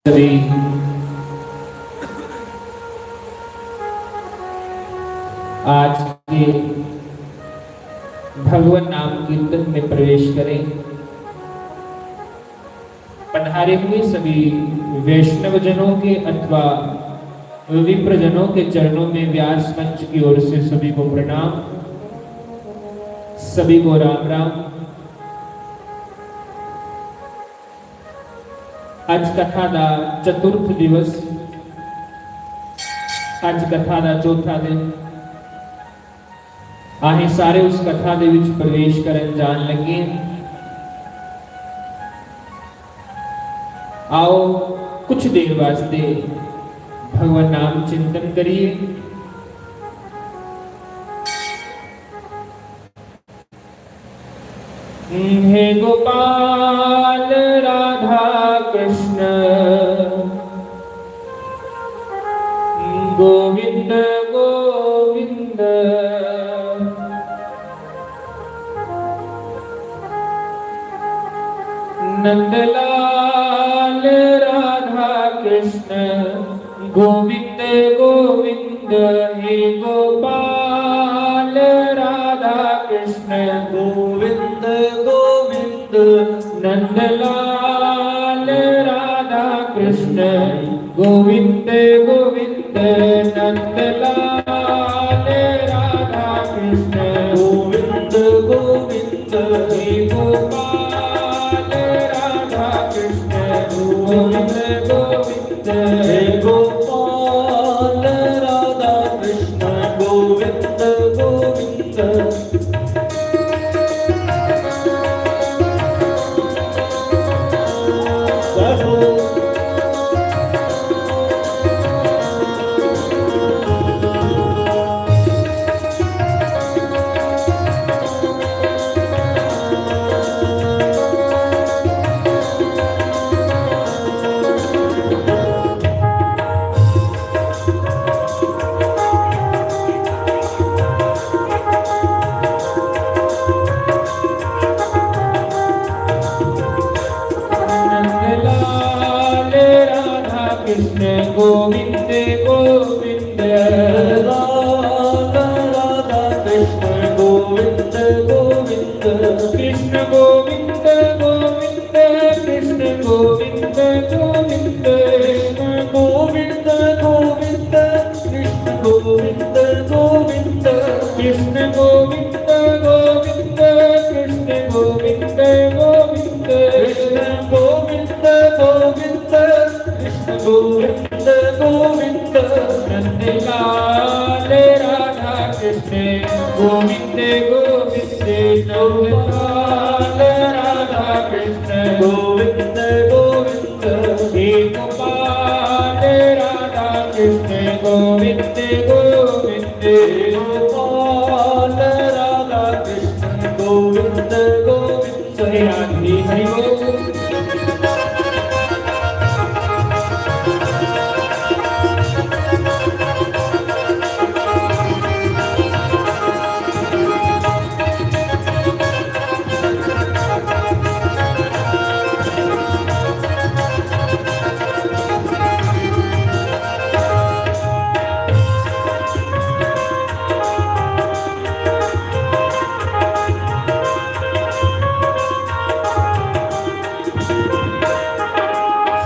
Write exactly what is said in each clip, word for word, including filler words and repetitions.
सभी आज के भगवत नाम कीर्तन में प्रवेश करें। पधारे हुए सभी वैष्णव जनों के अथवा विप्रजनों के चरणों में व्यास मंच की ओर से सभी को प्रणाम, सभी को राम राम। ਅੱਜ ਕਥਾ ਦਾ ਚਤੁਰਥ ਦਿਵਸ, ਅੱਜ ਕਥਾ ਦਾ ਚੌਥਾ ਦਿਨ। ਅਸੀਂ ਸਾਰੇ ਉਸ ਕਥਾ ਦੇ ਵਿੱਚ ਪ੍ਰਵੇਸ਼ ਕਰਨ ਜਾਣ ਲੱਗੇ ਹਾਂ। ਆਓ, ਕੁਝ ਦੇਰ ਵਾਸਤੇ ਭਗਵਾਨ ਨਾਮ ਚਿੰਤਨ ਕਰੀਏ। हे गोपाल राधा कृष्ण गोविंद गोविंद। नंदलाल राधा कृष्ण गोविंद गोविंद। हे गोपाल राधा कृष्ण गोविंद गोविंद। नंदलाल राधा कृष्ण गोविंद गोविंद। नंदलाल राधा कृष्ण गोविंद गोविंद। हे गोपाल राधा कृष्ण गोविंद गोविंद। हे गोपाल राधा कृष्ण गोविंद गोविंद। नंदलाल राधा कृष्ण गोविंद गोविंद। नंदलाल राधा कृष्ण गोविंद गोविंद। कृष्ण गोविंद गोविंद। कृष्ण गोविंद गोविंद। कृष्ण गोविंद गोविंद। कृष्ण गोविंद गोविंद। कृष्ण गोविंद गोविंद। कृष्ण गोविंद गोविंद। कृष्ण गोविंद गोविंद। कृष्ण गोविंद गोविंद। नंदलाल राधा कृष्ण गोविंद गोविंद। नंदलाल राधा कृष्ण गोविंद गोविंद। हे गोपाल राधा कृष्ण गोविंद गोविंद। हे गोपाल राधा कृष्ण गोविंद गोविंद। हे राधे हरि बोल।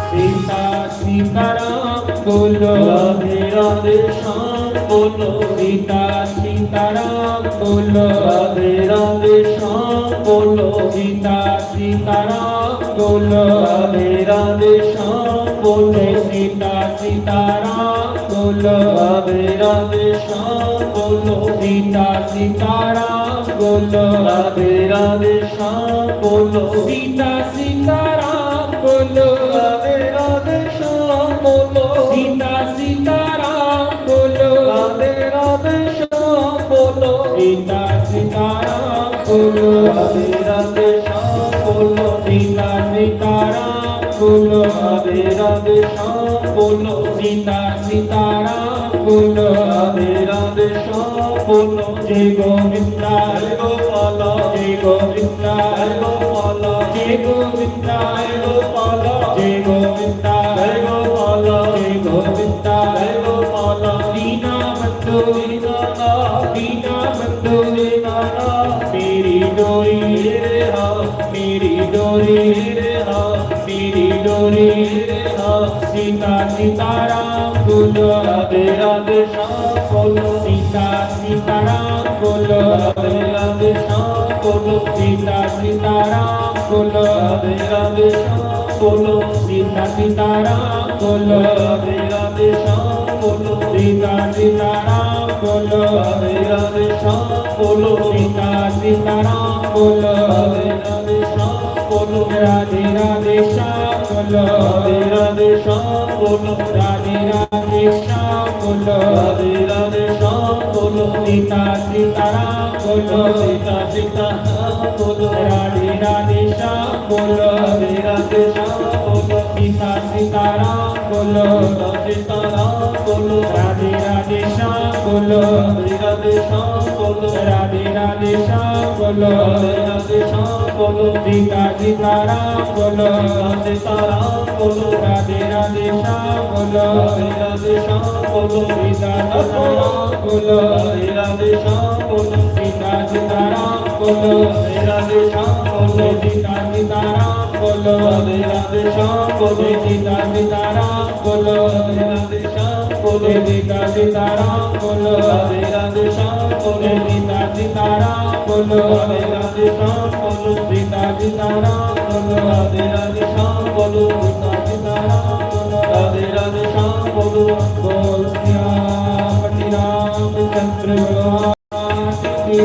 सीता सीताराम बोलो। राधे राधे श्याम बोलो। सीता सीताराम बोलो। राधे राधे श्याम बोलो। सीता सीताराम बोलो। राधे राधे श्याम बोलो। सीता सीताराम बोलो। राधे राधे श्याम बोलो। सीता सीताराम बोलो। राधे राधे श्याम बोलो। सीता सीताराम बोलो। राधे राधे श्याम बोलो। सीता सीताराम बोलो। राधे राधे श्याम बोलो। सीता सीताराम बोलो। राधे राधे श्याम बोलो। सीता सीताराम बोलो। राधे राधे श्याम बोलो। सीता सीताराम बोलो राधे राधे श्याम बोलो। जय गोविंदा जय गोपाला, जय गोविंदा जय गोपाला, जय गोविंदा जय गोपाला, जय गोविंदा जय गोपाला, जय गोविंदा जय गोपाला। दीना बंधु दीनानाथ, दीना बंधु दीनानाथ, मेरी डोरी मेरे हाथ, मेरी डोरी मेरे हाथ, मेरी डोरी मेरे हाथ। सीता सीताराम बोलो राधे राधे श्याम बोलो। सीता सीताराम बोलो राधे राधे श्याम बोलो। सीता सीताराम बोलो राधे राधे श्याम बोलो। सीता सीताराम बोलो राधे राधे श्याम बोलो। सीता सीताराम बोलो राधे राधे श्याम बोलो। सीता सीताराम बोलो राधे राधे श्याम बोलो। राधे राधे श्याम बोलो राधे राधे श्याम बोलो। राधे राधे श्याम बोलो राधे राधे श्याम बोलो। सीता सीताराम बोलो। सीता सीताराम बोलो। राधे राधे श्याम बोलो। राधे राधे श्याम बोलो। सीता सीताराम बोलो। सीता सीताराम बोलो। राधे राधे श्याम बोलो। राधे राधे श्याम बोलो। राधे राधे श्याम बोलो। राधे राधे श्याम बोलो। सीता सीताराम बोलो। सीता सीताराम बोलो। राधे राधे श्याम बोलो। राधे राधे श्याम बोलो। सीता सीताराम बोलो। राधे राधे श्याम बोलो। सीता सीताराम बोलो। राधे राधे श्याम बोलो। सीता सीताराम बोलो। राधे राधे श्याम बोलो। सीता सीताराम बोलो। राधे राधे श्याम बोलो। सीता सीताराम बोलो। राधे राधे श्याम बोलो। सीता सीताराम बोलो। राधे राधे श्याम बोलो। सीता सीताराम बोलो। राधे राधे श्याम बोलो। सीता सीताराम बोलो। राधे राधे श्याम बोलो। बोल सियापति रामचंद्र भगवान की।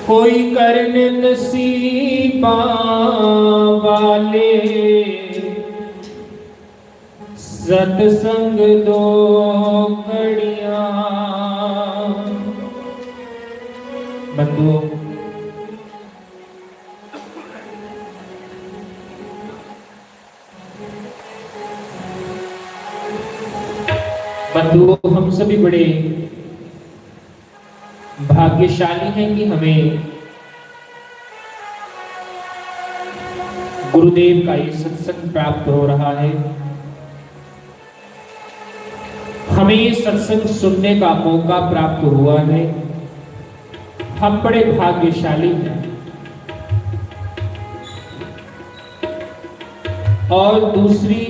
कोई करन नसीबां वाले सतसंग दो घड़ियां। बंधुओं, बंधुओं, हम सभी बड़े भाग्यशाली हैं कि हमें गुरुदेव का ये सत्संग प्राप्त हो रहा है, हमें ये सत्संग सुनने का मौका प्राप्त हुआ है। हम बड़े भाग्यशाली हैं। और दूसरी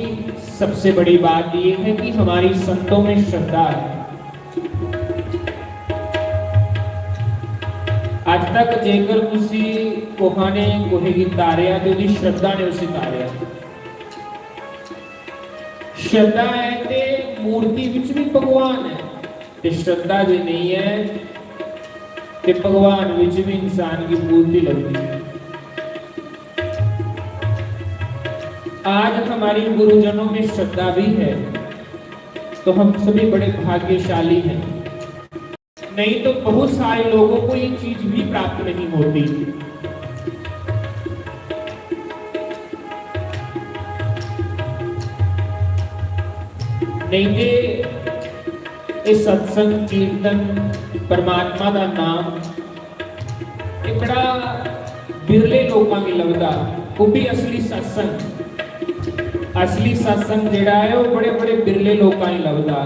सबसे बड़ी बात ये है कि हमारी संतों में श्रद्धा है। ਅੱਜ ਤੱਕ ਜੇਕਰ ਤੁਸੀਂ ਕੋਹਾਂ ਨੇ ਕੋਹੇ ਕੀ ਤਾਰਿਆ ਤੇ ਉਹਦੀ ਸ਼ਰਧਾ ਨੇ ਉਸੇ ਤਾਰਿਆ। ਸ਼ਰਧਾ ਹੈ ਤੇ ਮੂਰਤੀ ਵਿੱਚ ਵੀ ਭਗਵਾਨ ਹੈ, ਤੇ ਸ਼ਰਧਾ ਜੇ ਨਹੀਂ ਹੈ ਤੇ ਭਗਵਾਨ ਵਿੱਚ ਵੀ ਇਨਸਾਨ ਦੀ ਮੂਰਤੀ ਲੱਗਦੀ ਹੈ। आज हमारे गुरुजनों में श्रद्धा भी है, तो हम सभी बड़े भाग्यशाली हैं। नहीं तो बहुत सारे लोगों को ये चीज भी प्राप्त नहीं होती। नहीं तो ये सत्संग, कीर्तन, परमात्मा का नाम, ये बड़ा बिरले लोगों में लभदा। वो भी असली सत्संग, असली सत्संग जेड़ा है, वो बड़े बड़े बिरले लोगों में लभदा।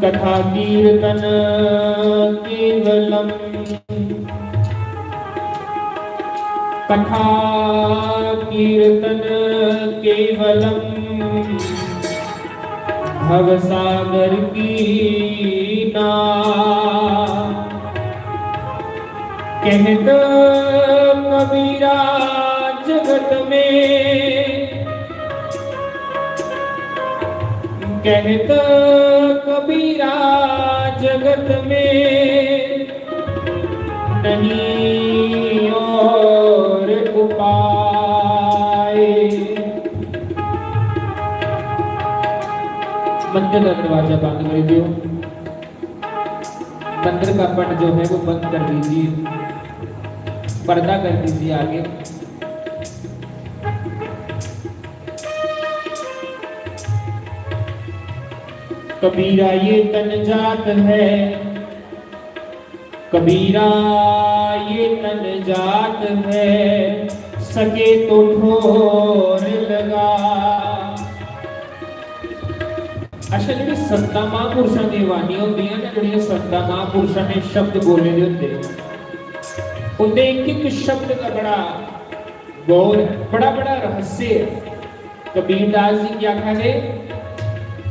कथा कीर्तन केवलम, कथा कीर्तन केवलम, भवसागर की ना। कहत कबीरा जगत में, कहत कबीरा जगत में, नहीं और उपाय। मंदिर का दरवाजा बंद कर दियो। अंदर का पट जो है वो बंद कर दीजिए, पर्दा कर दीजिए आगे। कबीरा ये तन जात है, कबीरा ये तन जात है, सके तो ठोर लगा। अच्छा, जेह्ड़ी संतां महापुरुषां दियां बाणियां होंदियां ना, जेह्ड़ियां संतां महापुरुषां ने शब्द बोले दे होंदे, उं'दे इक इक शब्द दा बड़ा गौर ऐ, बड़ा बड़ा रहस्य ऐ। कबीरदास जी केह् आखा दे?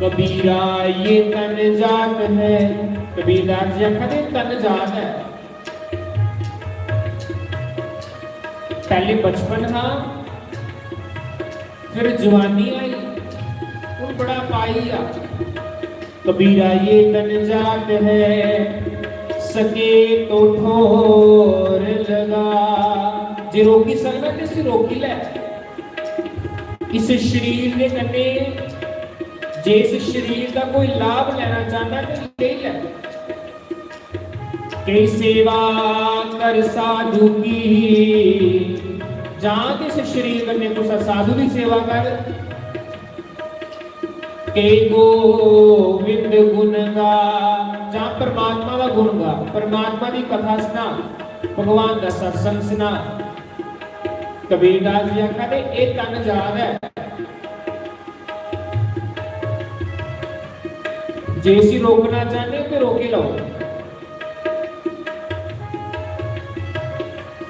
कबीरा ये तन जात है। कबीरदास जी आखा दे तन जात है। पैह्ले बचपन हा, फिर जवानी आई, हुन बुढ़ापा आई आ। कबीरा ये तन जात है, सके तो ठोर लगा। जे रोकी सकदा ते इसी रोकी लै। इस शरीर दे कन्नै, जे इस शरीर दा कोई लाभ लैना चाहंदा ते लेई लै। केई सेवा कर साधु की, जां ते इस शरीर कन्नै कुसै साधु दी सेवा कर। केई गोविंद गुण गा, जां परमात्मा दा गुण गा, परमात्मा दी कथा सुना, भगवान दा सत्संग सुना। कबीरदास जी आखा दे, "एह् तन जात ऐ, जे इसी रोकना चाहने ते रोकी लैओ।"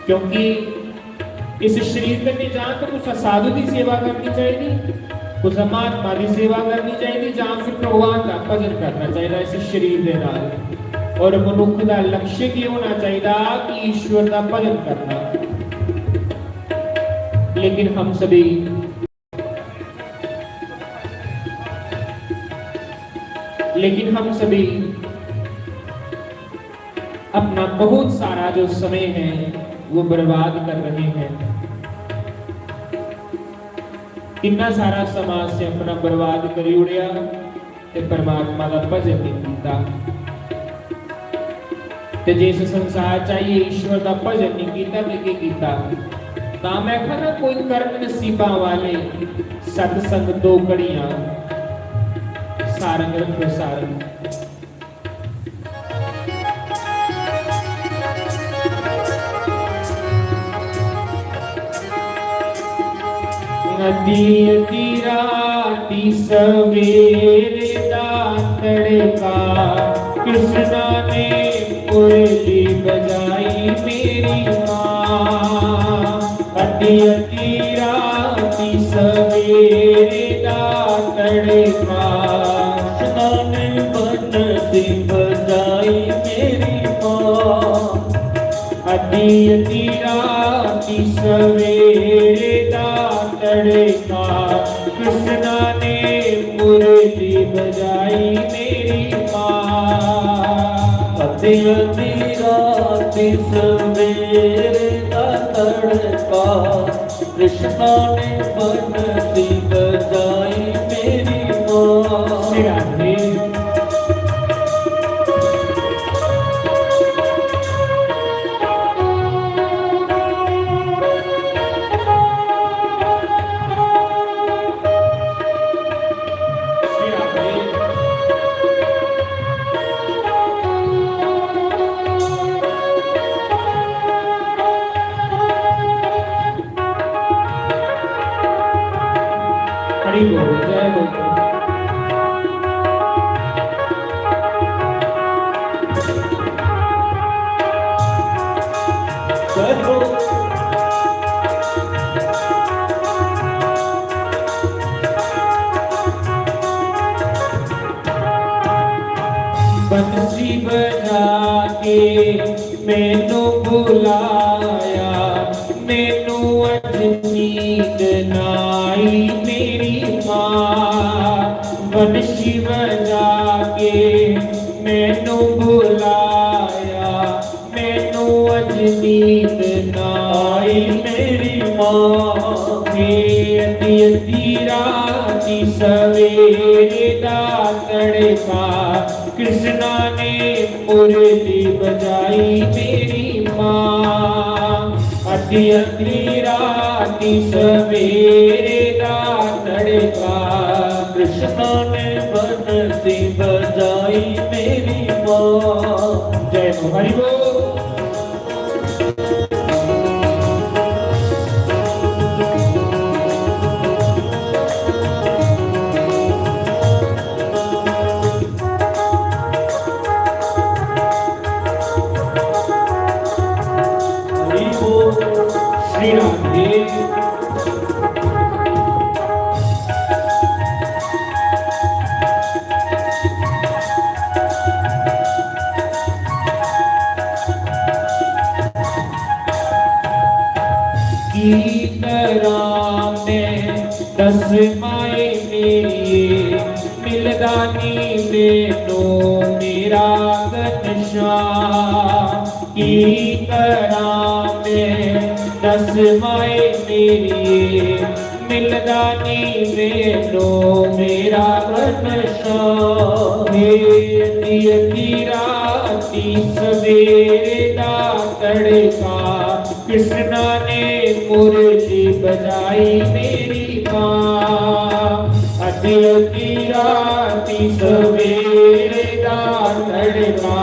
क्योंकि इस शरीर कन्नै जां ते कुसै साधु दी सेवा करनी चाहिदी, कुसै महात्मा दी सेवा करनी चाहिदी, जां फिर भगवान दा भजन करना चाहिदा इस शरीर दे नाल। और मनुक्ख दा लक्ष्य केह् होना चाहिदा? कि ईश्वर दा भजन करना। लेकिन हम सभी, लेकिन हम सभी अपना बहुत सारा जो समय है वो बर्बाद कर रहे हैं। कितना सारा समां असें अपना बर्बाद करी ओड़ेआ ते परमात्मा दा भजन नहीं कीता। ते जिस संसार च आइयै ईश्वर दा भजन नहीं कीता ते केह् कीता? तां मैं आखा ना, कोई कर्म नसीबां वाले सत्संग दो घड़ियां सारंग रखो सारंग। अद्धी अद्धी राती सवेरे दा तड़का, कृष्णा ने मुरली बजाई मेरी माँ। अद्धी अद्धी राती सवेरे दा तड़का, कृष्णा ने बंसी बजाई मेरी माँ। अद्धी अद्धी राती सवेरे दा तड़का, कृष्णा ने मुरली बजाई मेरी माँ। अद्धी अद्धी राती सवेरे दा तड़का, कृष्णा ने बंसी बजाई मेरी माँ। श्री राधे। श्री राधे। हरि बोल, जय बोल। जय बोल। बंसी बजा के मैनू बुलाया, मैनू अज नींद ना आई मेरी माँ। बंसी बजा के मैनू बुलाया, मैनू अज नींद ना आई मेरी माँ। हे अद्धी अद्धी राती सवेरे दा तड़का, कृष्णा ने मुरली बजाई मेरी माँ। अद्धी अद्धी राती सवेरे दा तड़का, कृष्णा ने बंसी बजाई मेरी माँ। जय हो, हरि बोल। हरि बोल। श्री राधे। की करां मैं दस माए मेरिए, मिलदा नी मैनू मेरा घनश्याम। की करां मैं दस माए मेरिए, मिलदा नी मैनू मेरा घनश्याम। हे अद्धी अद्धी राती सवेरे दा तड़का, कृष्णा ने मुरली बजाई मेरी माँ। अद्धी अद्धी राती सवेरे दा तड़का,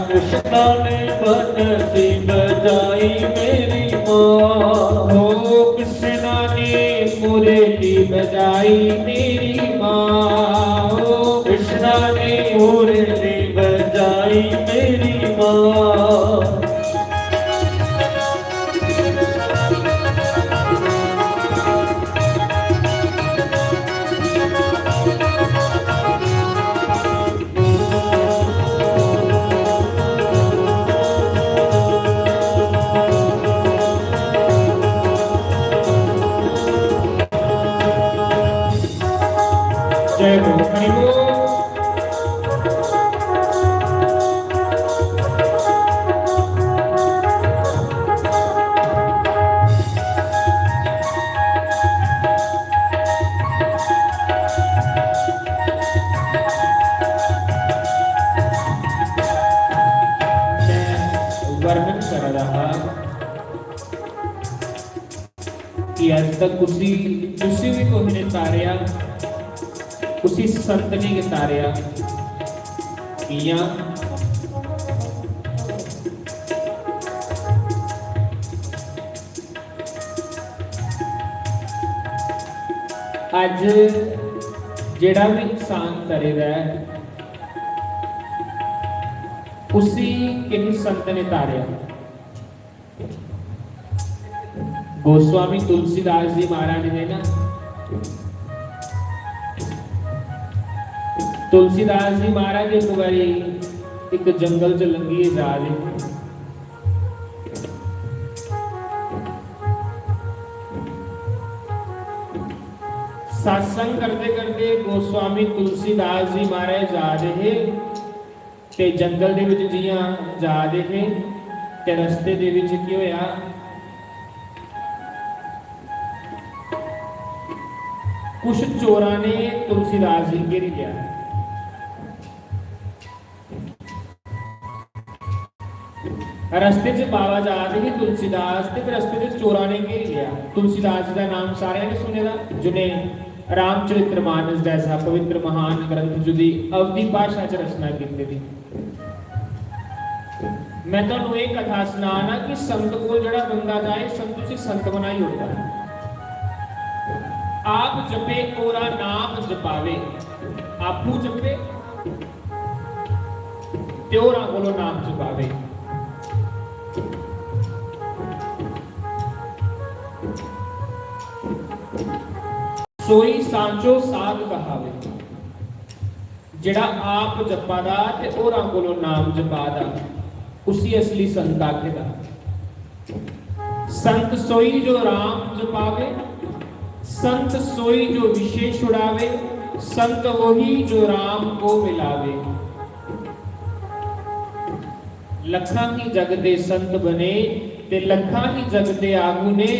कृष्णा ने बंसी बजाई मेरी माँ। हो कृष्णा ने मुरली बजाई मेरी माँ। हो कृष्णा ने मुरली बजाई मेरी माँ। जय हो, हरि बोल। मैं वर्णन करा दा हा कि अज तक कुसी, कुसी भी कोई ने तारेआ, कुसी संत ने गै तारेआ। कियां? अज जेड़ा भी इंसान तरे दा ऐ, उसी किन्नी संत ने तारेआ। गोस्वामी तुलसीदास जी महाराज ने ना, तुलसीदास जी महाराज एक बारी एक जंगल च लंघियै जा दे हे। सत्संग करदे करदे गोस्वामी तुलसीदास जी महाराज जा दे हे। ते जंगल दे विच जियां जा दे हे ते रस्ते दे विच केह् होया, कुछ चोरां ने तुलसीदास जी गी घेरी लिया। रस्ते च बाबा जा दे हे तुलसीदास ते फिर रस्ते च चोरां ने घेरी लिया। तुलसीदास जी दा नाम सारेआं ने सुने दा, जिन्हें रामचरित्र मानस जैसा पवित्र महान ग्रंथ, जुदी अवधी भाशा च रचना कीती दी। मैं तुहानू एह कथा सनाना कि संत कोल जेहड़ा बंदा जाए, संत उसी संत बनाई ओड़दा। आप जपे ओरा नाम जपावे, आपू जपे ते होरां कोलों नाम जपावे। सोई सांचो साध कहावे। जेड़ा आप जपा दा ते होरां कोलों नाम जपा दा, उसी असली संत आखे दा। संत सोई जो राम जपावे, संत सोई जो विषय छुड़ावे, संत वही जो राम को मिलावे। लखां ही जग दे संत बने ते लखां ही जग दे आगू ने,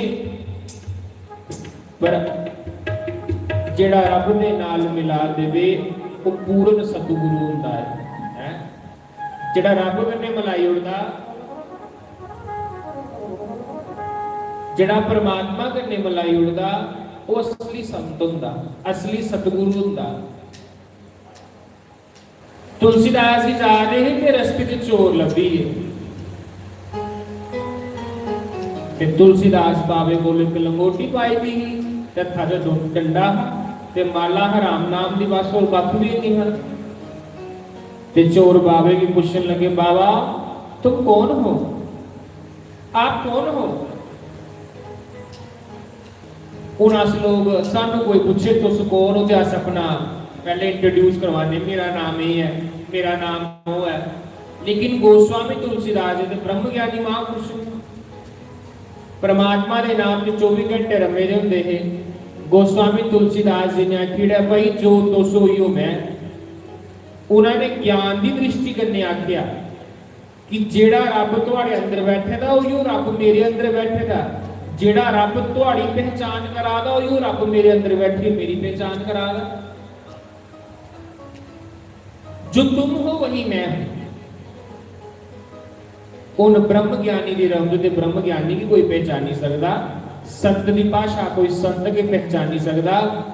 पर जेड़ा रब दे नाल मिला देवे, ओह पूर्ण सतगुरु हुंदा है, हैं? जेह्ड़ा रब कन्नै मलाई ओड़दा, जेह्ड़ा परमात्मा कन्नै मलाई ओड़दा, ओह् असली संत होंदा, असली सतगुरु होंदा। तुलसीदास जी जा दे हे ते रस्ते च चोर लब्भी गे। ते तुलसीदास बाबे कोल इक लंगोटी पाई दी ही, ते हत्था च डं-, डंडा हा, ते माला हा राम नाम दी, बस होर कक्ख बी निं हा। ते चोर बाबे गी पुच्छन लगे, "बाबा, तुम कौन हो? आप कौन हो?" हून अस लोग, सानू कोई पुच्छे, "तुस कौन हो?" ते अस अपना पैह्ले introduce करवाने, "मेरा नाम एह् ऐ, मेरा नाम ओह् ऐ।" लेकिन गोस्वामी तुलसीदास जी ते ब्रह्म ज्ञानी महापुरुष न। परमात्मा दे नाम च चौबी घंटे रमे दे होंदे हे। गोस्वामी तुलसीदास जी ने आखी ओड़ेआ, "भाई, जो तुस ओ, उयो मैं।" उन्होंने ज्ञान दी दृष्टि कन्नै आख्या कि जेड़ा रब थुआड़े अंदर बैठे दा, उयो रब मेरे अंदर बैठे दा। जेड़ा रब थुआड़ी पहचान करा दा, उयो रब मेरे अंदर बैठियै मेरी पहचान करा दा। जो तुम हो, वही मैं हूं। उन ब्रह्म ज्ञानी दी रौनक ते ब्रह्म ज्ञानी गी कोई पहचानी सकदा, संत दी भाशा कोई संत गै पहचानी सकदा।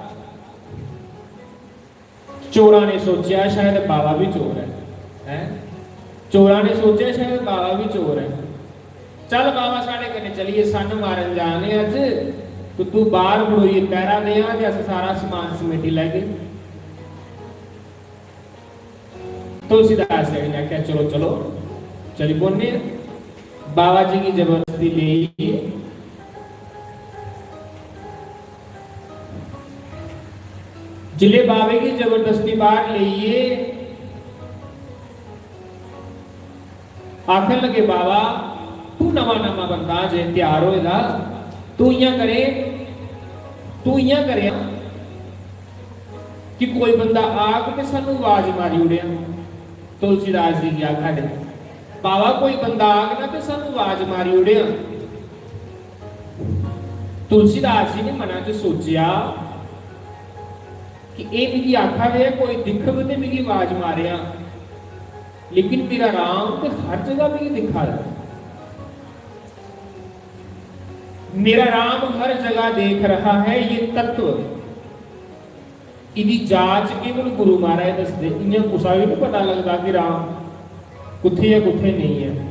चोरा ने सोचेआ, "शायद बाबा बी चोर ऐ।" हैं? चोरा ने सोचेआ, "शायद बाबा बी चोर ऐ। चल बाबा, साढ़े कन्नै चलिए, सन्न मारन जा ने अज्ज, ते तू बाहर खड़ोइयै पैरा देआं ते अस सारा समान समेटी लैगे।" तुलसीदास जी ने आखेआ, "चलो, चलो, चली पौने आं।" बाबा जी गी जबरदस्ती लेइयै जिसलै बाबे गी जबरदस्ती बाहर लेइयै आखन लगे, "बाबा, तू नमां नमां बंदा जे त्यार होए दा, तू इ'यां करे, तू इ'यां करे कि कोई बंदा आग ते सानू आवाज मारी ओड़ेआ।" तुलसीदास जी गी आखा दे, "बाबा, कोई बंदा आग ना ते सानू आवाज मारी ओड़ेआ।" तुलसीदास जी ने मना च सोचेआ कि एह् मिगी आखा दे ऐ, कोई दिक्खग ते मिगी आवाज मारेआ, लेकिन मेरा राम ते हर जगह मिगी दिक्खा दा ऐ। मेरा राम हर जगह देख रहा है, ये तत्व। इदी जाच केवल गुरु महाराज दसदे, इ'यां कुसा गी निं पता लगदा कि राम कुत्थै ऐ, कुत्थै नेईं ऐ।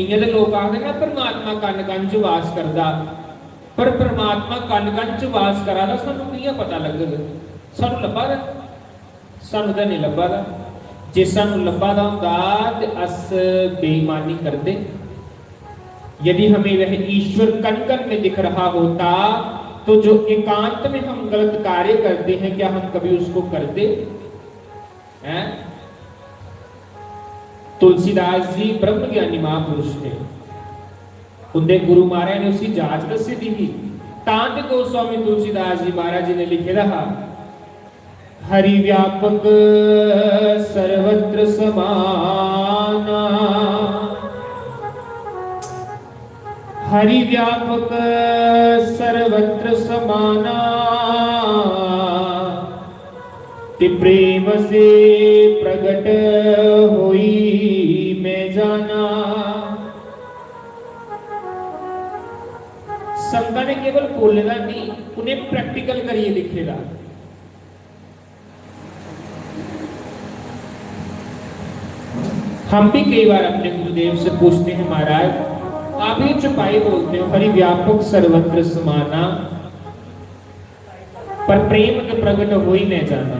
इ'यां ते लोक आखदे ना, "परमात्मा कन कन च वास करदा", पर परमात्मा कन कन च वास करा दा, सानू कि'यां पता लग्गग? सानू लब्भा दा? सानू ते नेईं लब्भा दा। जे सानू लब्भा दा होंदा ते अस बेईमानी करदे। यदि हमें वह ईश्वर कण कण में दिख रहा होता, तो जो एकांत में हम गलत कार्य करते हैं, क्या हम कभी उसको करते? हैं? तुलसीदास जी ब्रह्म ज्ञानी महापुरुष थे। उंदे गुरु महाराज ने उसी जाच दस्सी दी ही। तां ते गोस्वामी तुलसीदास जी महाराज जी ने लिखे दा हा, "हरि व्यापक सर्वत्र समाना, हरि व्यापक सर्वत्र समाना, ते प्रेम से प्रगट होई मैं जाना।" संतां ने केवल बोले दा नहीं, उन्हें प्रैक्टिकल करियै दिक्खे दा। हम भी कई बार अपने गुरुदेव से पूछते हैं, "महाराज, आप ये चौपाई बोलते हो, हरि व्यापक सर्वत्र समाना, पर प्रेम ते प्रगट होई मैं जाना,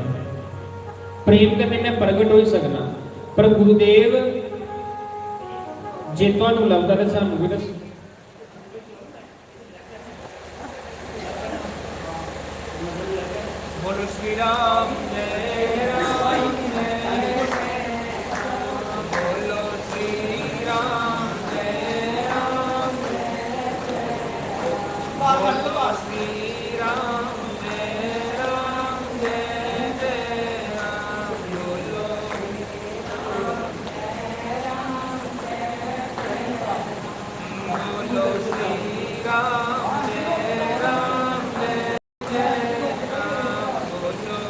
प्रेम कन्नै मैं प्रगट होई सकना, पर गुरुदेव, जे तुहानू लभदा ते सानू भी दस्सो।" बोलो श्री राम जय राम जय राम, बोलो श्री राम जय राम जय राम, बोलो श्री राम जय राम जय जय राम, बोलो श्री राम जय राम जय राम, बोलो श्री राम जय राम जय राम, बोलो।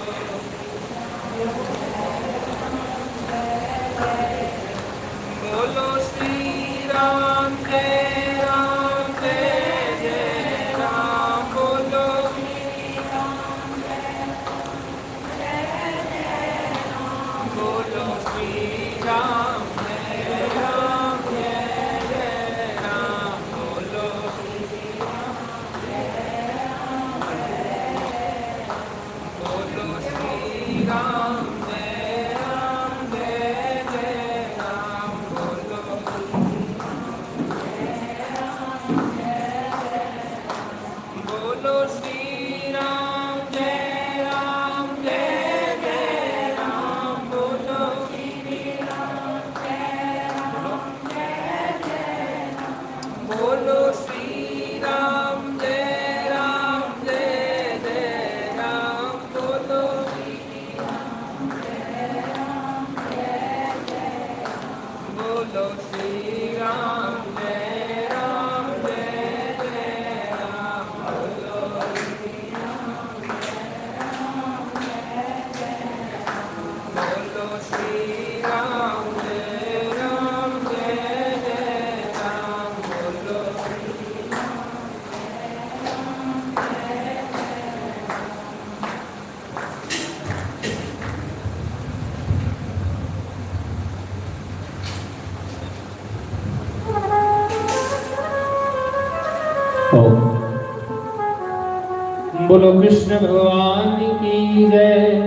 बोलो कृष्ण भगवान की जय।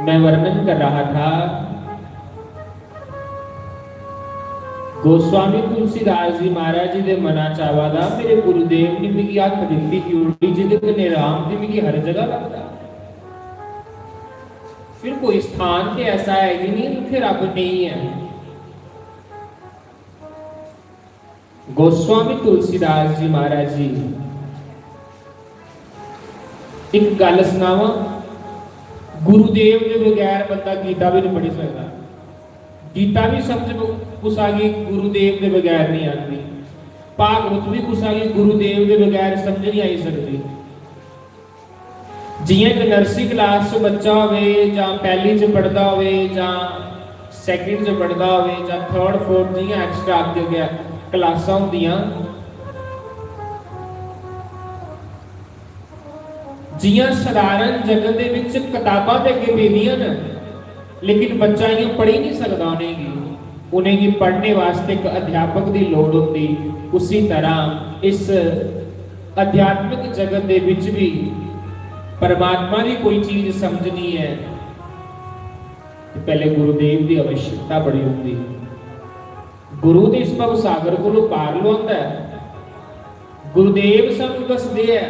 मैं वर्णन कर रहा था, गोस्वामी तुलसीदास जी महाराज जी दे मना च आवा दा, मेरे गुरुदेव ने मिगी हत्थ दित्ती क्यूड़ी, जिदे कन्नै राम ते मिगी हर जगह लगदा। फिर कोई स्थान ते ऐसा है ही नहीं जित्थै रब नेईं ऐ। गोस्वामी तुलसीदास जी महाराज जी, एक गल्ल सनावां, गुरुदेव दे बगैर बंदा गीता भी नहीं पढ़ी सकदा। गीता भी समझ कुसा गी गुरुदेव दे बगैर नहीं आंदी, भागवत भी कुसा गी गुरुदेव दे बगैर समझ नहीं आई सकदी। जियां इक नर्सरी क्लास च बच्चा होवे जां पैह्ली च पढ़दा होवे जां सैकंड च पढ़दा होवे जां थर्ड फोर्थ, जियां एक्स्ट्रा अग्गें अग्गें क्लासां होंदियां, जियां सधारण जगत दे बिच कताबां ते अग्गें पेदियां न, लेकिन बच्चा इ'यां पढ़ी निं सकदा उ'नेंगी। उ'नेंगी पढ़ने वास्तै इक अध्यापक दी लोड़ होंदी। उसी तरह इस आध्यात्मिक जगत दे बिच भी परमात्मा दी कोई चीज समझनी ऐ ते पैह्ले गुरुदेव दी आवश्यकता बड़ी होंदी। गुरु ते इस भव सागर कोलों पार लुआंदा ऐ। गुरुदेव सानू दसदे ऐ,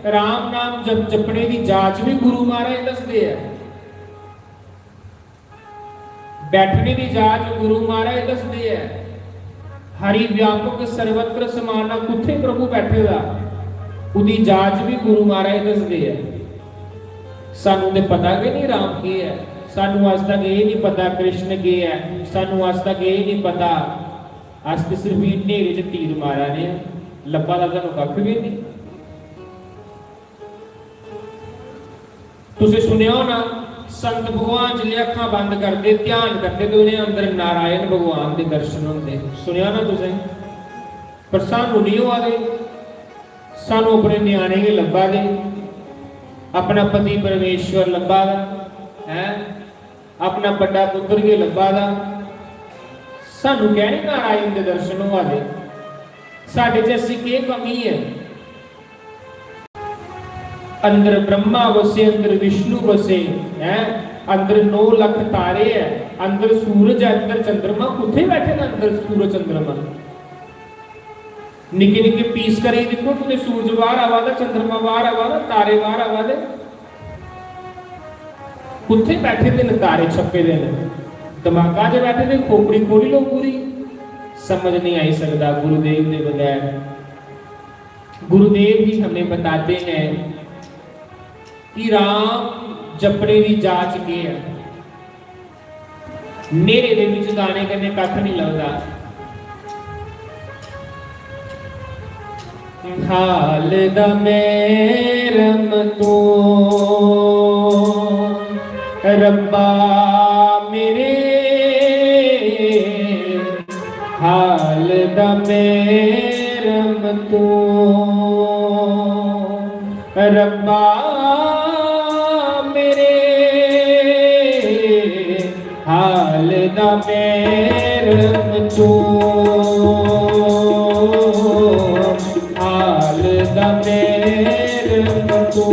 राम नाम जप जपने दी जाच भी गुरु महाराज दसदे ऐ। बैठने दी जाच गुरु महाराज दसदे ऐ। हरि व्यापक सर्वत्र समाना, कुत्थे प्रभु बैठे दा, उदी जाच भी गुरु महाराज दसदे ऐ। सानू ते पता गै नहीं राम केह् ऐ, सानू अज तक एह् नहीं पता कृष्ण केह् ऐ, सानू अज तक एह् नहीं पता। अस ते सिर्फ इ'नें च तीर मारा ने आं, लब्भा दा सानू कक्ख बी नहीं। तुसें सुनेआ होना, संत भगवान जिसलै अक्खां बंद करदे, ध्यान करदे, ते उ'नें अंदर नारायण भगवान दे दर्शन होंदे। सुनेआ ना तुसें? पर सानू नहीं होआ दे। सानू अपने ञ्याणे गै लब्भा दे, अपना पति परमेश्वर लब्भा दा, हैं? अपना बड्डा पुत्तर गै लब्भा दा। सानू कैं नहीं नारायण दे दर्शन होआ दे? साढ़े च ऐसी केह् कमी ऐ? अंदर ब्रह्मा बसे, अंदर विष्णु बसे, हैं? अंदर नौ लख तारे ऐ, अंदर सूरज ऐ, अंदर चंद्रमा, कुत्थे बैठे न अंदर सूरज चंद्रमा? निक्के निक्के पीस करी दिक्खो, कुतै सूरज बाहर आवा दा, चंद्रमा बाहर आवा दा, तारे बाहर आवा दे। कुत्थे बैठे दे न तारे छप्पे दे न? दमागा च बैठे दे, खोपड़ी खोली लो पूरी। समझ नहीं आई सकदा गुरुदेव दे बगैर। गुरुदेव ही हमें बताते हैं कि राम जपने दी जाच केह् ऐ। न्हेरे दे बिच गाने कन्नै कक्ख नहीं लभदा। हाल दा मैरम तू रब्बा मेरे, हाल हाल दा मेरम तू रब्बा मेरे, हाल दा मेरम तू, हाल दा मेरम तू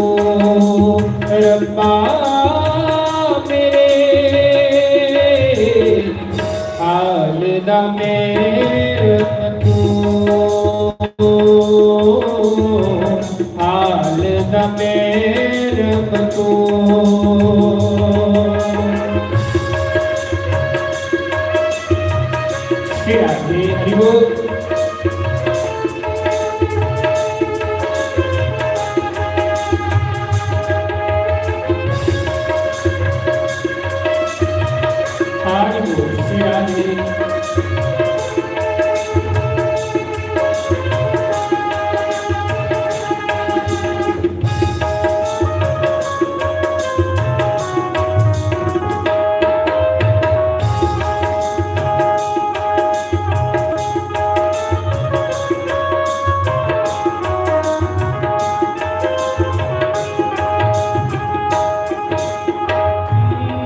रब्बा मेरे, हाल दा मेरम तू, हाल दा मेरम तू। श्री राधे हरि बोल। हरि बोल, श्री राधे।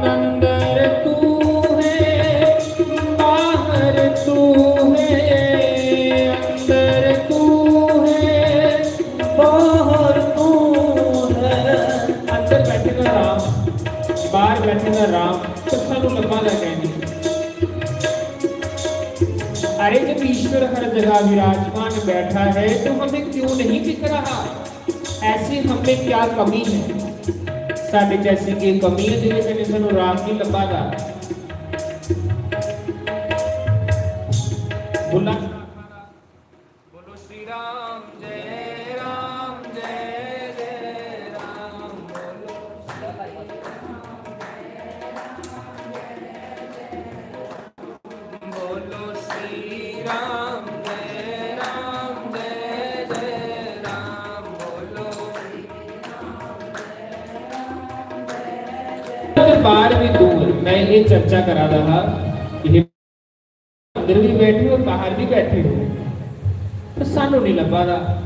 अंदर तू है, बाहर तू है, अंदर तू है, बाहर तू है। अंदर बैठे दा राम, बाहर बैठे दा राम, तो सानू लब्भा दा कैं नहीं? अरे, जब ईश्वर हर जगह विराजमान बैठा है, तो हमें क्यों नहीं दिख रहा? ऐसी हम में क्या कमी है? साडे च ऐसी की कमी है जिहदे कन्नै सानू राम नहीं लब्भा दा? बोला, बोलो श्री राम, जय राम, जय जय राम, बोलो श्री राम, जय राम, जय जय राम। बोलो श्री राम, जय राम, जय जय राम, बोलो श्री राम, जय राम, जय जय राम। बाहर भी दूर, मैं ये चर्चा करा रहा, ये अंदर भी बैठे हो, बाहर भी बैठे हो, तो सानू नहीं लब्भा दा।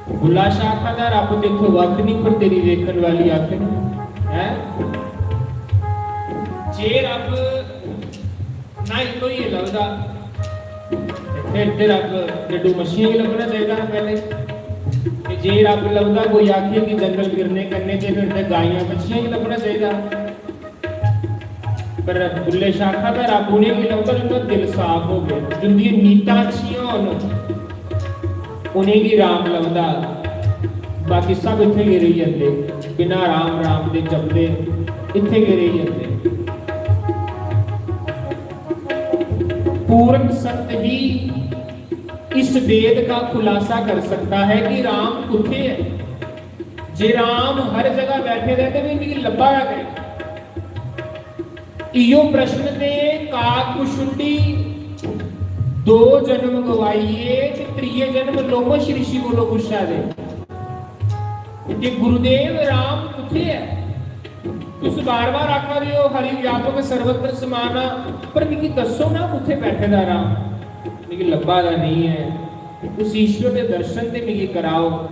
बुल्ला शाह आखा दा, "रब देखो वक्ख नहीं, पर तेरी वेखण वाली अख नहीं।" है? जे रब न्हाई धोइयै लभदा, ते फिर ते रब डड्डू मच्छियां गी लब्भना चाहिदा हा पैह्ले। ते जे रब लभदा कोई आखियै कि जंगल गिरने कन्नै, ते फिर ते गाइयां बच्छियां गी लब्भना चाहिदा। पर बुल्ले शाह आखा दा, रब उ'नेंगी लभदा जिं'दा दिल साफ होवे, जिं'दियां नीतां अच्छियां होन, उ'नेंगी राम लभदा। बाकी सब इत्थै गै रेही जंदे, बिना राम, राम दे जपदे इत्थै गै रेही जंदे। पूर्ण सत्य ही इस भेद का खुलासा कर सकता है कि राम कुत्थे है। जे राम हर जगह बैठे दे ते भी मिगी लब्भा दा करी। इयो प्रश्न ते काककुशुंडी दो जन्म गवाइए ते त्रिये जन्म लोमश ऋषि कोलों पुच्छा दे कि गुरुदेव, राम कुत्थे है? तुस बार-बार आखा दे हो, "हरि व्यापक सर्वत्र समाना," पर मिगी दस्सो ना, कुत्थे बैठे दा राम? मिगी लब्भा दा नहीं है। उस ईश्वर दे दर्शन ते मिगी कराओ।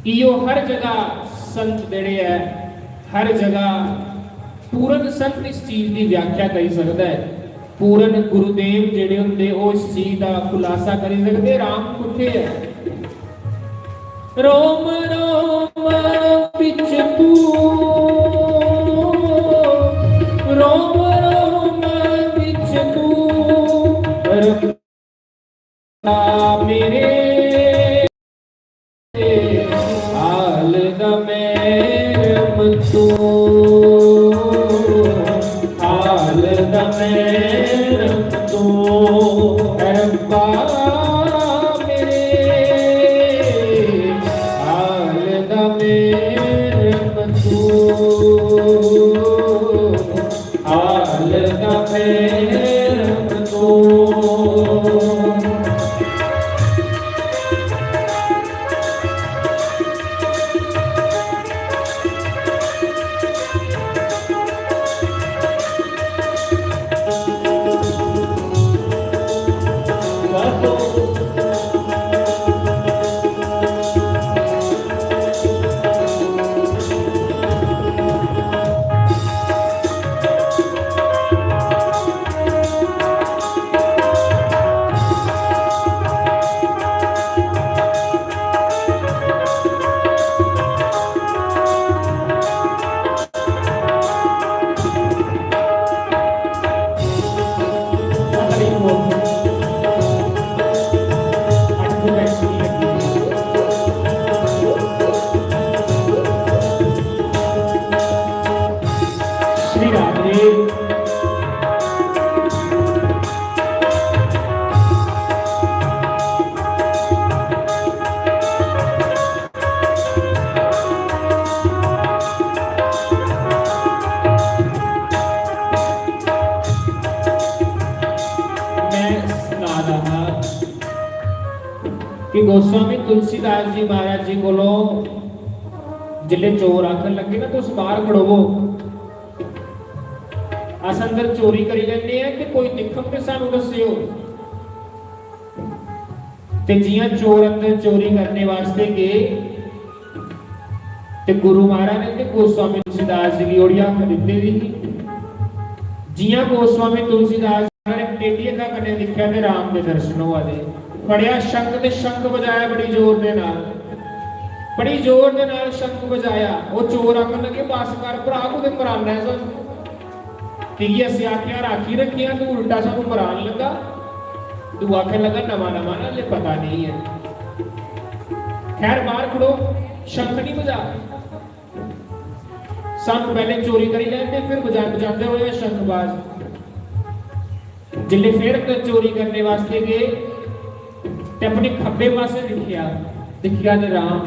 इयो हर जगह संत जेह्ड़े ऐ, हर जगह पूर्ण संत इस चीज दी व्याख्या करी सकदा ऐ। पूर्ण गुरुदेव जेह्ड़े होंदे, ओह् इस चीज दा खुलासा करी सकदे, राम कुत्थे ऐ? रोम रोम बिच तू, रोम रोम बिच तू, रब्बा मेरे, हाल दा मेरम तू, हाल दा मेरम तू, रब्बा मेरे, हाल दा मेरम तू, हाल दा मेरम तू। कि गोस्वामी तुलसीदास जी महाराज जी कोलों जिसले चोर आखन लगे ना, "तुस बाहर खड़ोवो, अस अंदर चोरी करी लैने आं, कि कोई दिक्खग ते सानू दस्सेओ।" ते जियां चोर अंदर चोरी करने वास्ते गए, ते गुरु महाराज ने ते गोस्वामी तुलसीदास जी गी ओड़ी अक्ख दित्ती दी ही। जियां गोस्वामी तुलसीदास जी महाराज ने टेढ़ी अक्खा कन्नै दिक्खेआ ते राम दे दर्शन होआ दे। फड़ेआ शंख ते शंख बजाया बड़ी जोर दे नाल, बड़ी जोर दे नाल शंख बजाया। ओह् चोर आखन लगे, "बस कर भ्रा, कुतै मराना ऐ सानू।" तिगी असें आखेआ, "राखी रक्खियां, तू उल्टा सानू मरान लगा।" तू आखन लगा, "नमां नमां ना, हल्ले पता नहीं है।" खैर, बाहर खड़ो, शंख नहीं बजा। सानू पहले चोरी करी लैंदे, फिर बजा-, बजांदे होए शंखबाज। जिसले फिर चोरी करने वास्ते गए ते अपने खब्बे पासे दिक्खेआ, दिक्खेआ ते राम,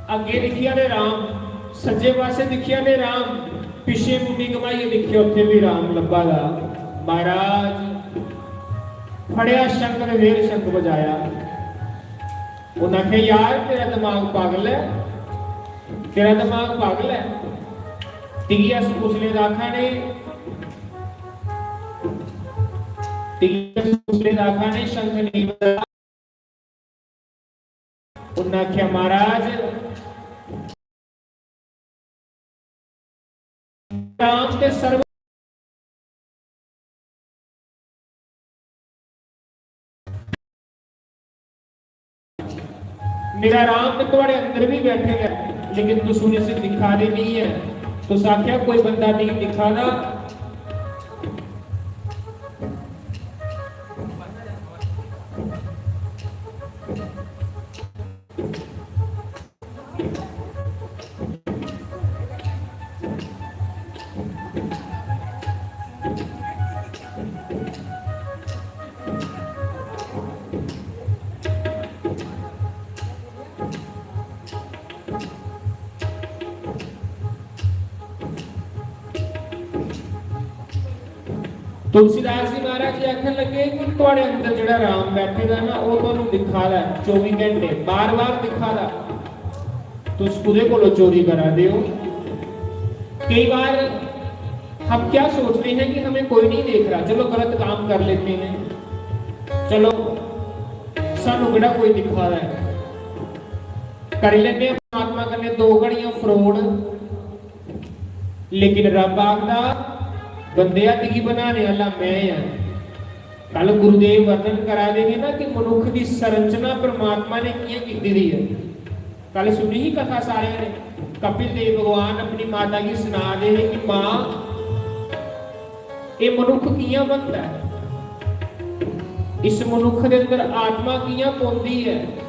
अग्गे दिक्खेआ ते राम, सज्जे पासे दिक्खेआ ते राम, पिछे मुंडी घमाइयै दिक्खेआ, उत्थे भी राम लब्भा दा। महाराज फड़ेआ शंख ते फिर शंख बजाया। उन्हें आखेआ, "यार, तेरा दिमाग पागल है, तेरा दिमाग पागल है। तिगी अस कुसले दा आखा ने, तिगी अस कुसले दा आखा ने, शंख नहीं बजा।" उन्हें आखेआ, "महाराज, राम ते सर्व मेरा राम ते थुआड़े अंदर भी बैठे दा ऐ, लेकिन तुस उन्हें से दिखा दे नहीं है।" तुस आख्या कोई बंदा नहीं दिखा दा। तुलसीदास जी महाराज जी आखन लगे कि थुआड़े अंदर जेड़ा राम बैठे दा ना, ओह तुहानू दिखा दा है चौबी घंटे, बार-बार दिखा दा। तुस कुदे कोलों चोरी करा दे हो? कई बार हम क्या सोचते हैं कि हमें कोई नहीं देख रहा, चलो गलत काम कर लेते हैं, चलो सानू केड़ा कोई दिखा रहा है, करी लेने हैं परमात्मा कन्नै दो घड़ियां fraud। लेकिन रब आखदा, "बंदेआ, तुगी बनाने आह्ला मैं आं।" कल गुरुदेव वर्णन करा दे हे ना कि मनुख दी संरचना परमात्मा ने कियां कीती दी है। कल सुनी ही कथा सारेआं ने, कपिल देव भगवान अपनी माता गी सना दे हे कि मां, एह मनुख कियां बनदा है, इस मनुख दे अंदर आत्मा कियां पौंदी है,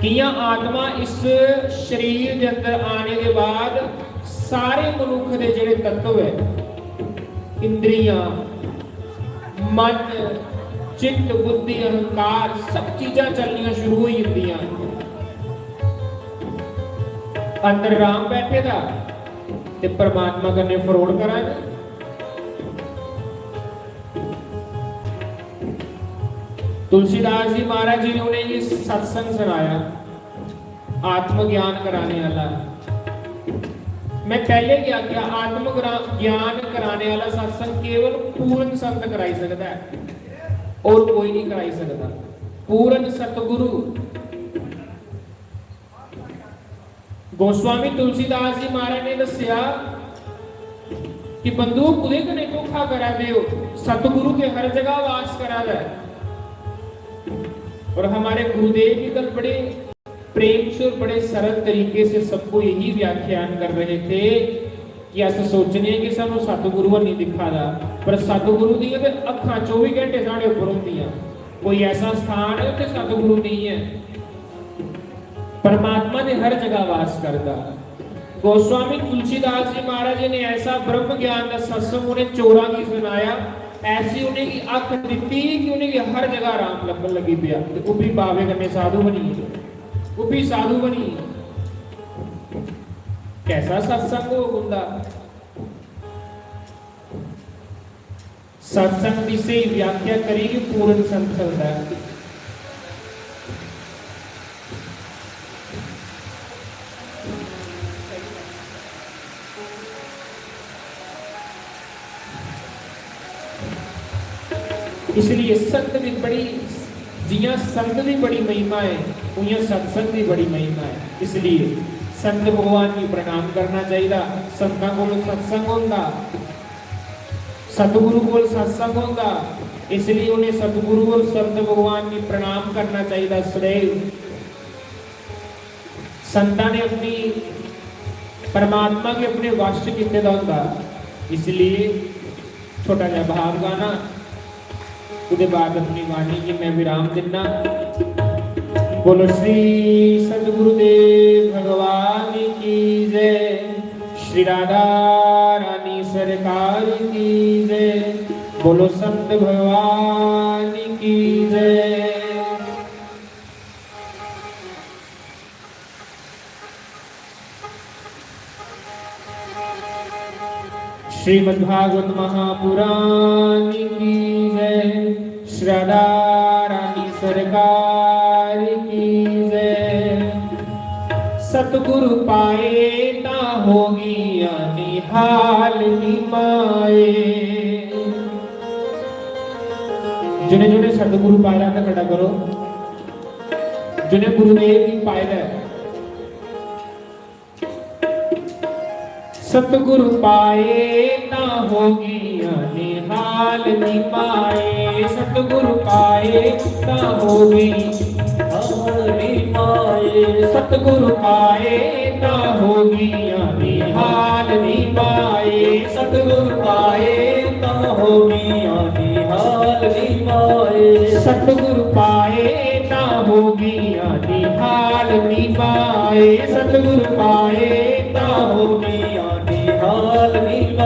कियां आत्मा इस शरीर दे अंदर आने दे बाद सारे मनुख दे जेहड़े तत्व है, इंद्रियां, मन, चित्त, बुद्धि, अहंकार, सब चीजां चलनियां शुरू होई जंदियां। अंदर राम बैठे दा ते परमात्मा कन्नै fraud करा दे। तुलसीदास जी महाराज जी ने उन्हें ये सत्संग सुनाया, आत्मज्ञान कराने वाला। मैं पहले क्या किया, आत्म ग्रा-, ज्ञान कराने वाला सत्संग केवल पूर्ण संत कराई सकता है, और कोई नहीं कराई सकता। पूर्ण सतगुरु गोस्वामी तुलसीदास जी महाराज ने दस्सेआ कि बंधु, कुदे कन्नै धोखा करा दे हो? सतगुरु ते हर जगह वास करा दा है। और हमारे गुरुदेव भी कल बड़े प्रेम से और बड़े सरल तरीके से सबको यही व्याख्यान कर रहे थे कि अस सोचने आं कि सानू सतगुरु नहीं दिखा दा, पर सतगुरु दियां ते अक्खां चौबी घंटे साढ़े उप्पर होंदियां। कोई ऐसा स्थान है उत्थे सतगुरु नहीं है? परमात्मा ने हर जगह वास करदा। गोस्वामी तुलसीदास जी महाराज जी ने ऐसा ब्रह्म ज्ञान का सत्संग उन्हें चोरां की सुनाया, ऐसी उन्हें की अख दिती कि उन्हें की हर जगह राम लभन लगी पिया। ते ओह भी बावे कन्नै साधु बनी गे, ओह भी साधु बनी गे। कैसा सत्संग हो उंदा? सत्संग दी स्हेई व्याख्या करी कि पूर्ण संत चलदा है। इसलिए संत दी बड़ी, जियां संत दी बड़ी महिमा है, उयां सत्संग दी बड़ी महिमा है। इसलिए संत भगवान गी प्रणाम करना चाहिदा, संतां कोल सत्संग होंदा, सतगुरु कोल सत्संग होंदा, इसलिए उन्हें सतगुरु और संत भगवान गी प्रणाम करना चाहिदा सदैव। संतां ने अपनी परमात्मा गी अपने वश च कीते दा होंदा, इसलिए छोटा जिहा भाव गाना, उसदे बाद अपनी वाणी गी मैं विराम दिन्ना। बोलो श्री सतगुरुदेव भगवान की जय, श्री राधा रानी सरकार की जय, बोलो संत भगवान की जय। श्रीमद्भागवत महापुराण की जय, श्री राधा रानी सरकार की जय। सतगुरु पाए तां होगियां निहाल निमाए। जिन्हें जिन्हें सतगुरु पाया, हाथ खड़ा करो। जिन्हें गुरुदेव गी पाए दा ऐ। सतगुरु पाए तां होगियां निहाल निमाए, सतगुरु पाए तां होगी हाल निमाए, सतगुरु पाए तां होगियां निहाल निमाए, सतगुरु पाए तां होगियां निहाल निमाए, सतगुरु पाए तां होगियां निहाल निमाए, सतगुरु पाए तां होगियां निहाल निमाए।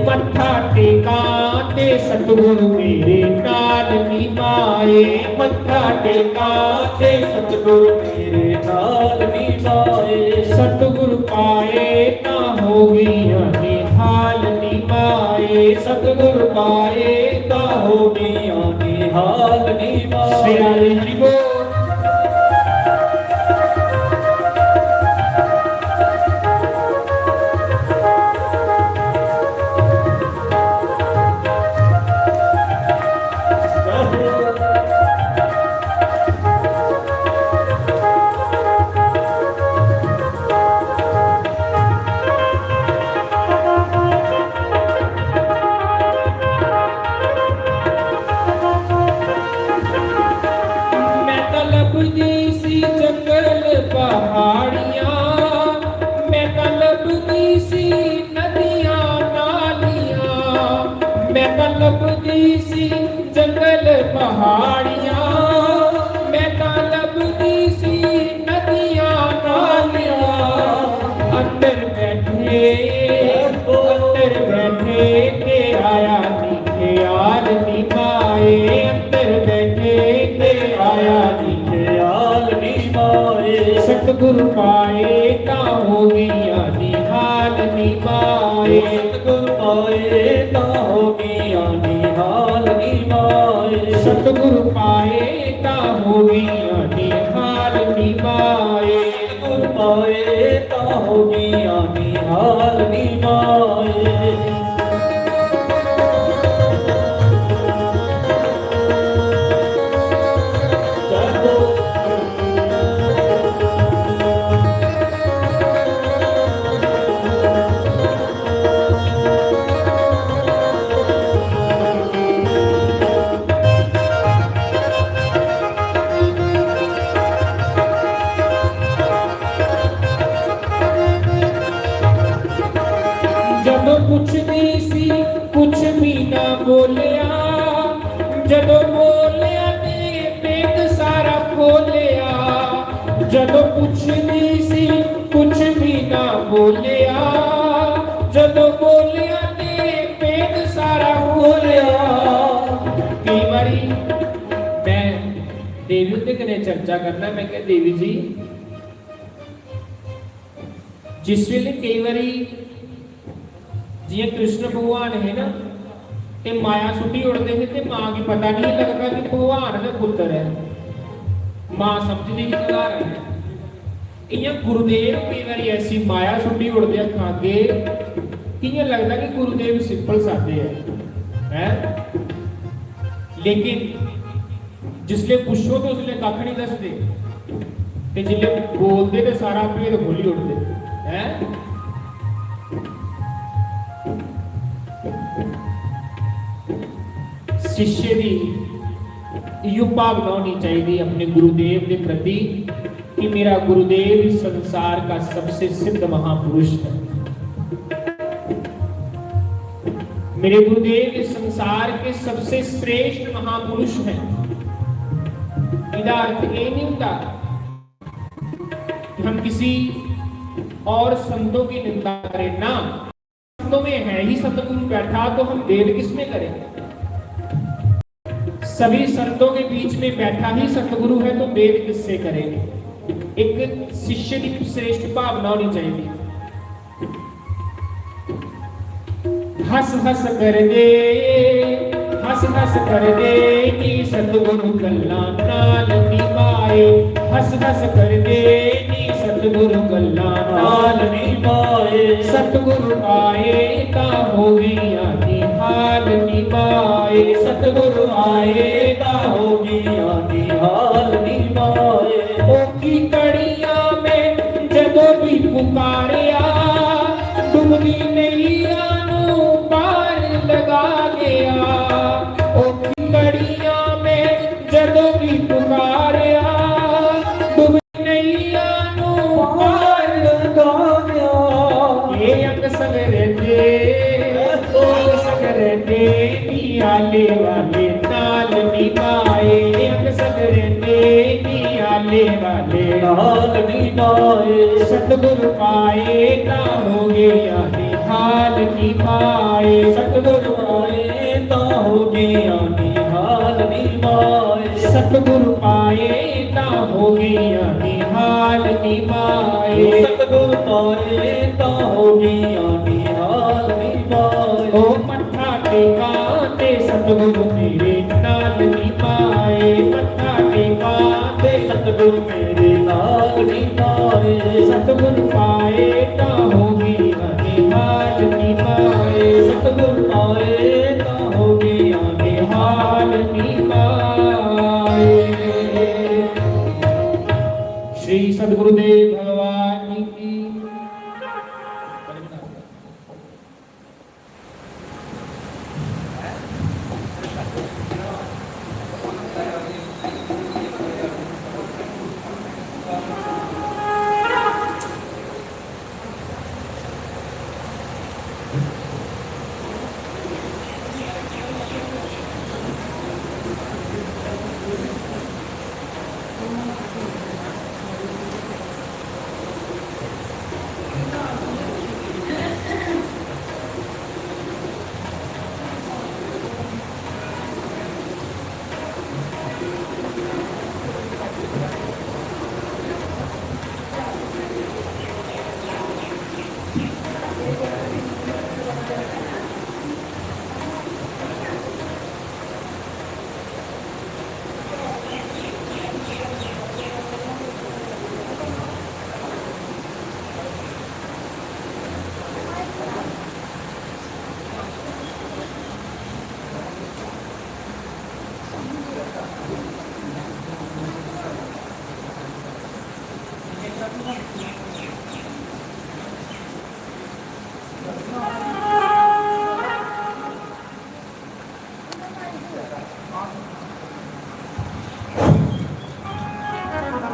मत्था टेकां ते सतगुरु मेरे नाल निमाए, मत्था टेकां ते सतगुरु मेरे नाल निमाए। सतगुरु पाए तां होगियां निहाल निमाए, सतगुरु पाए तां होगियां निहाल निमाए। श्री हरि हरि बोल। मैं तां लभदी सी जंगल पहाड़ियां, मैं तां लभदी सी नदियां नालियां, मैं तां लभदी सी जंगल पहाड़ियां, मैं तां लभदी सी नदियां नालियां। अंदर बैठे, अंदर बैठे ते आया नी ख्याल निमाए, अंदर बैठे ते आया नी ख्याल निमाए। सतगुरु पाए तां होगियां निहाल निमाए, सतगुरु पाए तां होगियां निहाल निमाए, सतगुरु पाए तां होगियां निहाल निमाए। सतगुरु पाए तां होगियां निहाल निमाए। जदों पुछदी सी, कुछ भी ना बोलिया, जदों बोलिया ते भेद सारा खोलिया। जदों पुछदी सी, कुछ भी ना बोलिया, जदों बोलिया ते भेद सारा खोलिया। कई बारी मैं देवी उंदे कन्नै चर्चा करना, मैं कहा, "देवी जी, जिस वेले कई बारी जियां कृष्ण भगवान हे ना, ते माया सुट्टी ओड़दे हे ते मां गी पता नहीं लगदा कि भगवान गै पुत्तर ऐ, मां समझदी ही सधारण ऐ।" इयां गुरुदेव केई बारी ऐसी माया सुट्टी ओड़दे अक्खां अग्गे, कियां लगदा कि गुरुदेव simple सादे ऐ, हैं? लेकिन जिसले पुच्छो ते उसले कक्ख नहीं दसदे, ते जिसले बोलदे ते सारा भेद खोली ओड़दे। हैं? शिष्य दी इयो भावना होनी चाहिदी अपने गुरुदेव दे प्रति कि मेरा गुरुदेव इस संसार का सबसे सिद्ध महापुरुष है। मेरे गुरुदेव इस संसार के सबसे श्रेष्ठ महापुरुष हैं। इदा अर्थ ये नहीं होता कि हम किसी और संतों की निंदा करें ना। संतों में है ही सतगुरु बैठा, तो हम भेद किसमें करें? सभी संतों के बीच में बैठा ही सतगुरु है, तो भेद किससे करें? एक शिष्य की श्रेष्ठ भावना होनी चाहिए। हस हस कर दे, हस हस कर दे नी सतगुरु गल्ला नाल निभाए। हस हस कर दे नी सतगुरु गल्ला नाल निभाए। सतगुरु आए ता हो गईया दी हाल निभाए। सतगुरु आए ता हो गईया दी हाल निभाए। औखी घड़िया में जदों भी पुकारिया, डुबदी नैया नू पार लगा गया। औखी घड़िया में जदों भी पुकारिया, डुबदी नैया नू पार लगा गया। ये अंग सगरे दे, अंग सगरे दे नी आले वाले नाल निभाए। अंग सगरे दे नी आले वाले नाल निभाए। सतगुरु पाए ता हो गईया नी हाल निभाए। सतगुरु पाए ता हो गईया नी हाल निभाए। सतगुरु पाए ता हो गईया नी हाल निभाए। सतगुरु पाए ता हो गईया नी हाल निभाए। ओ मत्था टेका ते सतगुरु मेरे नाल निभाए। मत्था टेका ते सतगुरु मेरे नाल निभाए। सतगुरु पाए ता हो गईया नी हाल निभाए। सतगुरु पाए ता हो गईया नी हाल निभाए। श्री सतगुरुदेव भगवान जी की।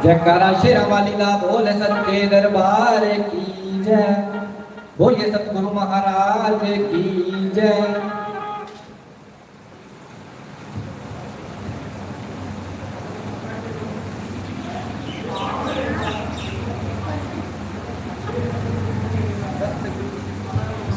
जयकारा शेरां वाली दा बोल सच्चे दरबार की जय। बोलिए सतगुरु महाराज की जय।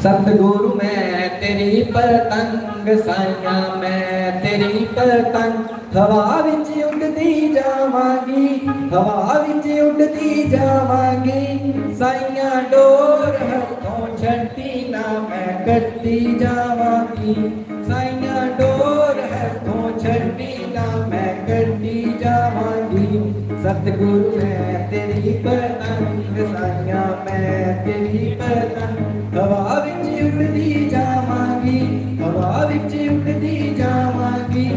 सतगुरु मैं तेरी पतंग साइयां, मैं तेरी पतंग, हवा विच उडदी जावांगी, हवा विच उडदी जावांगी। साइयां डोर हथों छड्डी ना मैं कट्टी जावांगी, साइयां डोर हथों छड्डी ना मैं कट्टी जावांगी। सतगुरु मैं तेरी पतंग साइयां, मैं तेरी पतंग, हवा विच उडदी जावांगी, हवा विच उडदी जावांगी।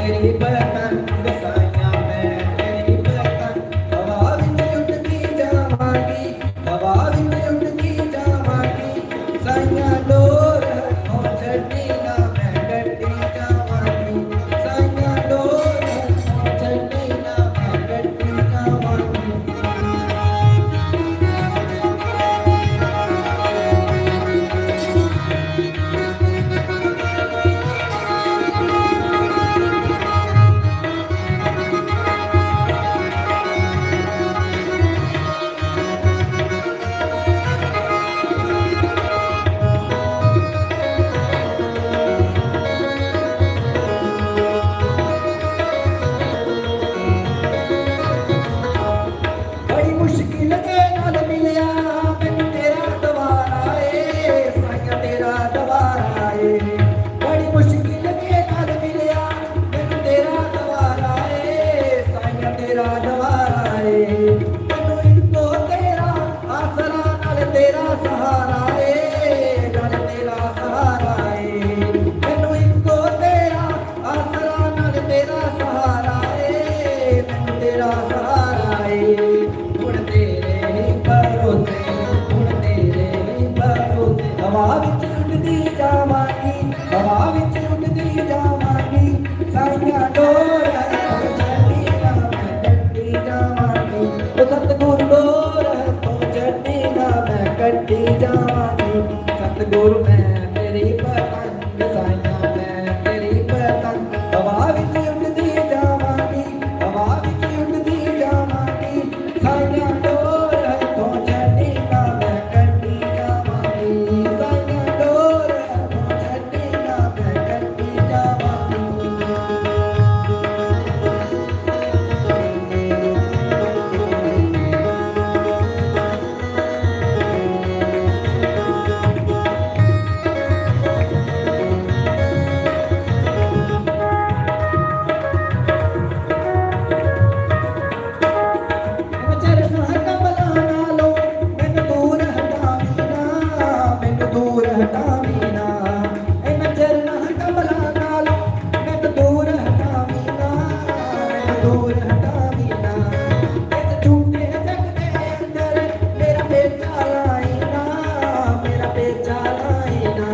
तेरी पतंग साइयां, मैं तेरी पतंग। हवा विच उड़दी जावांगी, हवा विच उड़दी जावांगी। साइयां डोर हत्थों छड्डी ना, मैं कट्टी जावांगी। साइयां डोर हत्थों छड्डी ना, मैं कट्टी जावांगी। बड़ी मुश्किल दे नाल मिलया मैनू तेरा दवारा ए, साइयां तेरा दवारा ए। बड़ी मुश्किल दे नाल मिलया मैनू तेरा दवारा ए, साइयां तेरा दवारा ए। मैनू इक्को तेरा आसरा, नाल तेरा सहारा ए, नाल तेरा सहारा ए। मैनू इक्को तेरा आसरा, नाल तेरा सहारा ए, मैनू तेरा सहारा ए। हुण तेरे ही भरोसे, हुण तेरे ही भरोसे। हवा विच उड़दी जावांगी, हवा विच उड़दी जावांगी। साइयां डोर हत्थों छड्डी ना, मैं कट्टी जावांगी। ओ सतगुरु डोर हत्थों छड्डी ना, मैं कट्टी जावांगी। सतगुरु मैं तेरी पतंग, साइयां मैं तेरी पतंग। हवा विच उड़दी जावांगी, हवा विच उड़दी जावांगी। साइयां डोर हत्थों छड्डी ना, मैं कट्टी जावांगी। साइयां डोर हत्थों छड्डी ना, मैं कट्टी जावांगी। चरना कमला नालों मैनू दूर हटावी ना, मैनू दूर हटावी ना। ए मैं चरना कमला नालों मैनू दूर हटावी ना, मैनू दूर हटावी ना। इस झूठे जग दे अंदर मेरा पेचा लाई ना, मेरा पेचा लाई ना।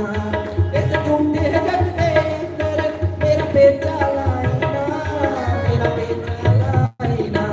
इस झूठे जग दे अंदर मेरा पेचा लाई ना, मेरा पेचा लाई ना।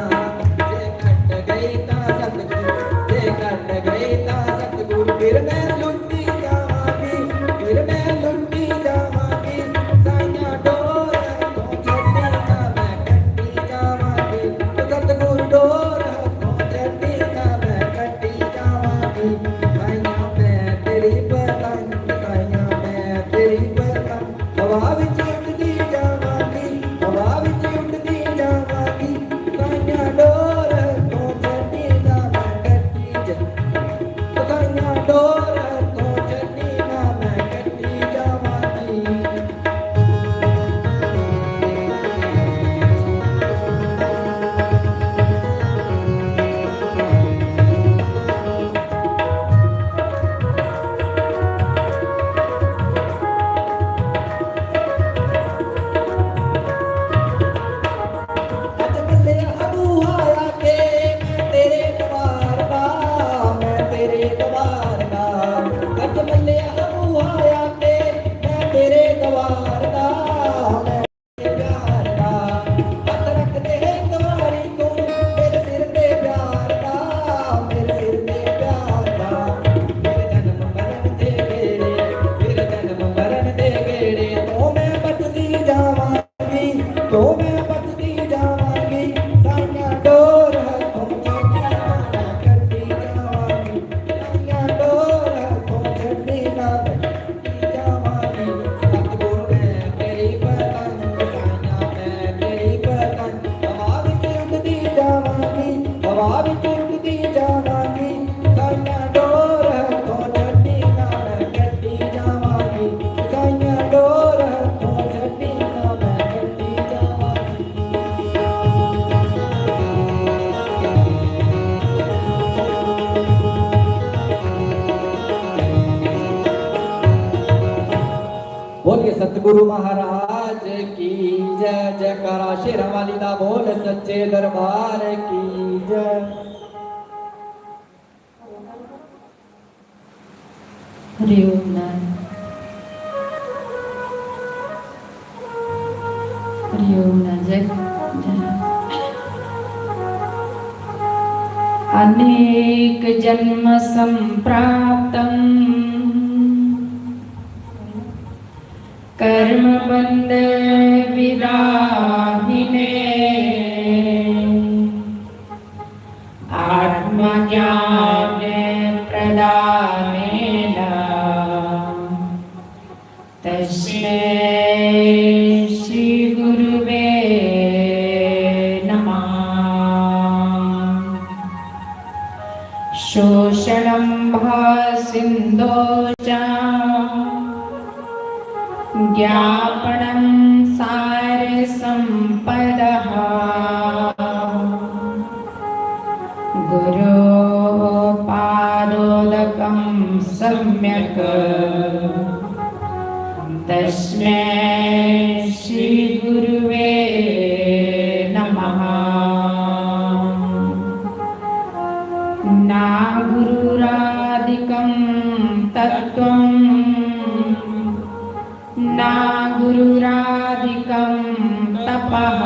जे कट गई तां सतगुरु, जे कट गई तां सतगुरु, फिर मैं लुटी जावांगी, फिर मैं लुटी जावांगी। साइयां डोर हत्थों छड्डी ना मैं कट्टी जावांगी। सतगुरु डोर हत्थों छड्डी ना मैं कट्टी जावांगी। साइयां मैं तेरी पतंग, साइयां मैं तेरी पतंग। हवा विच उड़दी जावांगी, हवा विच उड़दी जावांगी। साइयां डोर हत्थों छड्डी ना मैं कट्टी जा-, साइयां डोर हत्थों छड्डी ना मैं कट्टी जावांगी। अज मल्लेआ बूहा आके मैं तेरे दवार दा, मैं तेरे दवार दा। अज मल्लेआ बूहा आके मैं तेरे दवार दा, मैं प्यार दा। हत्थ रख दे दवारी तू मेरे सिर ते प्यार दा, मेरे सिर ते प्यार दा। मेरे जन्म मरण दे गेड़े, मेरे जन्म मरण दे गेड़े, तो मैं बचदी जावांगी, तो मैं बचदी जावांगी। साइयां डोर हत्थों छड्डी ना मैं कट्टी जावांगी। साइयां डोर हत्थों छड्डी ना मैं कट्टी जावांगी। सतगुरु मैं तेरी पतंग, साइयां मैं तेरी पतंग। हवा विच उड़दी जावांगी, हवा विच उड़दी जावांगी। साइयां डोर हत्थों छड्डी ना मैं कट्टी जावांगी। साइयां डोर हत्थों छड्डी ना मैं कट्टी जावांगी। बोलिए सतगुरु महाराज की। जय। जयकारा शेरां वाली दा बोल, सच्चे दरबार की जय। हरि ओम नारायण। हरि ओम नारायण। जय, जय। अनेक जन्म संप्राप्तम कर्म बंध विदाहिने आत्मज्ञान प्रदानेन तस्मै श्री गुरुवे नमः। शोषणं भासिन्दो च ज्ञापनं सारसम्पदः। गुरोः पादोदकं सम्यक् तस्मै श्री गुरुवे नमः। ना गुरुरादिकं तत्त्वं ना गुरुरादिकं तपः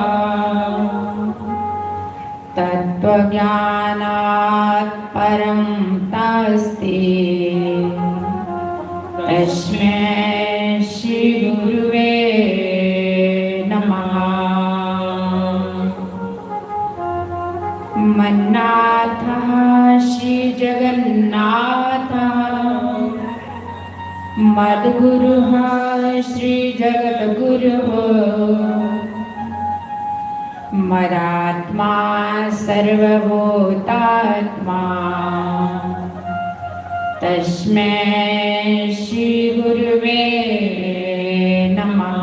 तत्त्वज्ञानात् परं तास्ति तस्मै श्री गुरुवे नमः। मन्नाथः श्री जगन्नाथः मद्गुरुः श्री जगद्गुरुः मदात्मा सर्वभूतात्मा तस्मै श्री गुरुवे नमः।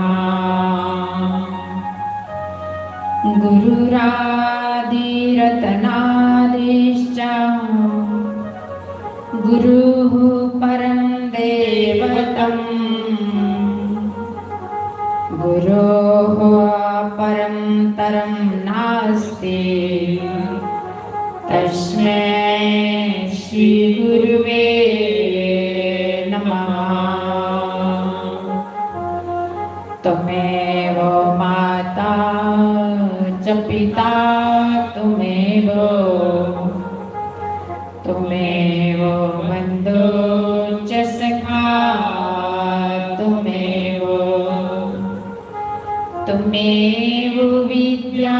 गुरुरादिरत्नादिश्च गुरुः परं देवतम्। गुरोः परं तरं नास्ति। तस्मै श्री गुरुवे नमः। त्वमेव माता च पिता त्वमेव त्वमेव बन्धु च सखा त्वमेव त्वमेव विद्या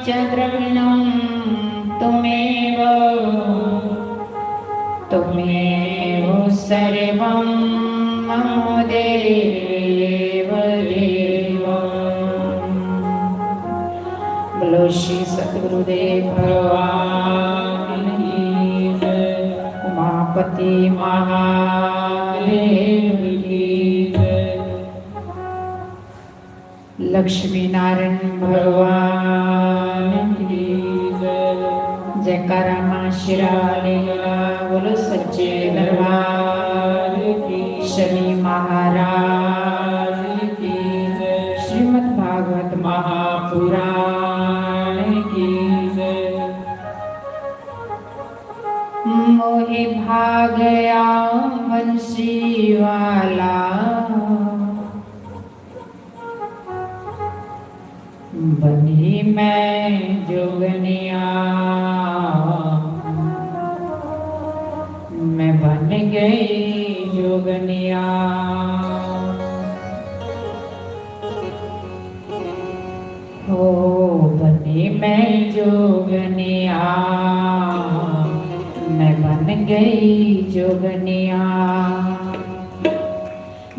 च द्रविणं त्वमेव त्वमेव सर्वं मम देव देव। बोलो श्री सतगुरुदेव भगवान की जय। उमापति महादेव की जय। लक्ष्मी नारायण भगवान की जय। जयकारा माँ शेरां वाली दा, बोलो सच्चे दरबार की। शनि महाराज की जय। श्रीमद् भागवत महापुराण की जय। मोहि भागया बंसी वाला बनी मैं जोगनिया, मैं बन गई जोगनिया। हो बनी मैं जोगनिया, मैं बन गई जोगनिया।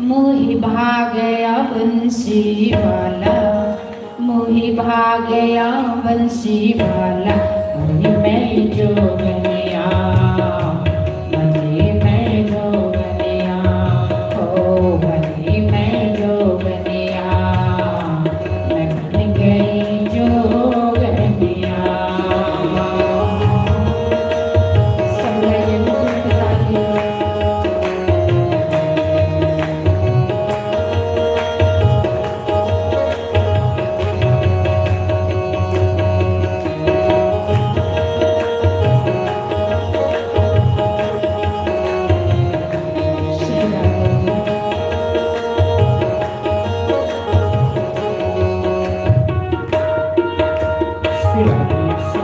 मोहि भागया बंसी वाला, मोहि भागया बंसी वाला, मोहि मैं जोगनिया, मोहि मैं जोगनिया, ओ मोहि मैं जोगनिया, मैं बन गई जोगनिया। संगत जी, मुकुट पिता की।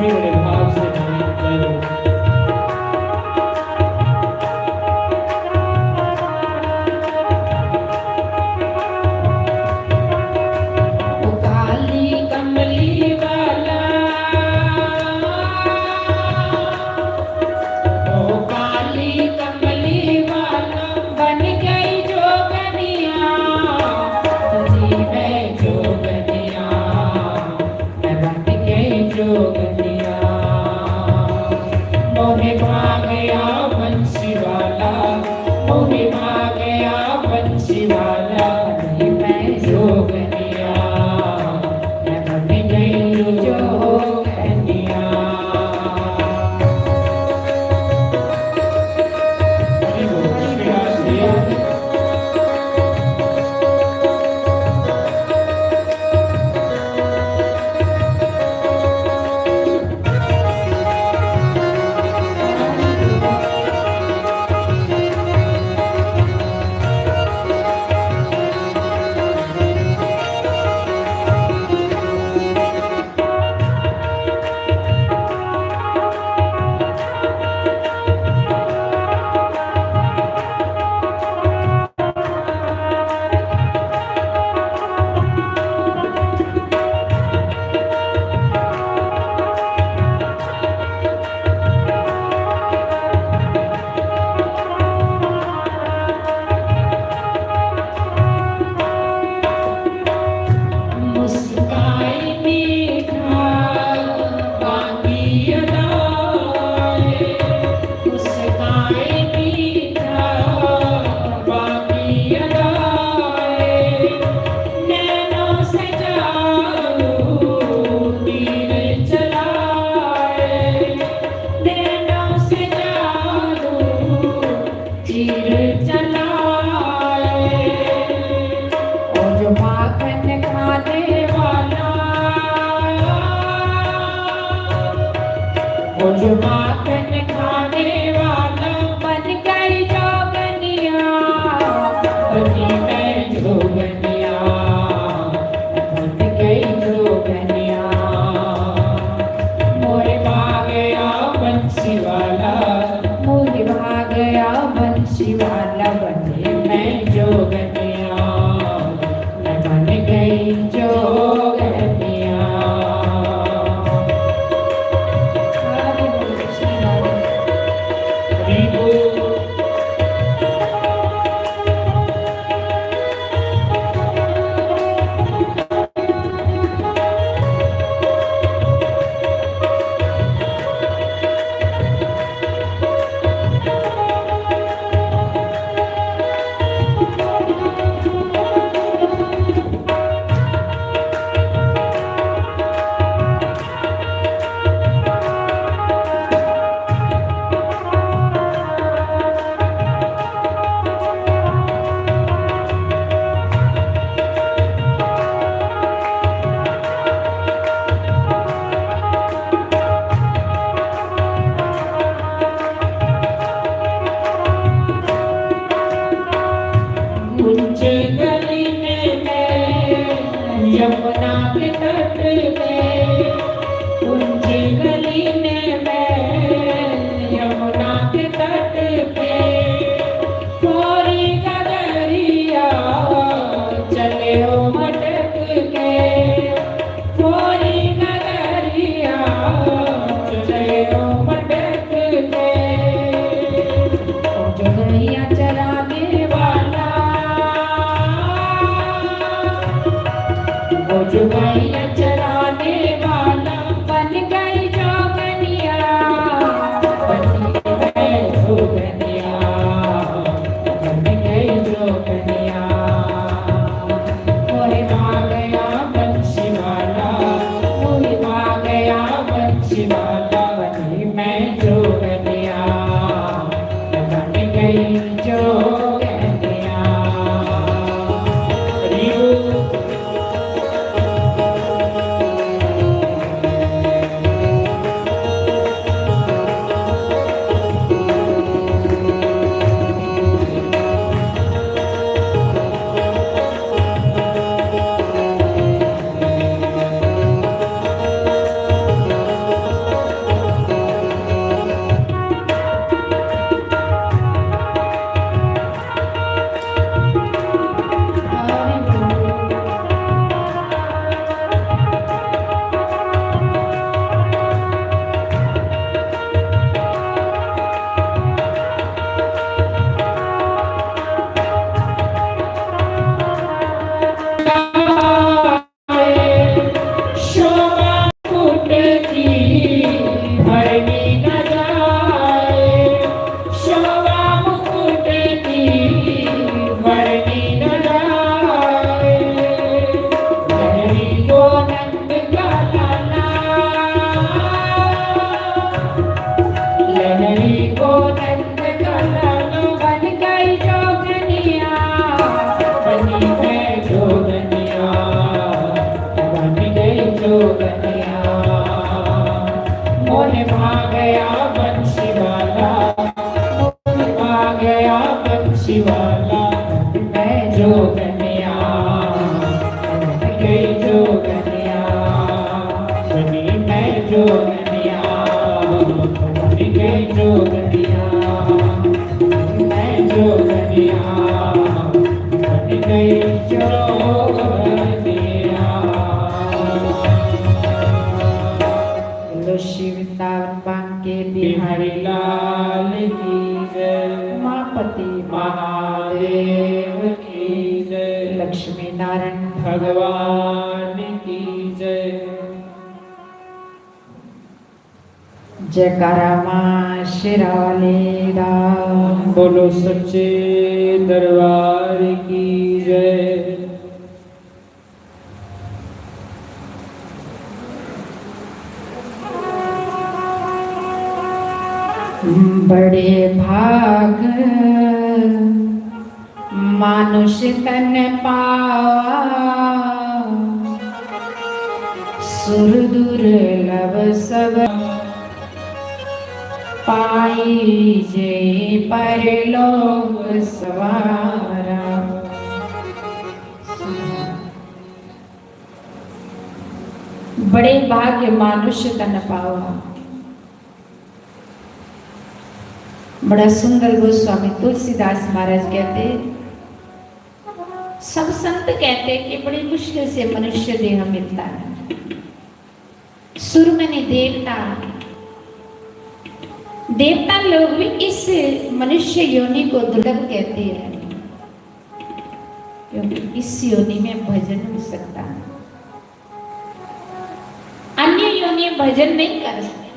बड़े भाव से गाएं। जय हो। ओ काली कमली वाला, ओ काली कमली वाला, बन गई जोगनिया, तुझी मैं जोगनिया। मैं बन गई जोगनिया, मोहे पा गया बंसी वाला, मोहे पा गया बंसी वाला, नहीं मैं जोगनिया, मैं बन गई जोगनिया। मुस्काई मीठा बाकी अदाए, मुस्काई मीठा बाकी अदाए, नैनों से जादू तीर चलाए, नैनों से जादू तीर चलाए। ओ जो माखन खाने वाला, ओ जो माखन खाने वाला, बन गई जोगनिया, बनी मैं जोगनिया, बन गई जोगनिया। मोरे पा गया बंसी वाला, मोरे पा गया बंसी वाला, बनी मैं जोगनिया, मैं बन गई जोगनिया। हरी बोल। कुंज गली में मैं यमुना के तट पे, कुंज गली में मैं यमुना के तट पे, कोरी गगरिया चले हो मटक के, कोरी गगरिया चले हो मटक के। ओ जो गैया चराने वाला, ओ जो गैया चराने वाला, बन गई जोगनिया। जोगनिया, मोहे पा गया बंसी वाला, मोहे पा गया बंसी वाला, मैं जोगनिया, बन गई जोगनिया, बनी मैं जोगनिया, बन गई जोगनिया, मैं जोगनिया, बन गई जोगनिया। बोलो श्री वृंदावन बांके बिहारी लाल की जय। उमापति महादेव की जय। लक्ष्मी नारायण भगवान की जय। जयकारा मां शेरा वाले दा। बोलो सच्चे दरबार की जय। बड़े भाग मानुष तन पावा, सुर दुर्लभ सब पाई जे परलोक सवारा। बड़े भाग्य मानुष तन पावा। बड़ा सुंदर गोस्वामी तुलसीदास महाराज कहते, सब संत कहते कि बड़ी मुश्किल से मनुष्य देह मिलता है। सुर में नहीं देवता, देवता लोग भी इस मनुष्य योनि को दुर्लभ कहते हैं, क्योंकि इस योनि में भजन हो सकता है, अन्य योनि में भजन नहीं कर सकते।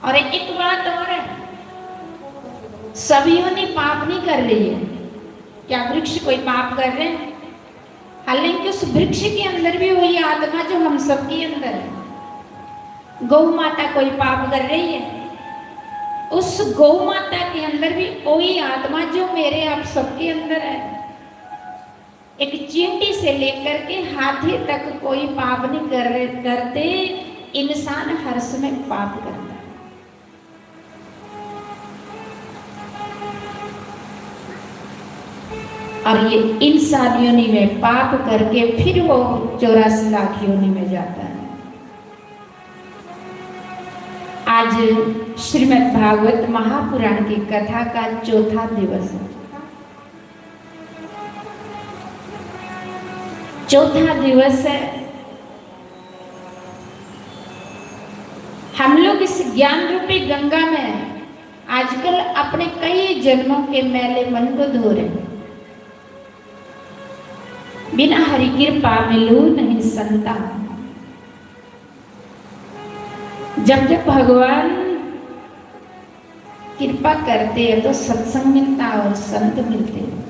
और एक बात और है, सब योनि पाप नहीं कर रही है। क्या वृक्ष कोई पाप कर रहे हैं? हालांकि उस वृक्ष के अंदर भी वही आत्मा जो हम सबके अंदर है। गौ माता कोई पाप कर रही है? उस गौ माता के अंदर भी वही आत्मा जो मेरे आप सबके अंदर है। एक चींटी से लेकर के हाथी तक कोई पाप नहीं कर रहे, करते। इंसान हर समय पाप करता है। और ये इंसान योनि में पाप करके फिर वो चौरासी लाख योनि में जाता है। आज श्रीमद् भागवत महापुराण की कथा का चौथा दिवस है। चौथा दिवस है। हम लोग इस ज्ञान रूपी गंगा में आजकल अपने कई जन्मों के मैले मन को धो रहे हैं। बिना हरि कृपा मिलू नहीं संता। जब जब भगवान कृपा करते हैं तो सत्संग मिलता है और संत मिलते हैं,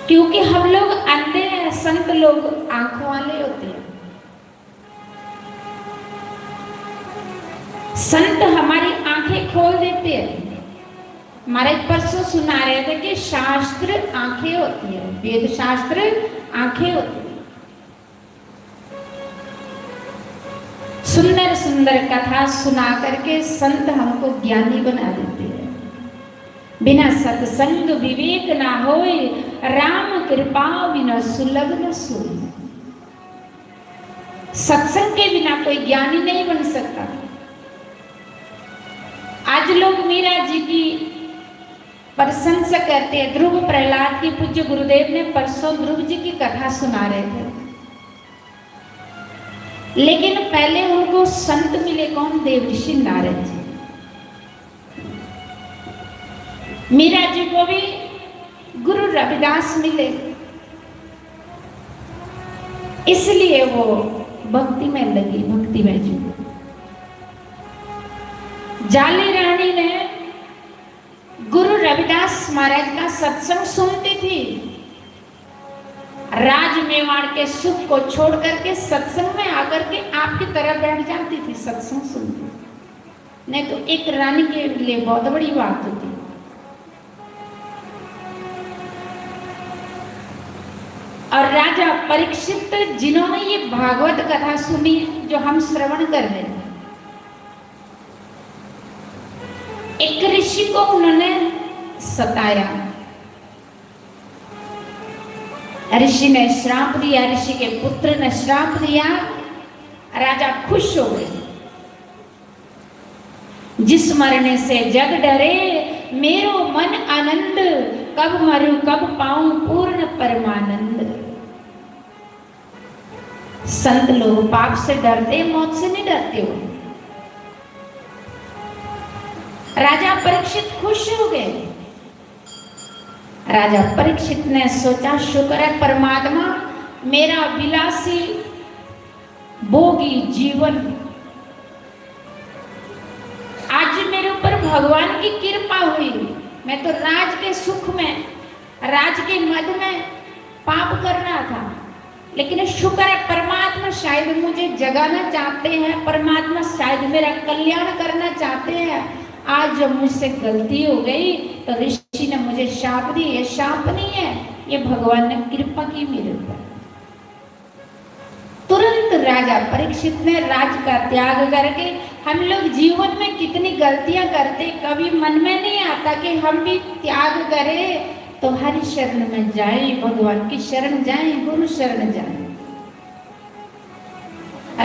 क्योंकि हम लोग अंधे हैं, संत लोग आंखों वाले होते हैं। संत हमारी आंखें खोल देते हैं। महाराज परसों सुना रहे थे कि शास्त्र आंखें होती है, वेद शास्त्र आंखें होती है। सुंदर सुंदर कथा सुना करके संत हमको ज्ञानी बना देते हैं। बिना सत्संग विवेक ना होए, राम कृपा बिना सुलभ न सोए। सत्संग के बिना कोई ज्ञानी नहीं बन सकता। आज लोग मीरा जी की प्रशंसा करते हैं। ध्रुव प्रहलाद की पूज्य गुरुदेव ने परसों ध्रुव जी की कथा सुना रहे थे, लेकिन पहले उनको संत मिले। कौन? देव ऋषि नारद जी। मीरा जी को भी गुरु रविदास मिले, इसलिए वो भक्ति में लगी, भक्ति में जुड़ी। जाली रानी ने गुरु रविदास महाराज का सत्संग सुनती थी, राज मेवाड़ के सुख को छोड़ करके सत्संग में आकर के आपकी तरह बैठ जाती थी, सत्संग सुनती। नहीं तो एक रानी के लिए बहुत बड़ी बात होती। और राजा परीक्षित, जिन्होंने ये भागवत कथा सुनी, जो हम श्रवण कर रहे हैं, एक ऋषि को उन्होंने सताया, ऋषि ने श्राप दिया, ऋषि के पुत्र ने श्राप दिया, राजा खुश हो गए। "जिस मरने से जग डरे, मेरो मन आनंद, कब मरूं कब पाऊं पूर्ण परमानंद।" संत लोग पाप से डरते, मौत से नहीं डरते हो। राजा परीक्षित खुश हो गए। राजा परीक्षित ने सोचा, "शुक्र है परमात्मा, मेरा विलासी भोगी जीवन, आज मेरे ऊपर भगवान की कृपा हुई। मैं तो राज के सुख में, राज के मद में पाप कर रहा था, लेकिन शुक्र है परमात्मा शायद मुझे जगाना चाहते हैं, परमात्मा शायद मेरा कल्याण करना चाहते हैं। आज जब मुझसे गलती हो गई तो ऋषि ने मुझे शाप दी, ये शाप नहीं है, ये भगवान ने कृपा की मेरे ऊपर।" तुरंत राजा परीक्षित ने राज का त्याग करके, हम लोग जीवन में कितनी गलतियां करते, कभी मन में नहीं आता कि हम भी त्याग करें तो हरि शरण में जाएं, भगवान की शरण जाएं, गुरु शरण जाएं।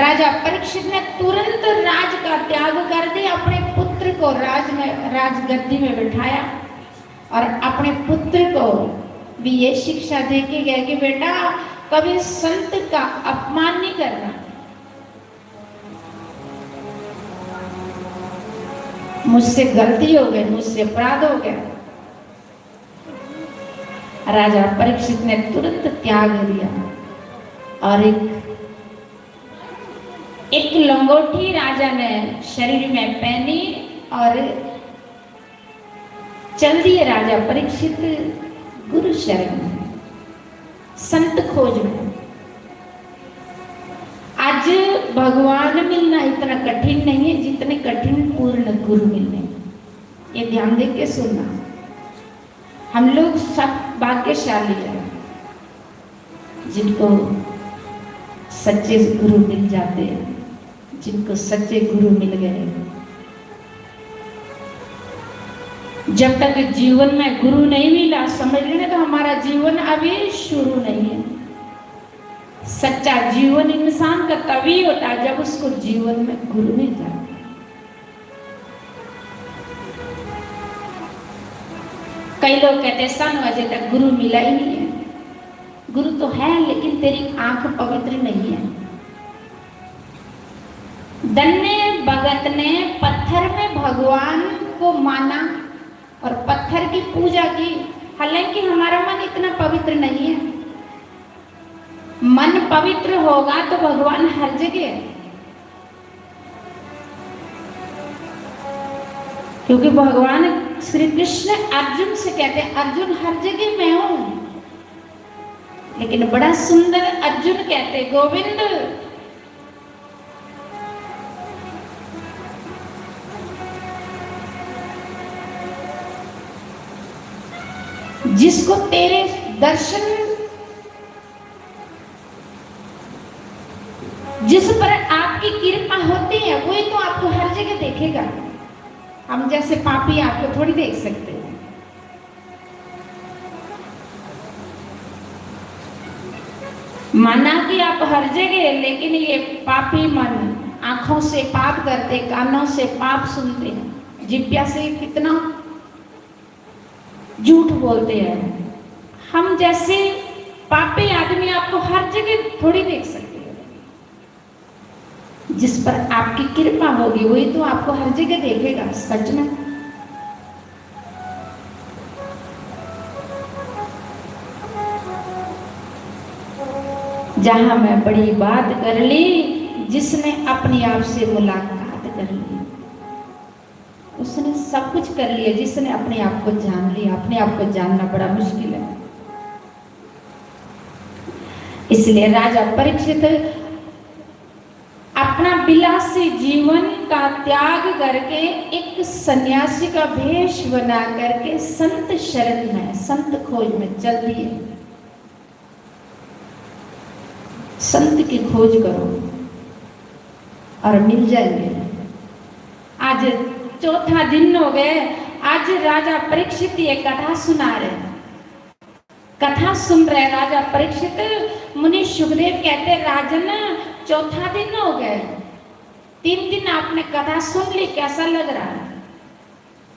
राजा परीक्षित ने तुरंत राज का त्याग कर दिया, अपने पुत्र को राज में, राजगद्दी में बिठाया और अपने पुत्र को भी ये शिक्षा दे के गया कि बेटा, कभी संत का अपमान नहीं करना। मुझसे गलती हो गई, मुझसे अपराध हो गया। राजा परीक्षित ने तुरंत त्याग दिया और एक, एक लंगोटी राजा ने शरीर में पहनी और चल दिए राजा परीक्षित गुरु शरण में, संत खोज में। आज भगवान मिलना इतना कठिन नहीं है जितने कठिन पूर्ण गुरु मिलने। ये ध्यान दे के सुनना। हम लोग सब भाग्यशाली हैं जिनको सच्चे गुरु मिल जाते हैं, जिनको सच्चे गुरु मिल गए। जब तक जीवन में गुरु नहीं मिला, समझ लेना तो हमारा जीवन अभी शुरू नहीं है। सच्चा जीवन इंसान का तभी होता है जब उसको जीवन में गुरु मिल जाता है। कई लोग कहते हैं, "सानू अजे तक गुरु मिला ही नहीं है।" गुरु तो है, लेकिन तेरी आंख पवित्र नहीं है। धन्य भगत ने पत्थर में भगवान को माना और पत्थर की पूजा की, हालांकि हमारा मन इतना पवित्र नहीं है। मन पवित्र होगा तो भगवान हर जगह है, क्योंकि भगवान श्री कृष्ण अर्जुन से कहते हैं, "अर्जुन, हर जगह मैं हूं।" लेकिन बड़ा सुंदर अर्जुन कहते, "गोविंद, जिसको तेरे दर्शन, जिस पर आपकी कृपा होती है, वही तो आपको हर जगह देखेगा। हम जैसे पापी आपको थोड़ी देख सकते हैं।" माना कि आप हर जगह, लेकिन ये पापी मन आंखों से पाप करते, कानों से पाप सुनते हैं, जिब्या से कितना झूठ बोलते हैं। हम जैसे पापी आदमी आपको हर जगह थोड़ी देख सकते हैं। जिस पर आपकी कृपा होगी, वही तो आपको हर जगह देखेगा। सच में, जहां मैं बड़ी बात कर ली, जिसने अपने आप से मुलाकात कर ली, उसने सब कुछ कर लिया। जिसने अपने आप को जान लिया, अपने आप को जानना बड़ा मुश्किल है। इसलिए राजा परीक्षित अपना विलासी जीवन का त्याग करके एक सन्यासी का भेष बना करके संत शरण में, संत खोज में चल दिए। संत की खोज करो और मिल जाएंगे। आज चौथा दिन हो गए। आज राजा परीक्षित ये कथा सुना रहे, कथा सुन रहे राजा परीक्षित। मुनि सुखदेव कहते, राजन, चौथा दिन हो गए, तीन दिन आपने कथा सुन ली, कैसा लग रहा है?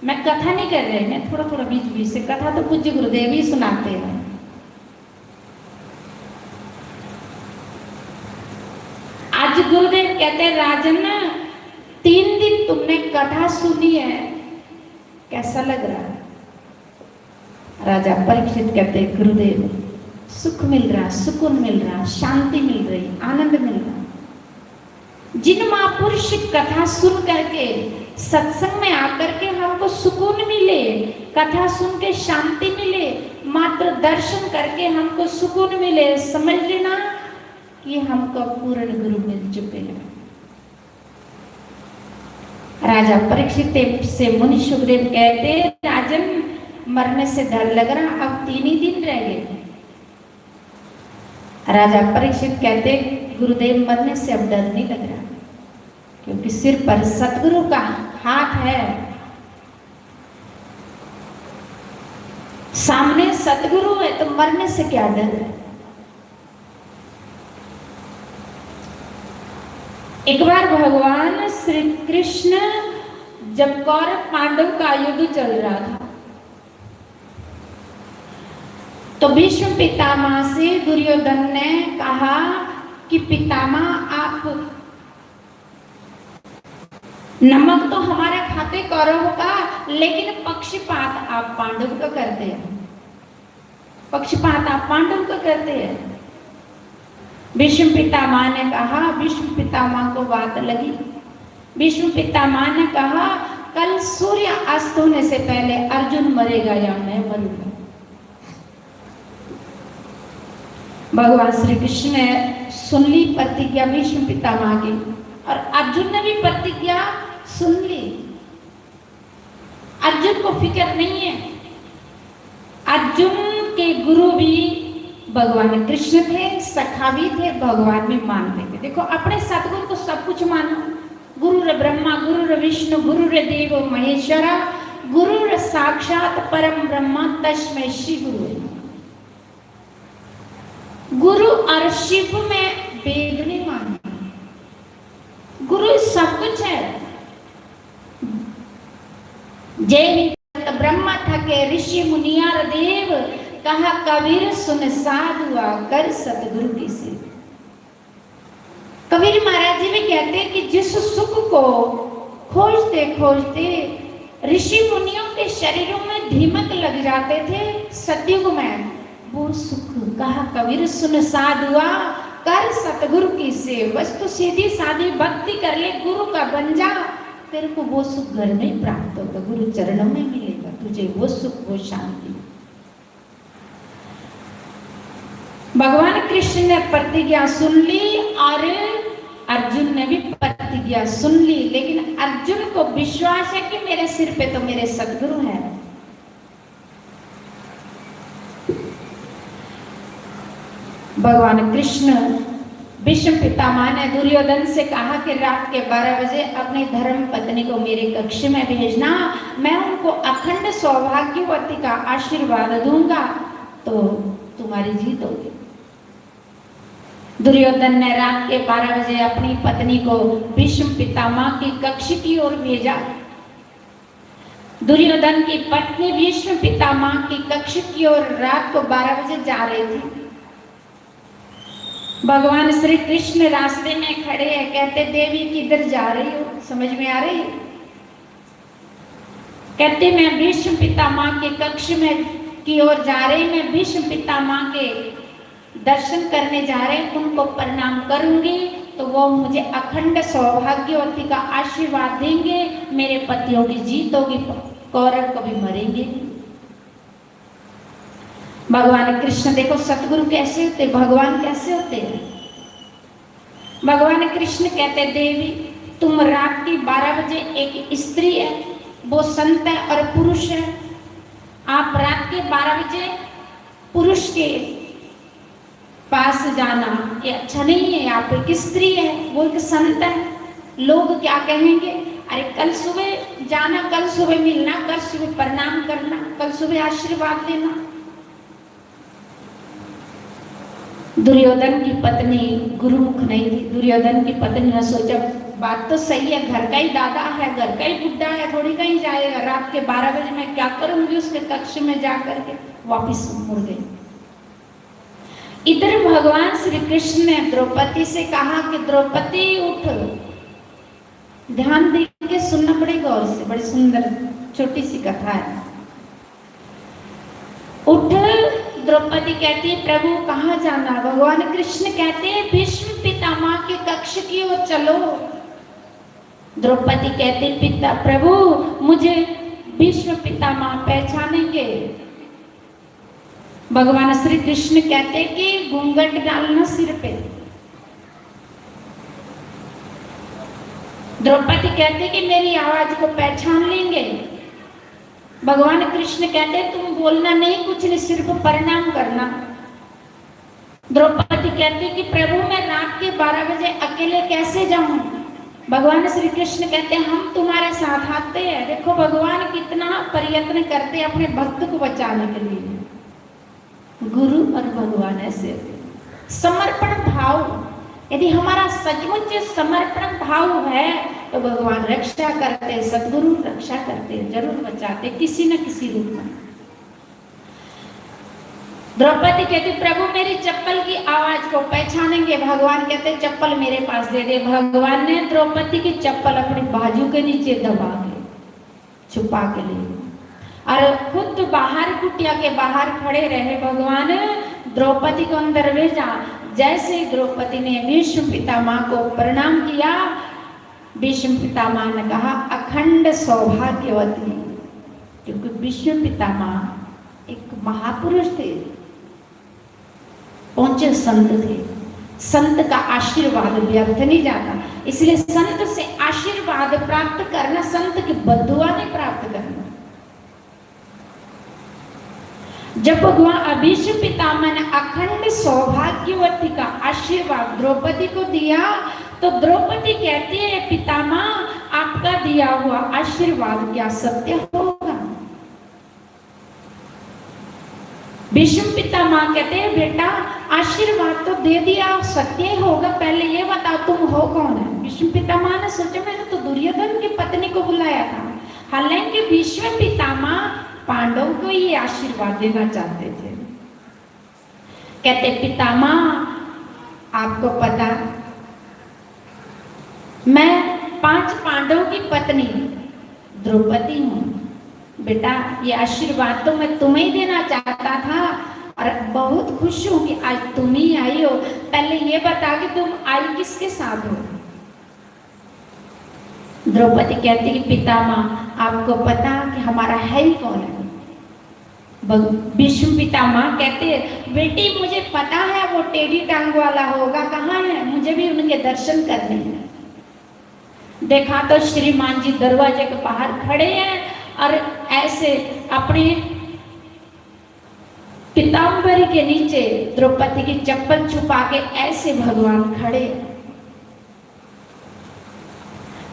मैं कथा नहीं कर रही, मैं थोड़ा थोड़ा बीच बीच से, कथा तो पूज्य गुरुदेव ही सुनाते हैं। आज गुरुदेव कहते, राजन, तीन दिन तुमने कथा सुनी है, कैसा लग रहा है? राजा परीक्षित कहते, गुरुदेव, सुख मिल रहा, सुकून मिल रहा, शांति मिल रही, आनंद मिल रहा। जिन महापुरुष की कथा सुन करके, सत्संग में आकर के हमको सुकून मिले, कथा सुन के शांति मिले, मात्र दर्शन करके हमको सुकून मिले, समझ लेना कि हमको पूर्ण गुरु मिल चुके हैं। राजा परीक्षित से मुनि सुखदेव कहते, राजन, मरने से डर लग रहा, अब तीन ही दिन रह गए। राजा परीक्षित कहते, गुरुदेव, मरने से अब डर नहीं लग रहा, क्योंकि सिर पर सतगुरु का हाथ है, सामने सतगुरु है, तो मरने से क्या डर है? एक बार भगवान श्री कृष्ण, जब कौरव पांडव का युद्ध चल रहा था, तो भीष्म पितामह से दुर्योधन ने कहा कि पितामह, आप, नमक तो हमारे खाते कौरव का, लेकिन पक्षपात आप पांडव का करते हैं, पक्षपात आप पांडव का करते हैं। भीष्म पितामह ने कहा, भीष्म पितामह को बात लगी। भीष्म पितामह ने कहा, कल सूर्य अस्त होने से पहले अर्जुन मरेगा या मैं मरूंगा। भगवान श्री कृष्ण ने सुन ली प्रतिज्ञा भीष्म पितामह की, और अर्जुन ने भी प्रतिज्ञा सुन ली। अर्जुन को फिक्र नहीं है। अर्जुन के गुरु भी भगवान कृष्ण थे, सखा भी थे, भगवान भी मानते थे। देखो, अपने सतगुरु को सब कुछ मानो। गुरुर्ब्रह्मा गुरुर्विष्णु गुरुर्देवो महेश्वरा, गुरुर्साक्षात् परं ब्रह्म तस्मै श्री गुरुवे नमः। गुरु और शिव में भेद नहीं मानना। गुरु सब कुछ है। जय ही जगत ब्रह्मा थके ऋषि मुनियार देव, कहा कबीर सुन साधुआ कर सतगुरु की सेवा। कबीर महाराज जी भी कहते हैं कि जिस सुख को खोजते खोजते ऋषि मुनियों के शरीरों में दीमक लग जाते थे सतयुग में, वो सुख, कहा कबीर सुन साधुआ कर सतगुरु की सेवा। बस तू सीधी सादी भक्ति कर ले, गुरु का बन जा, तेरे को वो सुख घर में ही प्राप्त होगा, गुरु चरणों में मिलेगा तुझे वो सुख, वो शांति। भगवान कृष्ण ने प्रतिज्ञा सुन ली और अर्जुन ने भी प्रतिज्ञा सुन ली, लेकिन अर्जुन को विश्वास है कि मेरे सिर पे तो मेरे सतगुरु हैं। भगवान कृष्ण, भीष्म पितामह ने दुर्योधन से कहा कि रात के बारह बजे अपनी धर्म पत्नी को मेरे कक्ष में भेजना, मैं उनको अखंड सौभाग्यवती का आशीर्वाद दूंगा तो तुम्हारी जीत होगी। दुर्योधन ने रात के बारह बजे अपनी पत्नी को भीष्म पितामह की कक्ष की ओर भेजा। दुर्योधन की पत्नी भीष्म पितामह की कक्ष की ओर रात को बारह बजे जा रही थी। भगवान श्री कृष्ण रास्ते में खड़े हैं, कहते, देवी, किधर जा रही हो? समझ में आ रही है? कहते, मैं भीष्म पितामह के कक्ष में की ओर जा रही, मैं भीष्म पितामह के दर्शन करने जा रहे हैं, उनको प्रणाम करूंगी तो वो मुझे अखंड सौभाग्यवती का आशीर्वाद देंगे, मेरे पतियों की जीत होगी, कौरव कभी मरेंगे नहीं। भगवान कृष्ण, देखो सतगुरु कैसे होते, भगवान कैसे होते हैं। भगवान कृष्ण कहते, देवी, तुम रात की बारह बजे, एक स्त्री है, वो संत है और पुरुष है, आप रात के बारह बजे पुरुष के पास जाना ये अच्छा नहीं है। आप एक स्त्री है, वो एक संत है, लोग क्या कहेंगे? अरे, कल सुबह जाना, कल सुबह मिलना, कल सुबह प्रणाम करना, कल सुबह आशीर्वाद देना। दुर्योधन की पत्नी गुरुमुख नहीं थी। दुर्योधन की पत्नी ने सोचा, बात तो सही है, घर का ही दादा है, घर का ही बुड्ढा है, थोड़ी कहीं जाएगा। रात के बारह बजे मैं क्या करूंगी उसके कक्ष में जा करके? वापिस मुड़ गई। इधर भगवान श्री कृष्ण ने द्रौपदी से कहा कि द्रौपदी उठ। ध्यान दे के सुनना बड़े गौर से, बड़ी सुंदर छोटी सी कथा है। उठ, द्रौपदी कहती है, प्रभु कहाँ जाना? भगवान कृष्ण कहते हैं, भीष्म पितामह के कक्ष की ओर चलो। द्रौपदी कहती, पिता, प्रभु, मुझे भीष्म पितामह पहचानेंगे? भगवान श्री कृष्ण कहते कि घूंघट डालना सिर पे। द्रौपदी कहते कि मेरी आवाज को पहचान लेंगे। भगवान कृष्ण कहते, तुम बोलना नहीं, कुछ नहीं, सिर्फ प्रणाम करना। द्रौपदी कहती कि प्रभु, मैं रात के बारह बजे अकेले कैसे जाऊं? भगवान श्री कृष्ण कहते, हम तुम्हारे साथ आते हैं। देखो, भगवान कितना प्रयत्न करते हैं अपने भक्त को बचाने के लिए। गुरु और भगवान ऐसे होते हैं। समर्पण भाव, यदि हमारा सचमुच समर्पण भाव है तो भगवान रक्षा करते हैं, सदगुरु रक्षा करते हैं, जरूर बचाते हैं किसी न किसी रूप में। द्रौपदी कहती, प्रभु मेरी चप्पल की आवाज को पहचानेंगे? भगवान कहते, चप्पल मेरे पास दे दे। भगवान ने द्रौपदी की चप्पल अपनी बाजू के नीचे दबा के छुपा के ले और खुद बाहर, कुटिया के बाहर खड़े रहे। भगवान द्रौपदी को अंदर भेजा। जैसे ही द्रौपदी ने भीष्म पितामह को प्रणाम किया, भीष्म पितामह ने कहा, अखंड सौभाग्यवती, क्योंकि भीष्म पितामह एक महापुरुष थे, पहुंचे संत थे। संत का आशीर्वाद व्यर्थ नहीं जाता, इसलिए संत से आशीर्वाद प्राप्त करना, संत की बद्दुआ नहीं प्राप्त करना। जब भगवान भीष्म पितामह ने अखंड सौभाग्यवती का आशीर्वाद द्रौपदी को दिया, तो द्रौपदी कहती है, पितामह, आपका दिया हुआ आशीर्वाद क्या सत्य होगा? भीष्म पितामह कहते हैं, बेटा, आशीर्वाद तो दे दिया, सत्य ही होगा, पहले ये बताओ तुम हो कौन है? भीष्म पितामह ने सोचा, मैंने तो दुर्योधन की पत्नी को बुलाया था। हालांकि भीष्म पितामह पांडव को ये आशीर्वाद देना चाहते थे। कहते, पितामह, आपको पता, मैं पांच पांडव की पत्नी द्रौपदी हूँ। बेटा, ये आशीर्वाद तो मैं तुम्हें ही देना चाहता था और बहुत खुश हूँ कि आज तुम ही आई हो। पहले ये बता कि तुम आई किसके साथ हो? द्रौपदी कहती कि पितामह, आपको पता कि हमारा है ही कौन है? भग-, भीष्म पितामह कहते, बेटी, मुझे पता है वो टेढ़ी टांग वाला होगा, कहाँ है? मुझे भी उनके दर्शन करने हैं। देखा तो श्रीमान जी दरवाजे के बाहर खड़े हैं और ऐसे अपने पीताम्बरी के नीचे द्रौपदी की चप्पल छुपा के ऐसे भगवान खड़े।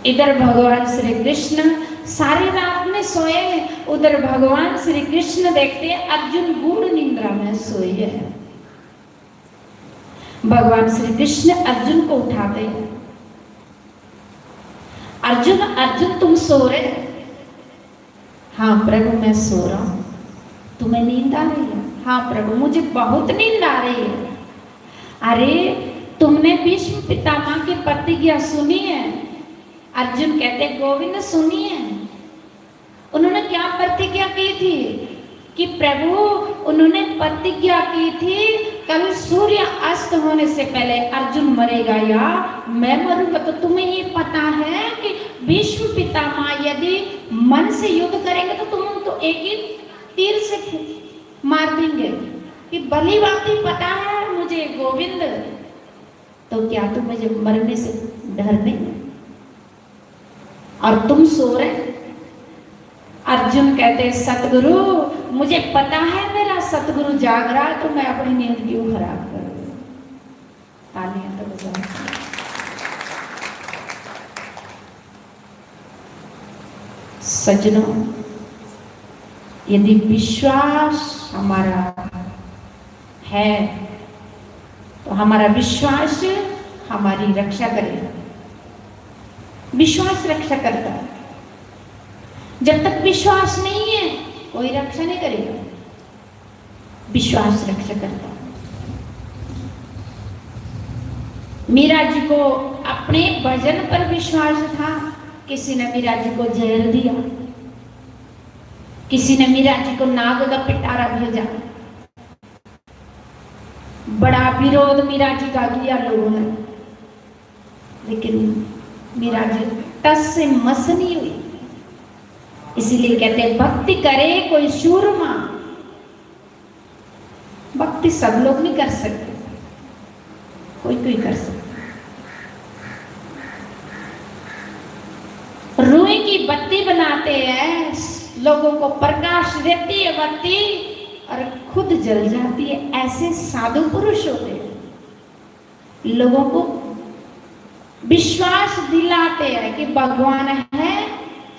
इधर भगवान श्री कृष्ण सारी रात में सोए हैं, उधर भगवान श्री कृष्ण देखते हैं अर्जुन गूढ़ निंद्रा में सोए हैं। भगवान श्री कृष्ण अर्जुन को उठाते हैं, अर्जुन, अर्जुन, तुम सो रहे हो? हाँ प्रभु, मैं सो रहा हूँ। तुम्हें नींद आ रही है? हाँ प्रभु, मुझे बहुत नींद आ रही है। अरे, तुमने भीष्म पितामह की प्रतिज्ञा सुनी है? अर्जुन कहते, गोविंद, सुनी है। उन्होंने क्या प्रतिज्ञा की थी कि प्रभु, उन्होंने प्रतिज्ञा की थी, कल सूर्य अस्त होने से पहले अर्जुन मरेगा या मैं मरूंगा। तो तुम्हें ये पता है कि भीष्म पितामह यदि मन से युद्ध करेंगे तो तुम उनको एक ही तीर से मार देंगे। कि भली भांति पता है मुझे गोविंद, तो क्या तुम्हें जब मरने से डर नहीं? और तुम सो रहे। अर्जुन कहते, सतगुरु, मुझे पता है मेरा सतगुरु जाग रहा है, तो मैं अपनी नींद क्यों खराब करूं? तालियां तो बजाओ। सज्जनों, यदि विश्वास हमारा है तो हमारा विश्वास हमारी रक्षा करेगा। विश्वास रक्षा करता है। जब तक विश्वास नहीं है, कोई रक्षा नहीं करेगा। विश्वास रक्षा करता है। मीरा जी को अपने भजन पर विश्वास था। किसी ने मीरा जी को जहर दिया, किसी ने मीरा जी को नाग का पिटारा भेजा, बड़ा विरोध मीरा जी का किया लोगों ने, लेकिन मीरा जी टस से मस नहीं हुई। इसीलिए कहते हैं, भक्ति करे कोई सूरमा। भक्ति सब लोग नहीं कर सकते, कोई कोई कर सकता। रुई की बत्ती बनाते हैं, लोगों को प्रकाश देती है बत्ती, और खुद जल जाती है। ऐसे साधु पुरुष होते हैं, लोगों को विश्वास दिलाते हैं कि भगवान है,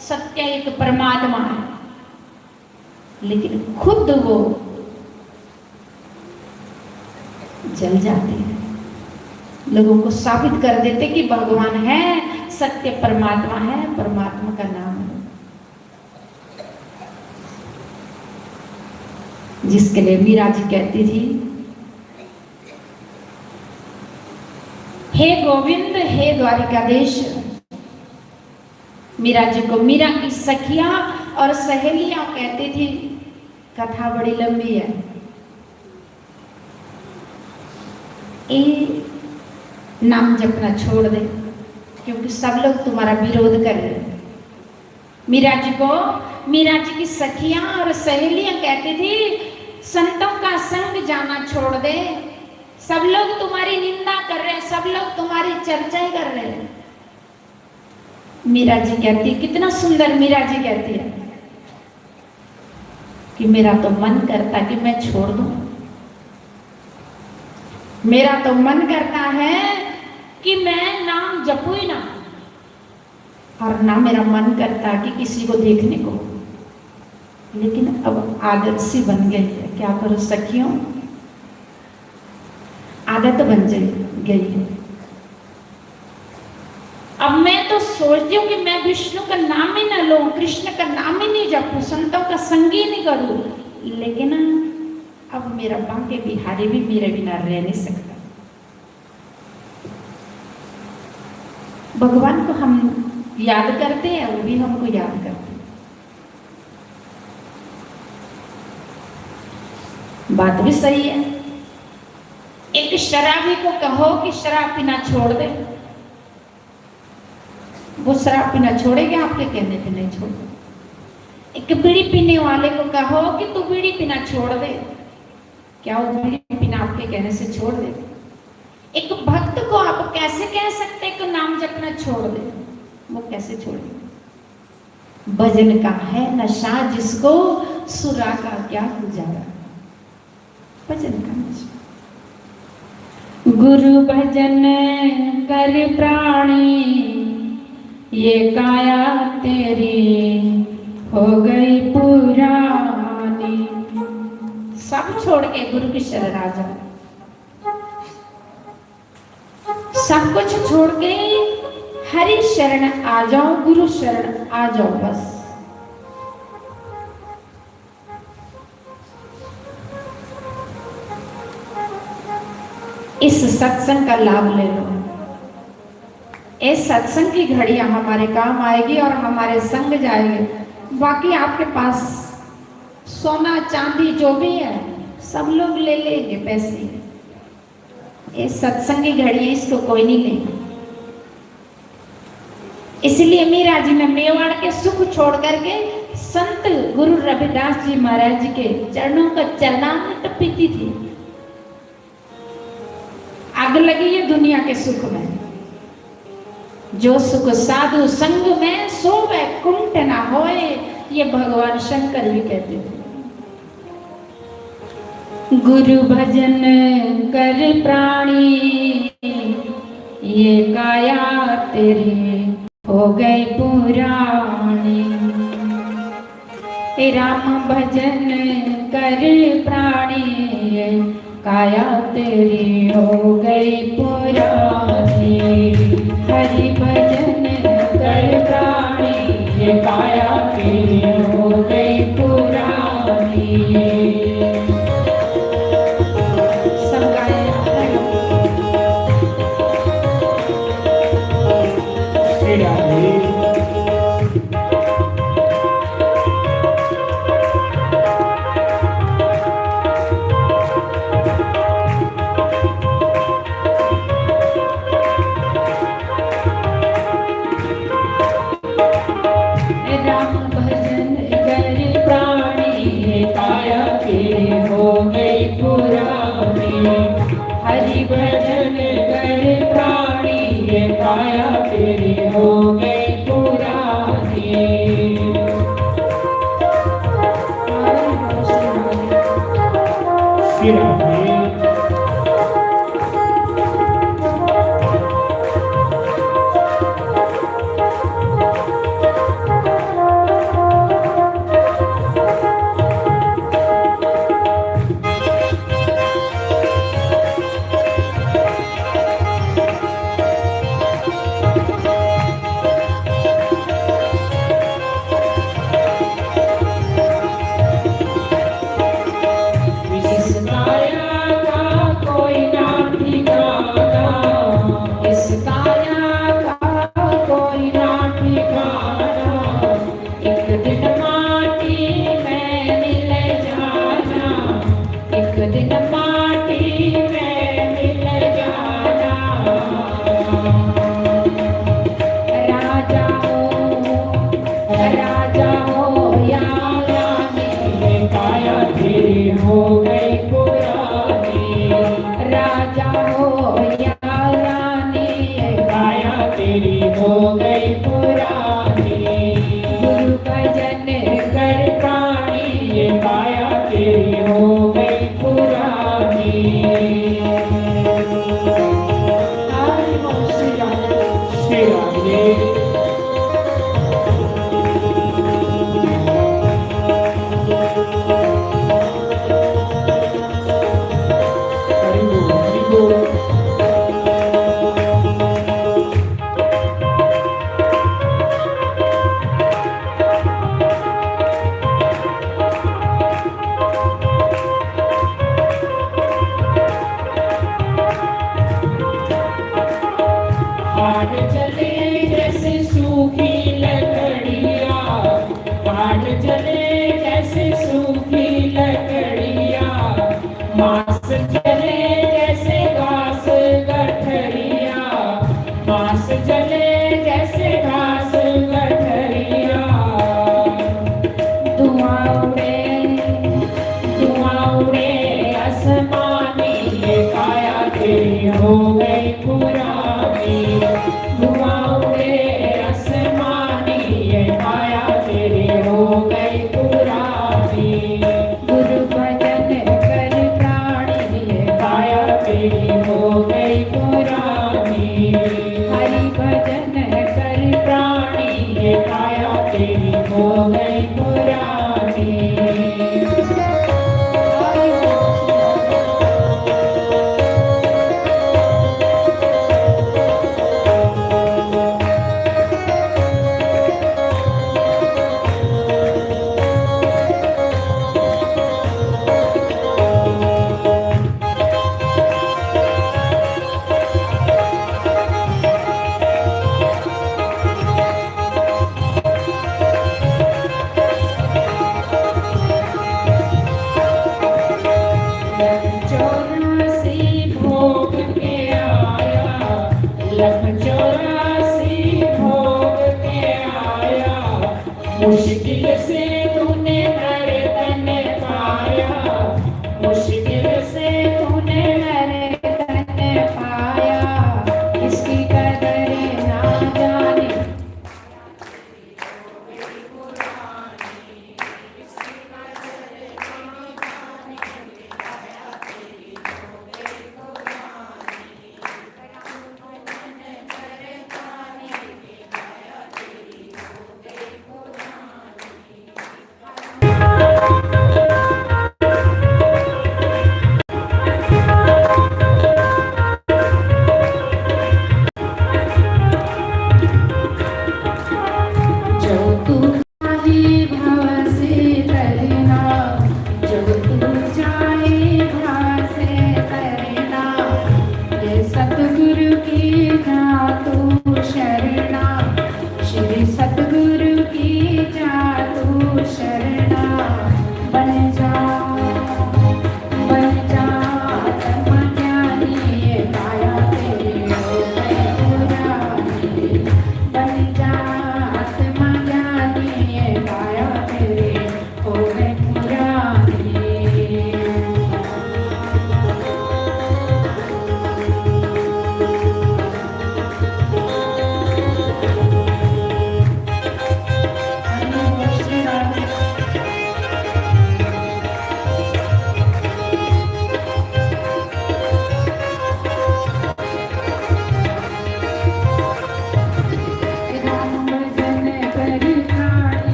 सत्य एक परमात्मा है, लेकिन खुद वो जल जाते हैं। लोगों को साबित कर देते कि भगवान है, सत्य परमात्मा है, परमात्मा का नाम है। जिसके लिए मीरा जी कहती थी, हे गोविंद, हे द्वारिकाधीश। मीरा जी को मीरा की सखियां और सहेलियां कहती थी, कथा बड़ी लंबी है, ये नाम जपना छोड़ दे, क्योंकि सब लोग तुम्हारा विरोध कर रहे हैं। मीरा जी को, मीरा जी की सखियां और सहेलियां कहती थी, संतों का संग जाना छोड़ दे, सब लोग तुम्हारी निंदा कर रहे हैं, सब लोग तुम्हारी चर्चाएं कर रहे हैं। मीरा जी कहती, कितना सुंदर मीरा जी कहती है कि मेरा तो मन करता कि मैं छोड़ दूं, मेरा तो मन करता है कि मैं नाम जपू ही ना, और ना मेरा मन करता कि किसी को देखने को। लेकिन अब आदत सी बन गई है, क्या करो सखियों, आदत बन जाई गई है। अब मैं तो सोचती हूँ कि मैं विष्णु का नाम ही ना लूं, कृष्ण का नाम ही नहीं जपूं, संतों का संग ही नहीं करूं, लेकिन अब मेरा बांके बिहारी भी मेरे बिना रह नहीं सकता। भगवान को हम याद करते हैं, वो भी हमको याद करते हैं। बात भी सही है। एक शराबी को कहो कि शराब पीना छोड़ दे, वो शराब पीना छोड़ेगा? आपके कहने पे नहीं छोड़ेगा। एक बीड़ी पीने वाले को कहो कि तू बीड़ी पीना छोड़ दे, क्या वो बीड़ी पीना आपके कहने से छोड़ देगा? एक भक्त को आप कैसे कह सकते हैं कि नाम जपना छोड़ दे? वो कैसे छोड़ेगा? भजन का है नशा जिसको, सुरा का क्या गुजारा। भजन का नशा। गुरु भजन कर प्राणी, ये काया तेरी हो गई पुरानी। सब छोड़ के गुरु की शरण आ जाओ, सब कुछ छोड़ के हरि शरण आ जाओ, गुरु शरण आ जाओ। बस इस सत्संग का लाभ ले लो। इस सत्संग की घड़ियां हमारे काम आएगी और हमारे संग जाएगी। बाकी आपके पास सोना चांदी जो भी है, सब लोग ले लेंगे पैसे। ये सत्संग की घड़ी है, इसको कोई नहीं लेगा। इसलिए मीरा जी ने मेवाड़ के सुख छोड़ करके संत गुरु रविदास जी महाराज जी के चरणों का चरणामृत पीती थी। आग लगी ये दुनिया के सुख में। जो सुख साधु संग में, सो वैकुंठ ना होए, ये भगवान शंकर भी कहते थे। गुरु भजन कर प्राणी, ये काया तेरी हो गई पुरानी। हे राम भजन कर प्राणी, ये काया तेरी हो गई पुरानी। हरि भजन कर प्राणी, ये काया तेरी हो गई पुरानी। संगाया है। श्री राधे। राम भजन कर प्राणी, ये काया तेरी हो गई पुरानी। हरि भजन कर प्राणी, ये काया तेरी हो गई पुरानी। श्री राधे। इस काया का कोई ना ठिकाना, इस काया का कोई ना ठिकाना। एक दिन माटी में मिल जाना, एक दिन माटी में मिल जाना। राजा हो, राजा हो या रानी, ये काया तेरी हो गई पुरानी। राजा हो या रानी, ये काया तेरी हो गई पुरानी। गुरु भजन कर प्राणी, ये काया तेरी हो गई पुरानी। श्री राधे। हरि बोल, हरि बोल। हाड़ जले जैसे सूखी लकड़िया, हाड़ जले जैसे सूखी लकड़िया, मांस जले जैसे घास गठरिया, मांस जले जैसे घास गठरिया। धुआं उड़े, धुआं उड़े आसमानी, ये काया तेरी हो गई पुरानी। धुआं उड़े आसमानी, ये काया तेरी हो गई पुरानी। गुरु भजन कर प्राणी, ये काया तेरी हो गई पुरानी। हरि भजन कर प्राणी, ये काया तेरी हो गई पुरानी। चौरासी भोग के आया, लख चौरासी भोग के आया। मुश्किल से तूने नर तन पाया, मुश्किल से तूने नर तन पाया। इसकी कदर ना जाने।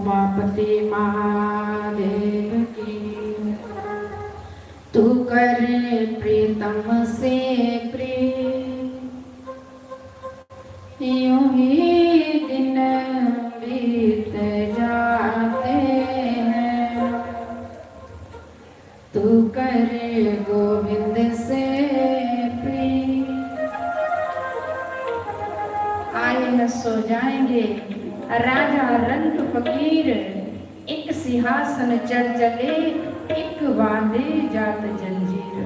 उमापति महादेव की। तू कर प्रीतम से प्रीत, यूं ही दिन बीत जाते हैं। तू कर गोविंद से प्रीत। आए न सो जाएंगे राजा रंक फकीर, एक सिंहासन चढ़ चले, एक बांधे जात जंजीर।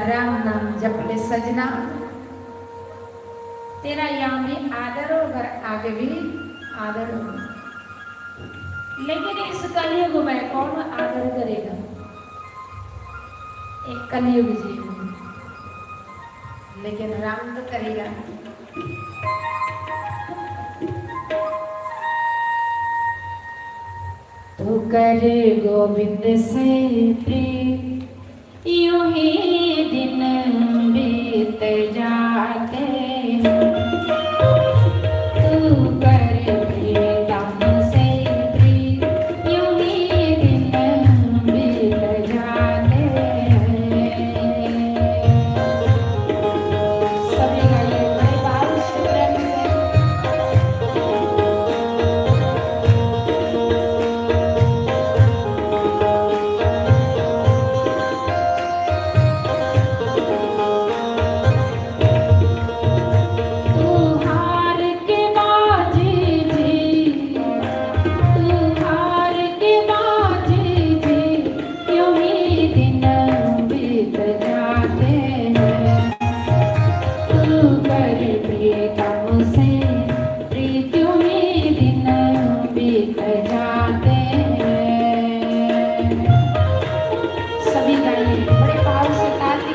राम नाम जप ले सजना, तेरा यहाँ भी आदर हो, घर आगे भी आदर हो। लेकिन इस कलयुग में कौन आदर करेगा? एक कलयुग जीव, लेकिन राम तो करेगा। तू कर गोविंद से प्रीत, यूं ही दिन बीत जाते हैं। तू कर प्रीतम से प्रीत, यूं ही दिन बीत जाते हैं। सभी गाइए, बड़े भाव से प्रेम से। तू हार के बाजी जी, तू हार के बाजी जी, यूं ही दिन बीत जाते हैं। तू कर प्रीतम से प्रीत, यूं ही दिन बीत जाते हैं। सभी गाइए, बड़े भाव से ताली।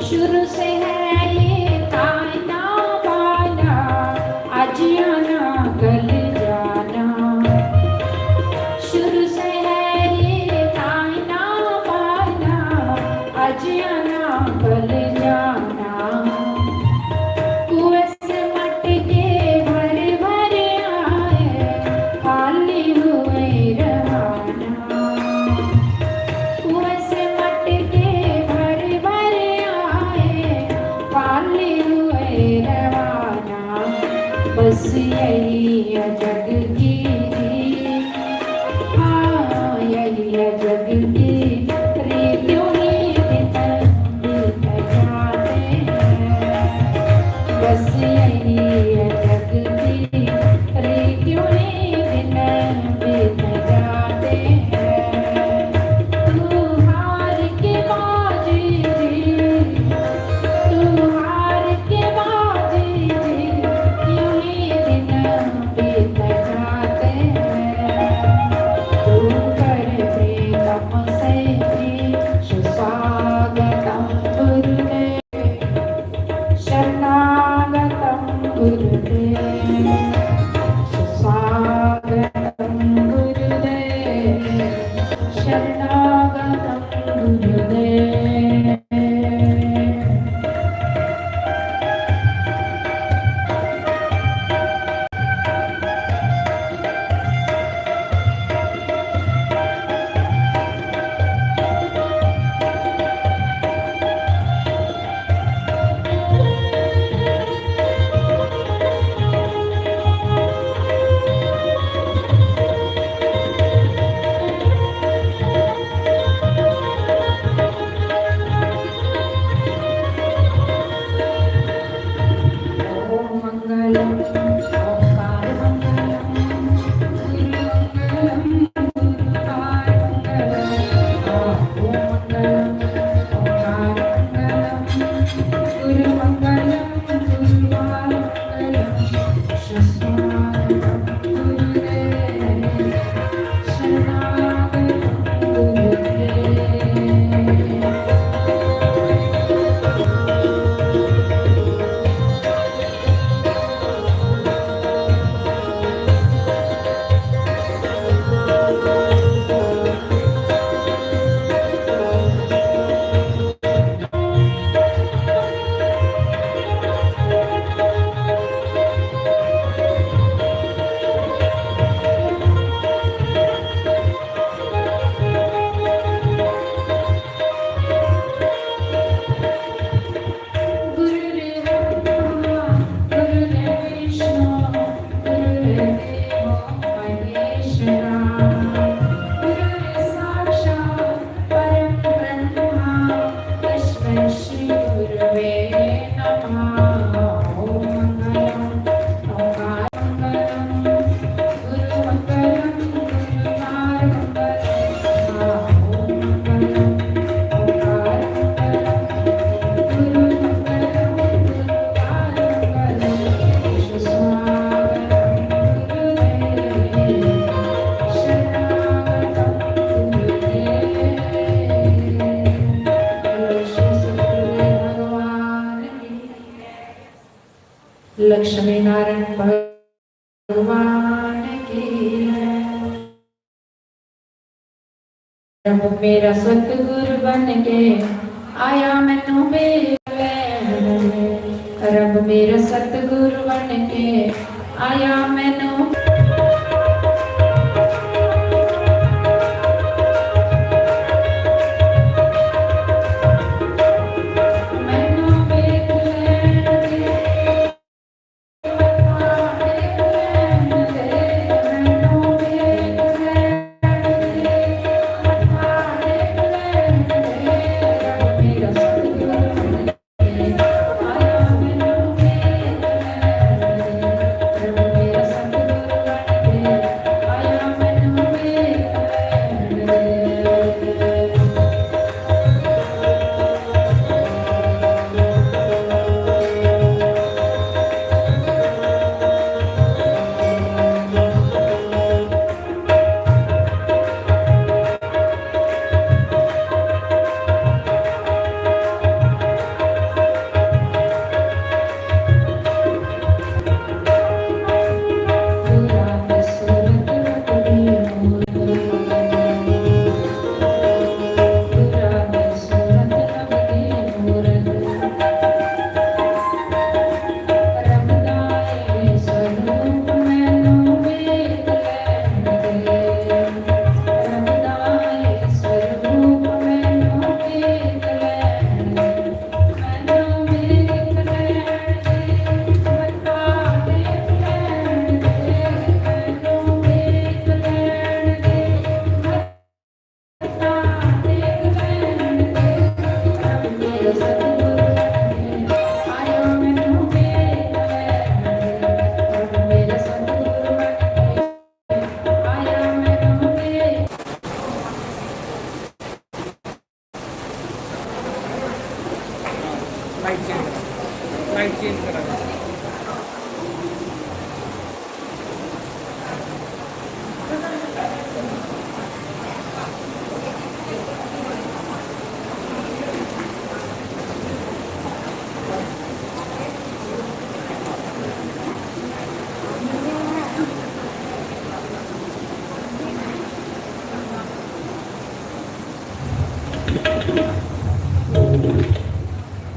शुरू से है ये ताना बाना, आज आना कल जाना। शुरू से है ये ताना बाना, आज आना कल जाना। कुएं से मटके भर भर आए, खाली हुए रवाना। कुएं से मटके भर भर आए, खाली हुए रवाना। बस यही है जग की रीत, हाँ, यही है जग की रीत, यूं ही दिन बीत जाते हैं। बस यही है जग की रीत, यूं ही दिन बीत जाते हैं। तू हार के बाजी जी, तू हार के बाजी जी, यूं ही दिन बीत लक्ष्मी नारायण भगवान की जय। रब मेरा सतगुरु बन के आया मैनू बेल लैन दे। रब मेरा सतगुरु बन के आया मैनू।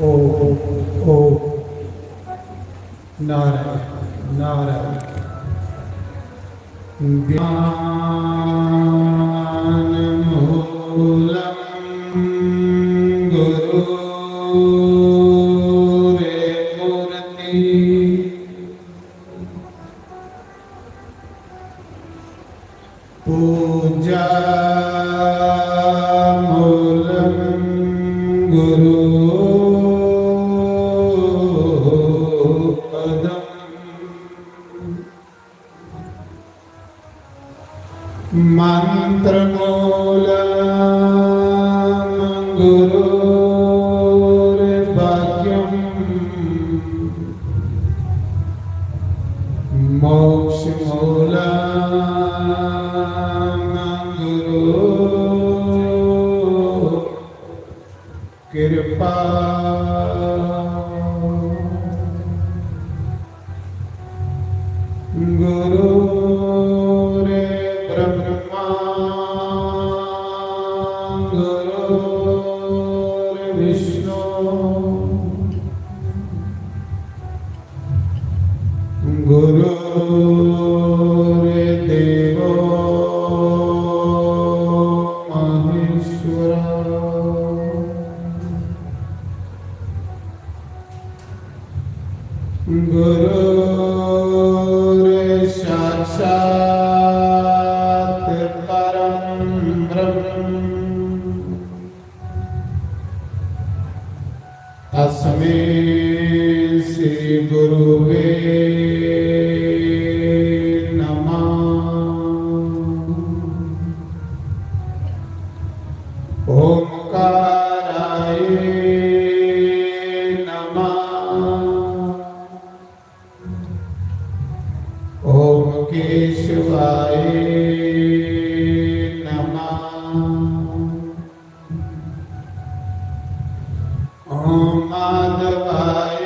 ओ, ओ, ओ। नारायण, नारायण। ध्यान मूलम गुरु रे मूर्ति। पूजा मूलं गुरु पदम्। गुरुर्साक्षात् परं ब्रह्म। तस्मै श्री गुरुवे नमः। ओंकाराय नमः। ओम केशवाय नमः। ओम माधवाय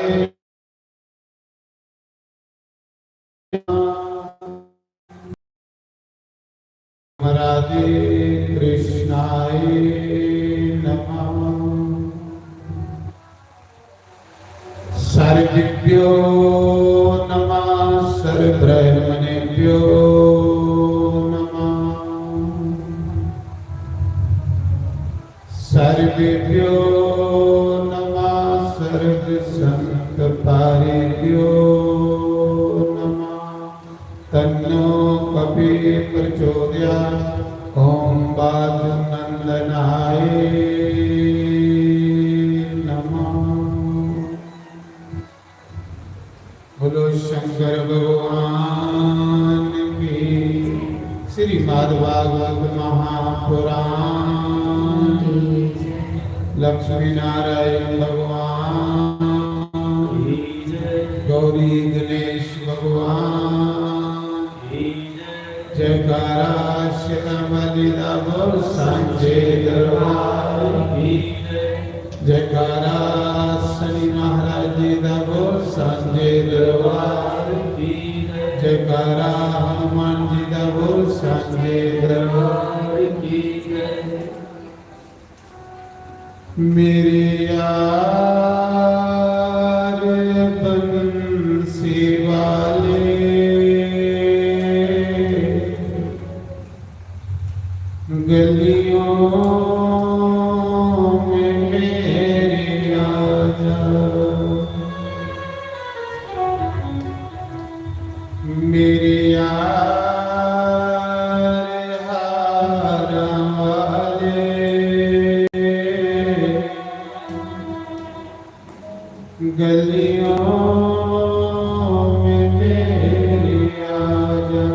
नमः। राधे कृष्णाय नमः। सर्वेभ्यो नमः, सर्वब्राह्मणेभ्यो नमः। सर्वेभ्यो नमः, सर्वसंत पारेभ्यो नमः। तन्नो कपि प्रचोदयात्। ओम वासुनंदनाय नमः। बोलो शंकर भगवान की, श्रीमद् भागवत महापुराण की, लक्ष्मी नारायण भगवान की, गौरी गणेश भगवान की। जयकारा श्याम जी दा बोल सांचे दरबार की। जयकारा शनि महाराज जी दा बोल सांचे दरबार की। जयकारा हनुमान जी दा बोल सांचे दरबार की। मेरे यार बंसी वाले, गलियों में मेरे आजा। मेरे यार हार वाले, गलियों में मेरे आजा।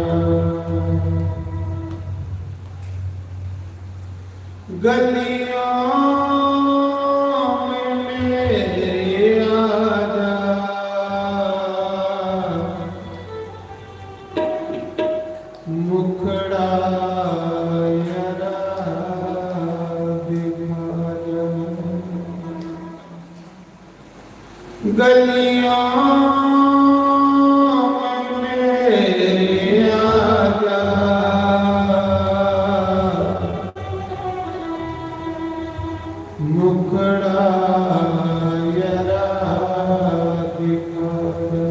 गलियों में मेरे आजा। मुखड़ा यारा दिखा जा। गलियों में मेरे आजा। मुखड़ा यारा दिखा जा।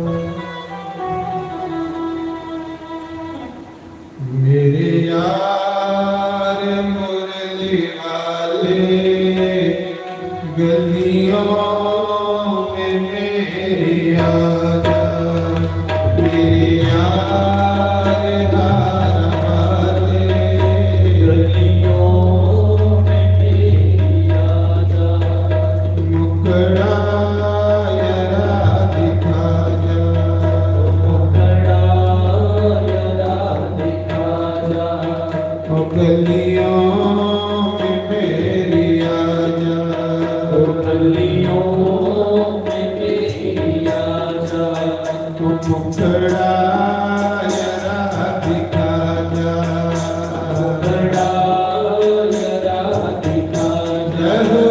मेरे यार मुरली वाले, गलियों में मेरे आजा। मेरे यार हार वाले, गलियों में मेरे आजा। मुखड़ा यारा दिखा जा। मुखड़ा यारा दिखा जा। ओ गलियों में मेरी आजा। ओ गलियों में मेरी आजा। ओ मुखड़ा यारा दिखा जा। मुखड़ा यारा दिखा जा। जय हो।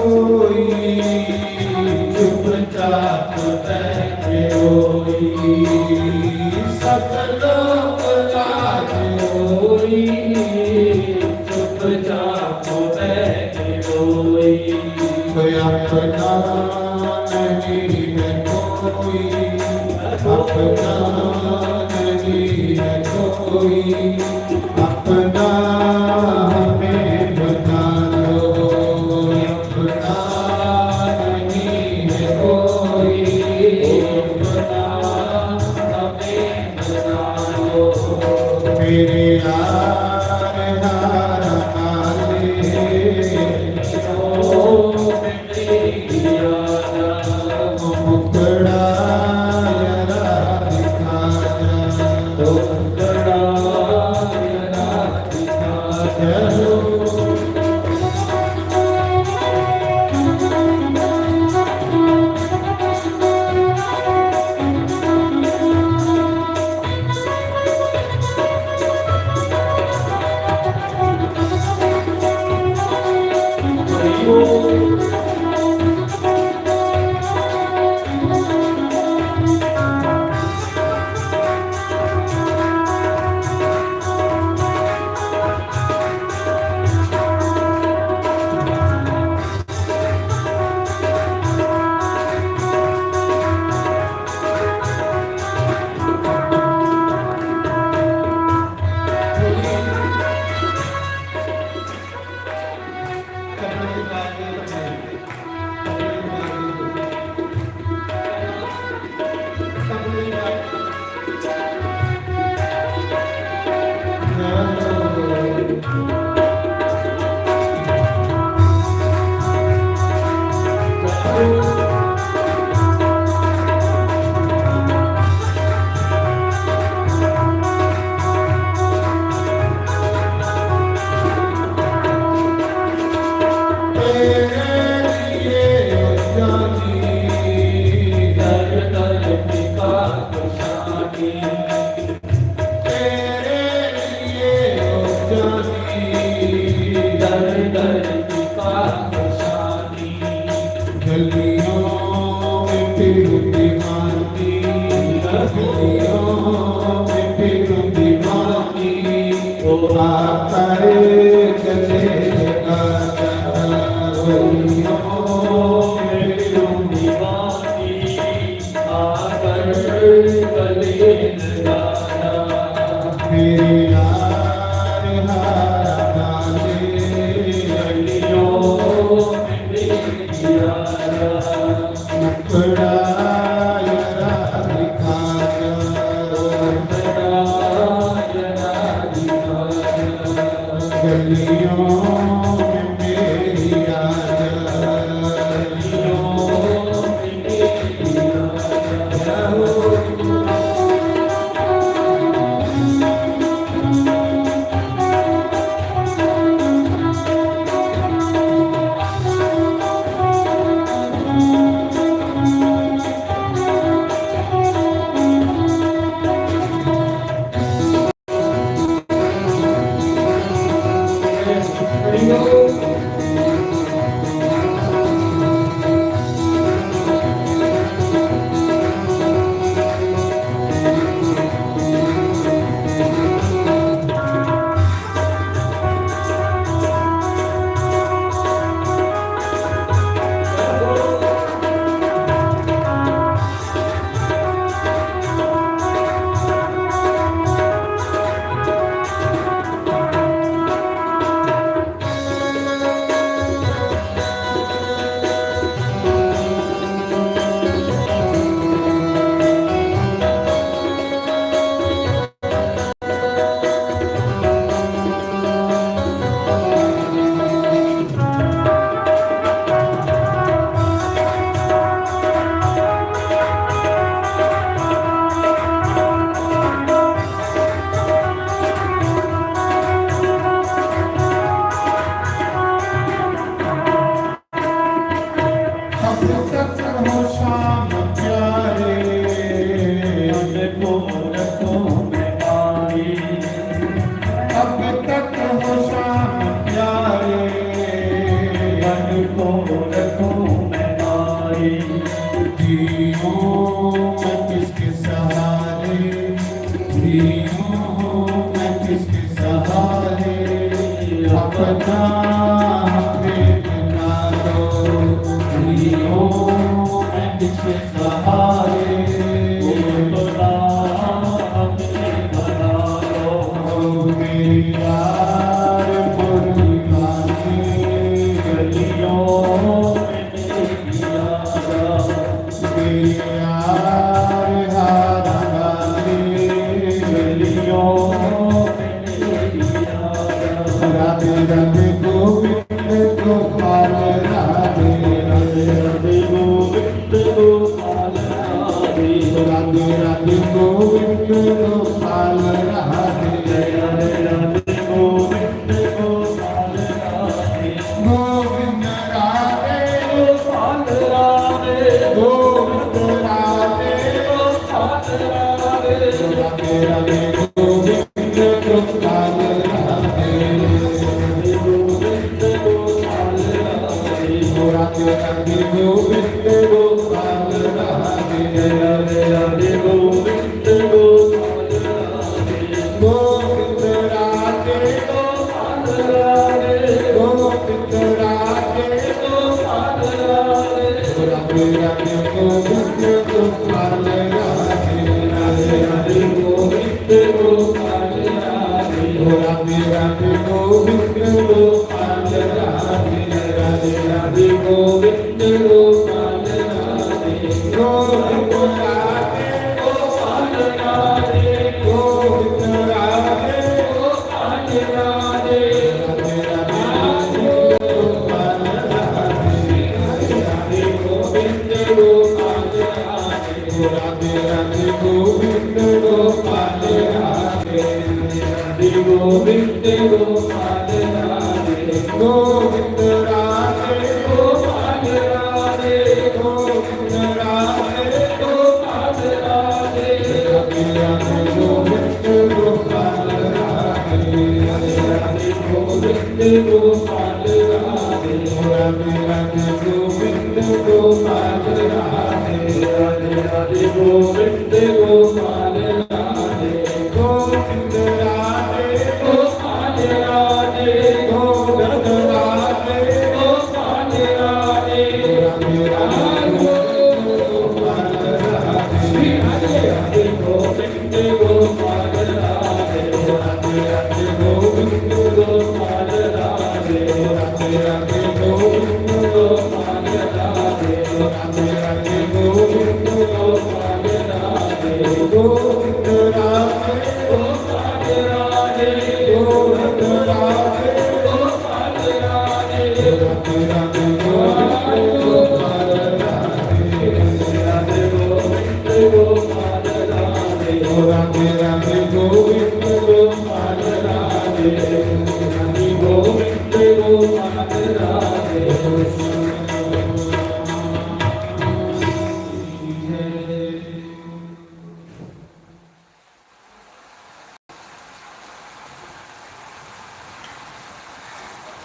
होई, चुपचाप बैठे होई, सब लोक लाज होई, चुपचाप बैठे होई। कोई अपना नहीं है कोई, अपना नहीं है कोई, अपना हमें बता दो, अपना नहीं है कोई, अपना हमें बता दो। मेरे यार हार वाले, ओ मुखड़ा जरा दिखा जा, मुखड़ा जरा दिखा जा। गलियों में फिरूं दीवानी, गलियों में फिरूं दीवानी, ओ आकर गले लगा जा। गलियों में फिरूं दीवानी, आकर गले लगा जा। मेरे यार हार वाले, गलियों में फिरूं दीवानी, मुखड़ा जरा दिखा जा, मुखड़ा जरा दिखा जा। गलियों में मेरी आ जा, गलियों में मेरी आ जा।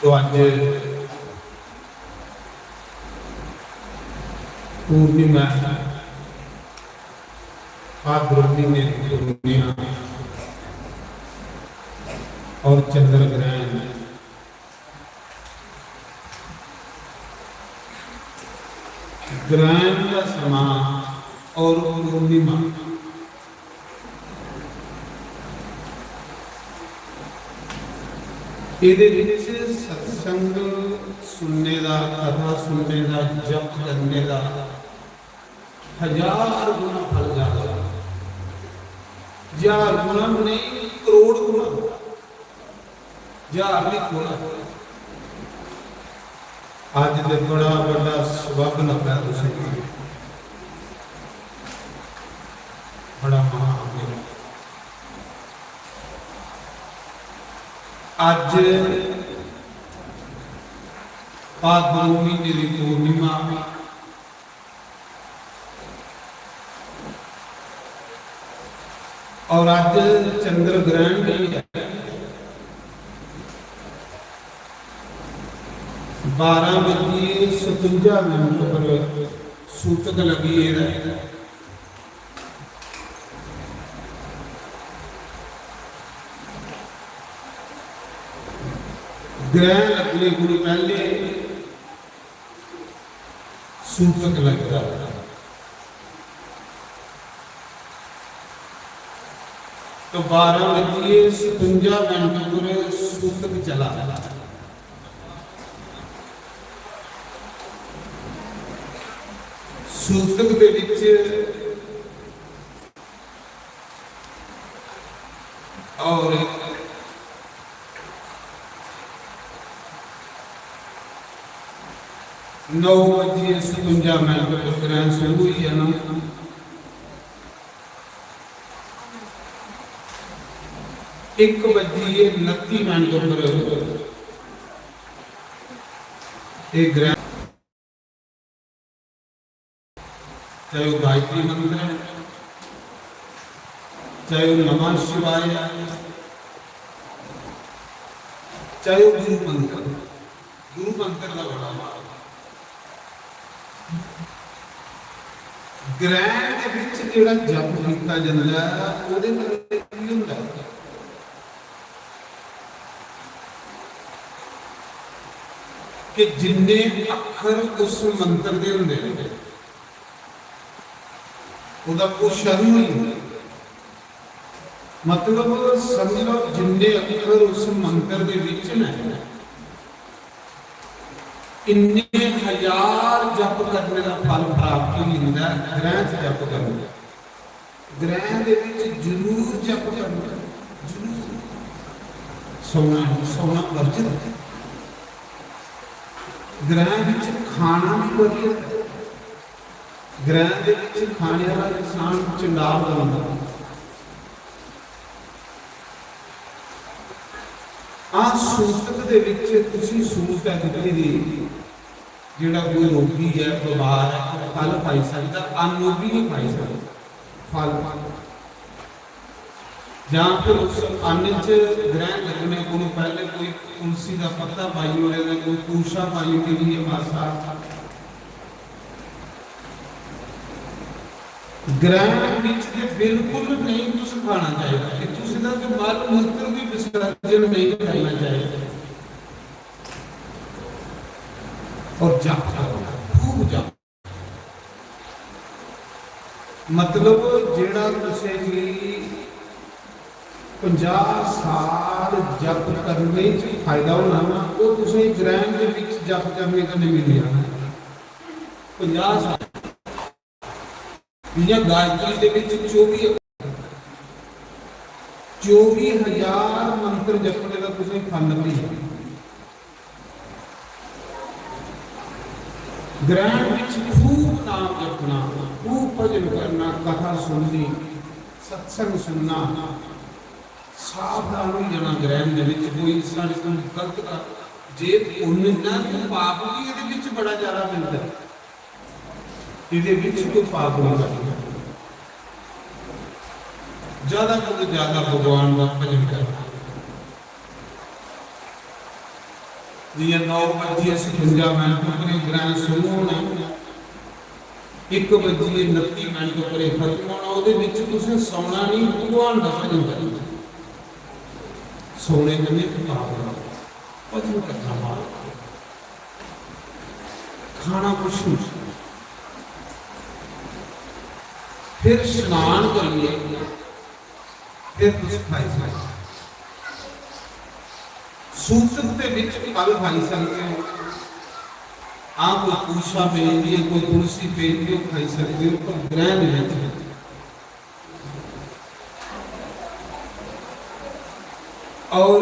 तो अज्ज पूर्णिमा, भाद्रपद महीने की पूर्णिमा और चंद्र ग्रहण। ग्रहण का समा और पूर्णिमा, ਇਹਦੇ ਵਿੱਚ सत्संग सुनने का, कथा सुनने का, जप करने का हजार गुना फल ज्यादा। हजार गुना नहीं, करोड़ गुना। ज्हार नहीं, थोड़ा। अज्ज ते बड़ा बड़ा सुभाग लग्गा तुसें, बड़ा महाभाग्य। अज्ज भादरपद महीने की पूर्णिमा, और अज्ज चंद्र ग्रहण भी है। बारह बजिए सतुंजा मिनट पर सूतक लगी है। ग्रहण लगने को पहले सूतक लगता। तो बारह बजिए सतुंजा मिनट पर सूतक चला। सूतक दे विच और नौ बजिए सतुंजा मिनट पर ग्रहण शुरू हुई जाना। एक बजिए उनती मिनट पर ये ग्रहण, चाहे वो गायत्री मंत्र है, चाहे ओह् नमः शिवाय ऐ, चाहे ओह् गुरु मंत्र, गुरु मंत्र दा बड़ा महत्व। ग्रैह्ण दे विच जेह्ड़ा जप कीता जंदा ऐ, ओह्दे कन्नै की होंदा ऐ कि जिन्ने अक्खर उस मंत्र दे होंदे न, ओह्दा उच्चारण होई जंदा। मतलब, समझ लो, जिन्ने अक्खर उस मंत्र दे विच न, इन्ने हजार जप करने दा फल प्राप्त होई जंदा ऐ। ग्रैह्ण च जप करने, ग्रैह्ण दे विच जरूर जप करना, जरूर। सौना, सौना वर्जित। ग्रैह्ण विच खाना भी वर्जित। ग्रैह्ण दे विच खाने वाला इंसान चंडाल बनदा। हां, सूतक दे विच तुसी सूत ऐ दित्ती दी, जेह्ड़ा कोई रोगी ऐ, बमार ऐ, ओह् फल खाई सकदा, अन्न ओह् बी नहीं खाई सकदा। फल, जां फिर उस अन्न च ग्रैह्ण लगने कोलों पैह्ले कोई तुलसी दा पत्ता पाई ओड़े दा, कोई पूशा पाई ओड़ी दी ऐ मासा। ग्रैह्ण बिच ते बिल्कुल नेईं कुछ खाना चाहिदा, इत्थों सिद्धा कि मल मूत्र भी विसर्जन नहीं करना चाहिए। और जप करो, खूब जप। मतलब, जेह्ड़ा तुसें गी पंजाह साल जप करने च फायदा होना ना, ओह् तुसें ग्रैह्ण दे बिच जप करने कन्नै मिली जाना। पंजाह साल, जि'यां गायत्री दे बिच चौबी, चौबी हजार मंत्र जपने दा तुसें फल लब्भी जाना। ग्रैह्ण विच खूब नाम जपना, खूब भजन करना, कथा सुननी, सत्संग सुनना। सावधान होई जाना ग्रैह्ण दे विच कोई साढ़े कोल गलत का, जे पुन्न ना ते पाप भी एह्दे विच बड़ा ज्यादा मिलदा ऐ। एह्दे विच कोई पाप नहीं करना, ज्यादा कोला ज्यादा भगवान का भजन करना। जियां नौ बजियै सतुंजा मिनट उप्पर ग्रैह्ण शुरू होना, इक बजियै उनत्ती मिनट उप्पर एह् खत्म होना, ओह्दे बिच तुसें सौना नहीं, भगवान दा भजन करना। सौने कन्नै पाप लगदा, भजन करना मालक दा। खाना कुछ नहीं, फिर स्नान करियै फिर तुस खाई सकदे ओ। सूतक दे विच फल खाई सकदे हो। हां, कोई पूशा पेई दी है, कोई तुलसी पेई दी है, ओह् खाई सकदे हो, पर ग्रैह्ण दे विच नहीं। और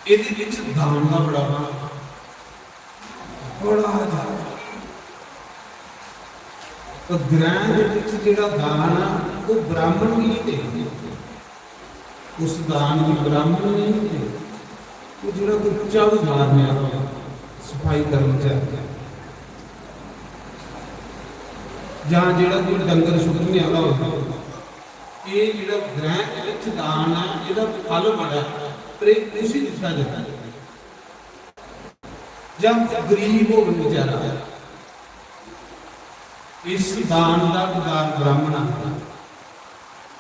एह्दे विच दान दा बड़ा महत्व, बड़ा ज्यादा। तो ग्रैह्ण दे विच जेह्ड़ा दान आ, ओह् ब्राह्मण गी गै देना। उस दान गी ब्राह्मण गी नहीं देना। ओह् जेह्ड़ा कोई झाड़ू मारने आह्ला होऐ, सफाई कर्मचारी, जां जेह्ड़ा कोई डंगर सुट्टने आह्ला होऐ, एह् जेह्ड़ा ग्रैह्ण दे विच दान ऐ, एह्दा फल बड़ा ऐ, पर एह् कुसी दित्ता जंदा ऐ? जां कोई गरीब होग बेचारा, इस दान दा हकदार ब्राह्मण आंदा,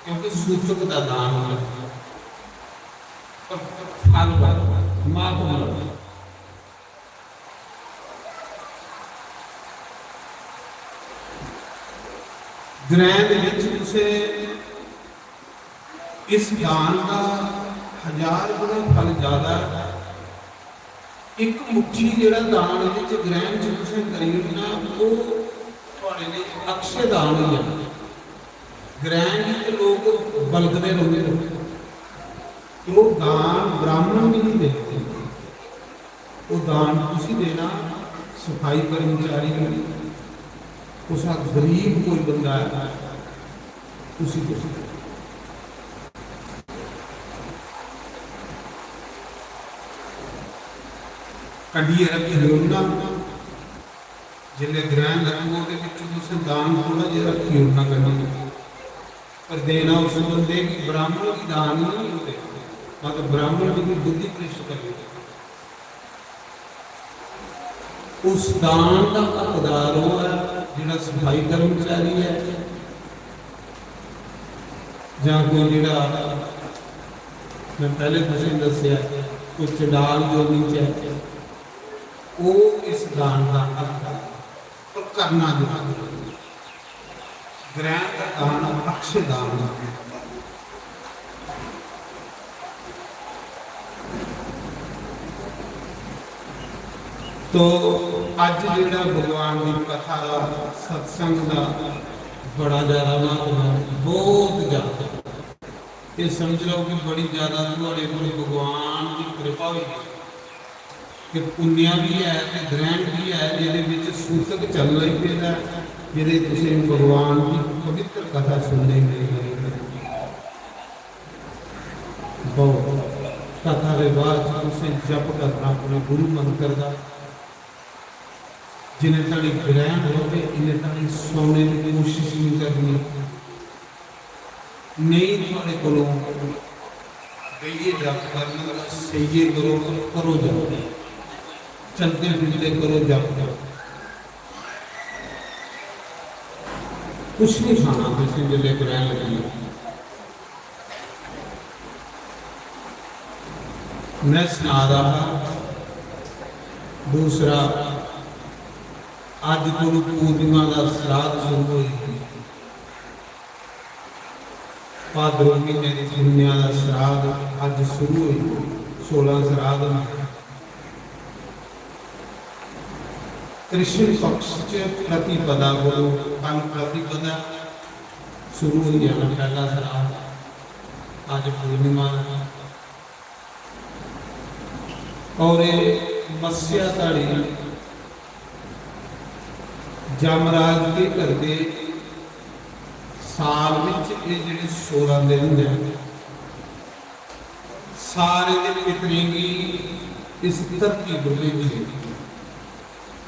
क्योंकि सूतक दा दान होंदा, पर फल बड़ा, महापुण्य। ग्रैह्ण दे विच तुसें इस दान दा हजार गुणा फल ज्यादा ऐ। इक मुट्ठी जेह्ड़ा दान एह्दे च ग्रैह्ण च तुसें करी ओड़ना, ओह् थुआढ़े लेई अक्षय दान होई जाना। ग्रैह्ण गी ते लोक बलगदे रौंह्दे न, ते ओह् दान ब्राह्मण गी नहीं देना। ओह् दान कुसी देना? सफाई कर्मचारी गी, कुसा गरीब कोई बंदा ऐ, उसी तुस कड्ढियै रक्खी ओड़ना। जिसलै ग्रैह्ण लग्गग, ओह्दे बिच तुसें दान थोह्ड़ा जेहा रक्खी ओड़ना कन्नै, पर देना उस बंदे गी, ब्राह्मण गी दान निं होंदे, मतलब ब्राह्मण दी बी बुद्धि भ्रष्ट करी ओड़े। उस दान दा हकदार ओह् ऐ जेह्ड़ा सफाई कर्मचारी ऐ, जां कोई जेह्ड़ा, मैं पैह्ले तुसें दस्सेआ, कोई चंडाल जोनी च ऐ, ओह् इस दान दा हकदार, पर करना जरूरी। ग्रैह्ण दा दान अक्षय दान ऐ। तो अज्ज जेह्ड़ा भगवान दी कथा दा, सत्संग दा बड़ा ज्यादा म्हत्तव ऐ, बहुत ज्यादा। एह् समझ लैओ कि बड़ी ज्यादा थुआढ़े पर भगवान दी कृपा होई ऐ। ते पुण्य बी ऐ ते ग्रैह्ण बी ऐ, जेह्दे बिच सूतक चलन लगी पेदा ऐ, जेह्दे तुसें भगवान दी पवित्र कथा सुनने गी मिली ऐ। बहुत कथा दे बाद च तुसें जप करना अपने गुरु मंत्र दा। जिन्ने धड़ी ग्रैह्ण रौह्दे, इन्ने धड़ी सौने दी कोशिश निं करनी। नेईं थुआढ़े कोलों बेहियै जप करन, सेइयै करो, पर करो जप। चलदे फिरदे करो जप। कुछ नहीं खाना तुसें जिसलै ग्रैह्ण लग्गी। मैं सना दा हा, दूसरा, अज्ज कोलू पूर्णिमा दा श्राद्ध शुरू होई। भाद्रो महीने दी पुण्या दा श्राद्ध अज्ज शुरू होई, सोलां श्राद्ध न। कृष्ण पक्ष च प्रतिपदा कोलू कल प्रतिपदा शुरू होई जाना, पैह्ला श्राद्ध, अज्ज पूर्णिमा ऐ। और एह् मस्सेआ धड़ी जमराज केह् करदे, साल बिच एह् जेह्ड़े सोलां दिन होंदे न, सारे दे पितरें गी इस धरती पर भेजी दिंदे,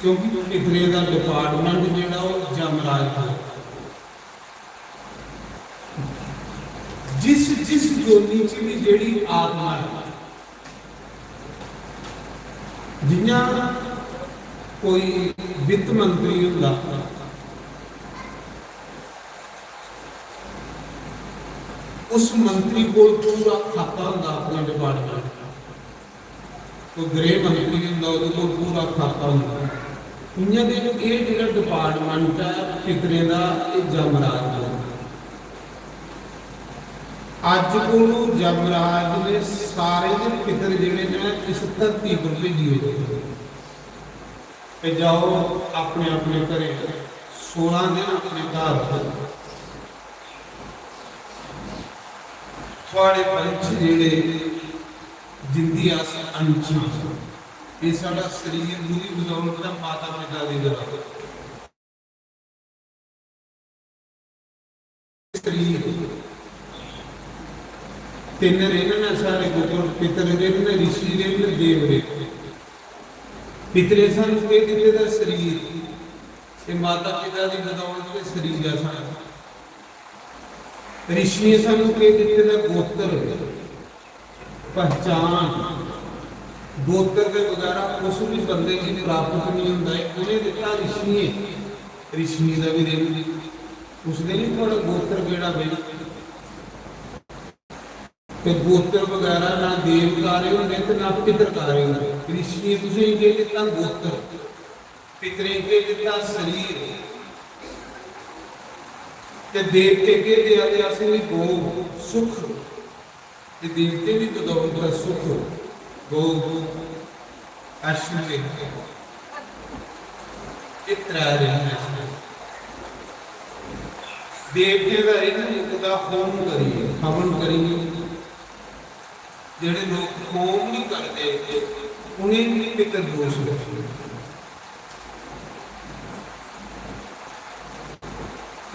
क्योंकि पितरें दा डिपार्टमेंट जेह्ड़ा ओह् जमराज कोल। जिस जिस योनि च भी जेह्ड़ी आत्मा ऐ, जियां कोई वित्त मंत्री होंदा, उस मंत्री कोल पूरा खाता होंदा अपने डिपार्टमेंट दा। कोई गृह मंत्री होंदा, ओह्दे कोल पूरा खाता होंदा। इ'यां गै एह् जेह्ड़ा डिपार्टमेंट ऐ पितरें दा, एह् जमराज दा। अज्ज कोलू जमराज ने सारे दे पितर जेह्ड़े न इस धरती पर भेजी ओड़े। ते जाओ अपने अपने घरें, सोलां दिन अपने घर र'वो। थुआढ़े पंछ जेह्ड़े जिंदी अस अंश आं। एह् साढ़ा शरीर पूरी बदौलत ऐ माता पिता दी गल्ल। शरीर तिन्न रिन न साढ़े कोल, पितर रिन, ऋषि रिन, देव रिन। पितरें सानू केह् दित्ते दा? शरीर। ते माता पिता दी बदौलत ते शरीर ऐ साढ़ा। ऋषियें सानू केह् दित्ते दा? गोत्र, पहचान। गोत्र दे बगैरा कुछ भी बंदे गी प्राप्त नहीं होंदा। एह् कु'नें दित्ता? ऋषियें। ऋषियें दा भी दिन, उस दिन ही थोड़ा गोत्र केह्ड़ा भाई। ते गोत्र बगैरा ना देवकारे होंदे ते ना पितरकारे होंदे। ऋषियें तुसें गी केह् दित्ता? गोत्र। पितरें केह् दित्ता? शरीर। ते देवते केह् देआ दे असेंगी? भोग, सुख। ते देवते दी बदौलत दा सुख, भोग, ऐश्वर्य, एह् त्रै रिन न। देवतें दा रिन मुकदा होम करियै, हवन करियै। जेह्ड़े लोक होम नहीं करदे, उ'नेंगी पितरदोष लगदे।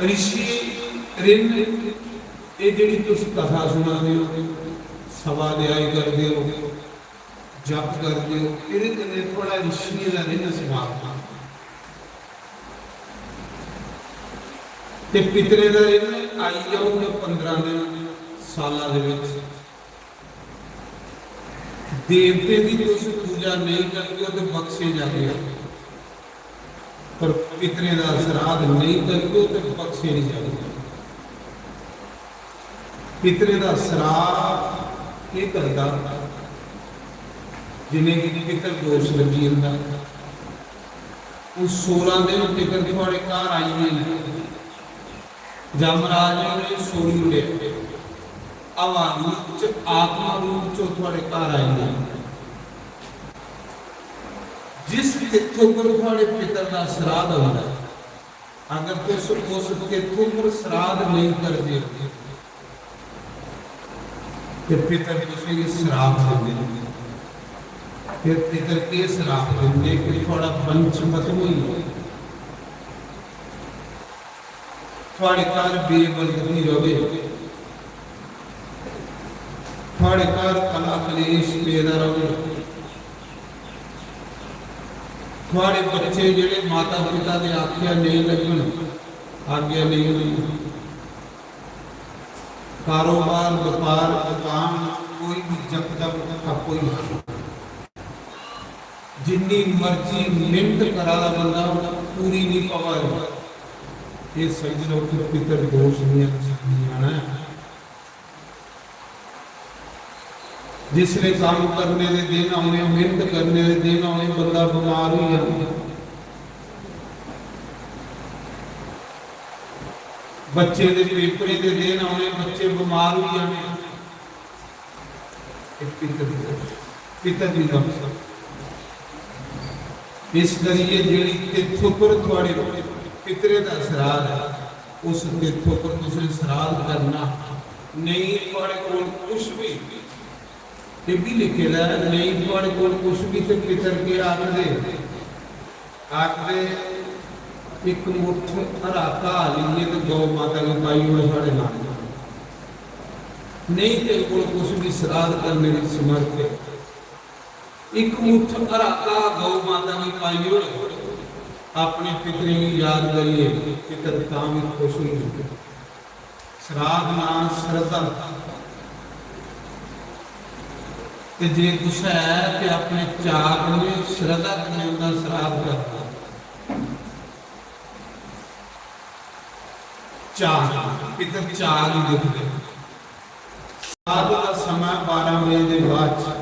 ऋषि रिन, एह् जेह्ड़ी तुस कथा सुना दे ओ, स्वाध्याय करदे ओ, जप करदे ओ, एह्दे कन्नै थुआढ़ा ऋषियें दा रिन समाप्त होंदा। ते पितरें दा एह् आई जाओ ते पंदरां दिन साला दे विच देवतें दी तुस पूजा नेईं करगे ते बख्शे जागे, पर पितरें दा श्राद्ध नेईं करगे ते बख्शे नहीं जागे। पितरें दा श्राद्ध केह् करदा? जिनेंगी पितर दोष लग्गी जंदा, हून सोलां दिन पितर थुआड़े घर आई गे न, यमराज ने उ'नेंगी छोड़ी ओड़ेआ, हवा रूप च, आत्मा रूप च ओह् थुआड़े घर आई गे। जिस तित्थ उप्पर थुआड़े पितर दा श्राद्ध होंदा ऐ, अगर तुस उस तित्थ उप्पर श्राद्ध नेईं करदे ओ, ते पितर तुसेंगी श्राप दिंदे न। फिर पितर केह् श्राप दिंदे कि थुआड़ा वंश खत्म होई जाए, थुआड़े घर बेबरकती रवे, थुआड़े घर कला कलेश पेदा रवे, थुआड़े बच्चे जेह्ड़े माता पिता दे आखेआ नेईं लग्गन, आज्ञा नेईं होई, कारोबार, व्यापार, दुकान, कोई भी जकदम ठप्प होई जाए। जिन्नी मर्जी मेहनत करा दा बंदा, पूरी नहीं पवा दी। ये समझ लो कि पितर दोष दियां निशानियां न। जिसले काम करने दे दिन आने, मेहनत करने दे दिन आने, बंदा बीमार हो जाए, बच्चे दे पेपरें दे दिन आने, बच्चे बीमार हो जाने, ये पितर दोष, पितर नहीं बख्शदा। इस करिए जेह्ड़ी तित्थ उप्पर थुआड़े पितरे दा श्राद्ध ऐ, उस तित्थ उप्पर तुसें श्राद्ध करना। नेईं थुआड़े कोल कुछ भी, ये भी लिखे दा ऐ, नेईं थुआड़े कोल कुछ भी ते पितर केह् आखदे? आखदे, "इक मुट्ठ हरा घाऽ लेइयै ते गौ माता गी पाई ओड़ साढ़े नाल। नेईं तेरे कोल कुछ भी श्राद्ध करने दी समर्थ है। इक मुट्ठ हरा घाऽ गौ माता गी पाई ओड़।" अपने पितरें गी याद करियै पितर तां भी खुश होई जंदे। श्राद्ध नां श्रद्धा। ते जे कुसै ऐ ते अपने चाऽ कन्नै, श्रद्धा कन्नै उं'दा श्राद्ध करदा। चाऽ, पितर चाऽ गी दिखदे। श्राद्ध दा समां बारां बजे दे बाद च,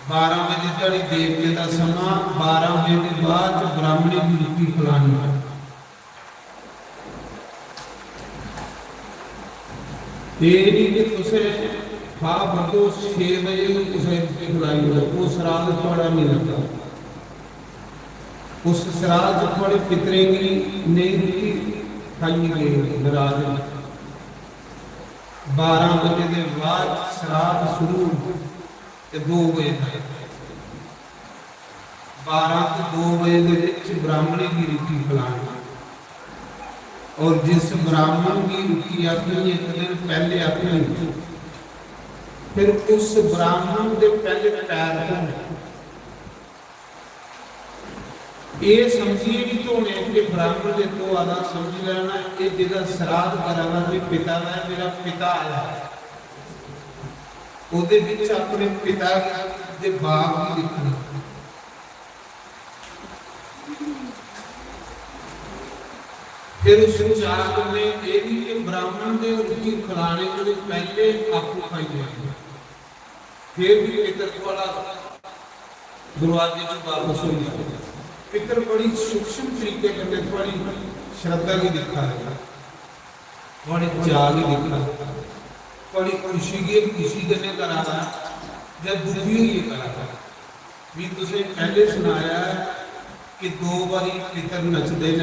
बारां बजे धोड़ी देवतें दा समां, बारां बजे दे बाद च ब्राह्मणें गी रुट्टी खलानी। एह् निं कि तुसें फाह् बड्डो, छे बजे बी कुसै गी रुट्टी खलाई ओड़ो, ओह् श्राद्ध थुआढ़ा निं लग्गा। उस श्राद्ध च थुआढ़े पितरें गी नेईं रुट्टी खाइयै गे, नराज न। बारां बजे दे बाद श्राद्ध शुरू होंदा ते दो बजे तक, बारां ते दो बजे दे विच ब्राह्मणें गी रुट्टी खलानी। और जिस ब्राह्मण गी रुट्टी आखनी, एक दिन पैह्ले आखनी, फिर उस ब्राह्मण दे पैह्ले पैर धोने। एह् समझियै बी धोने कि ब्राह्मण दे धोआ दा, समझी लैना, एह् जेह्ड़ा श्राद्ध करा दा, एह् पिता दा ऐ, मेरा पिता आया। ओह्दे बिच अपने पिता गी, दे बाप गी दिक्खना। फिर उस चाऽ कन्नै एह् बी कि ब्राह्मण दे रुट्टी खलाने कोला पैह्ले आपूं खाई लैनी। फिर भी पितर थुआढ़ा दरवाजे च बापस होई जाए। पितर बड़ी सूक्ष्म तरीके कन्नै थुआढ़ी श्रद्धा गी दिक्खा दे, थुआढ़े चाऽ गी दिक्खा दे, थुआढ़ी खुशी गी खुशी कन्नै करा दा जां दुखी होइयै करा दा। में तुसें पैह्ले सनाया ऐ कि दो बारी पितर नचदे न,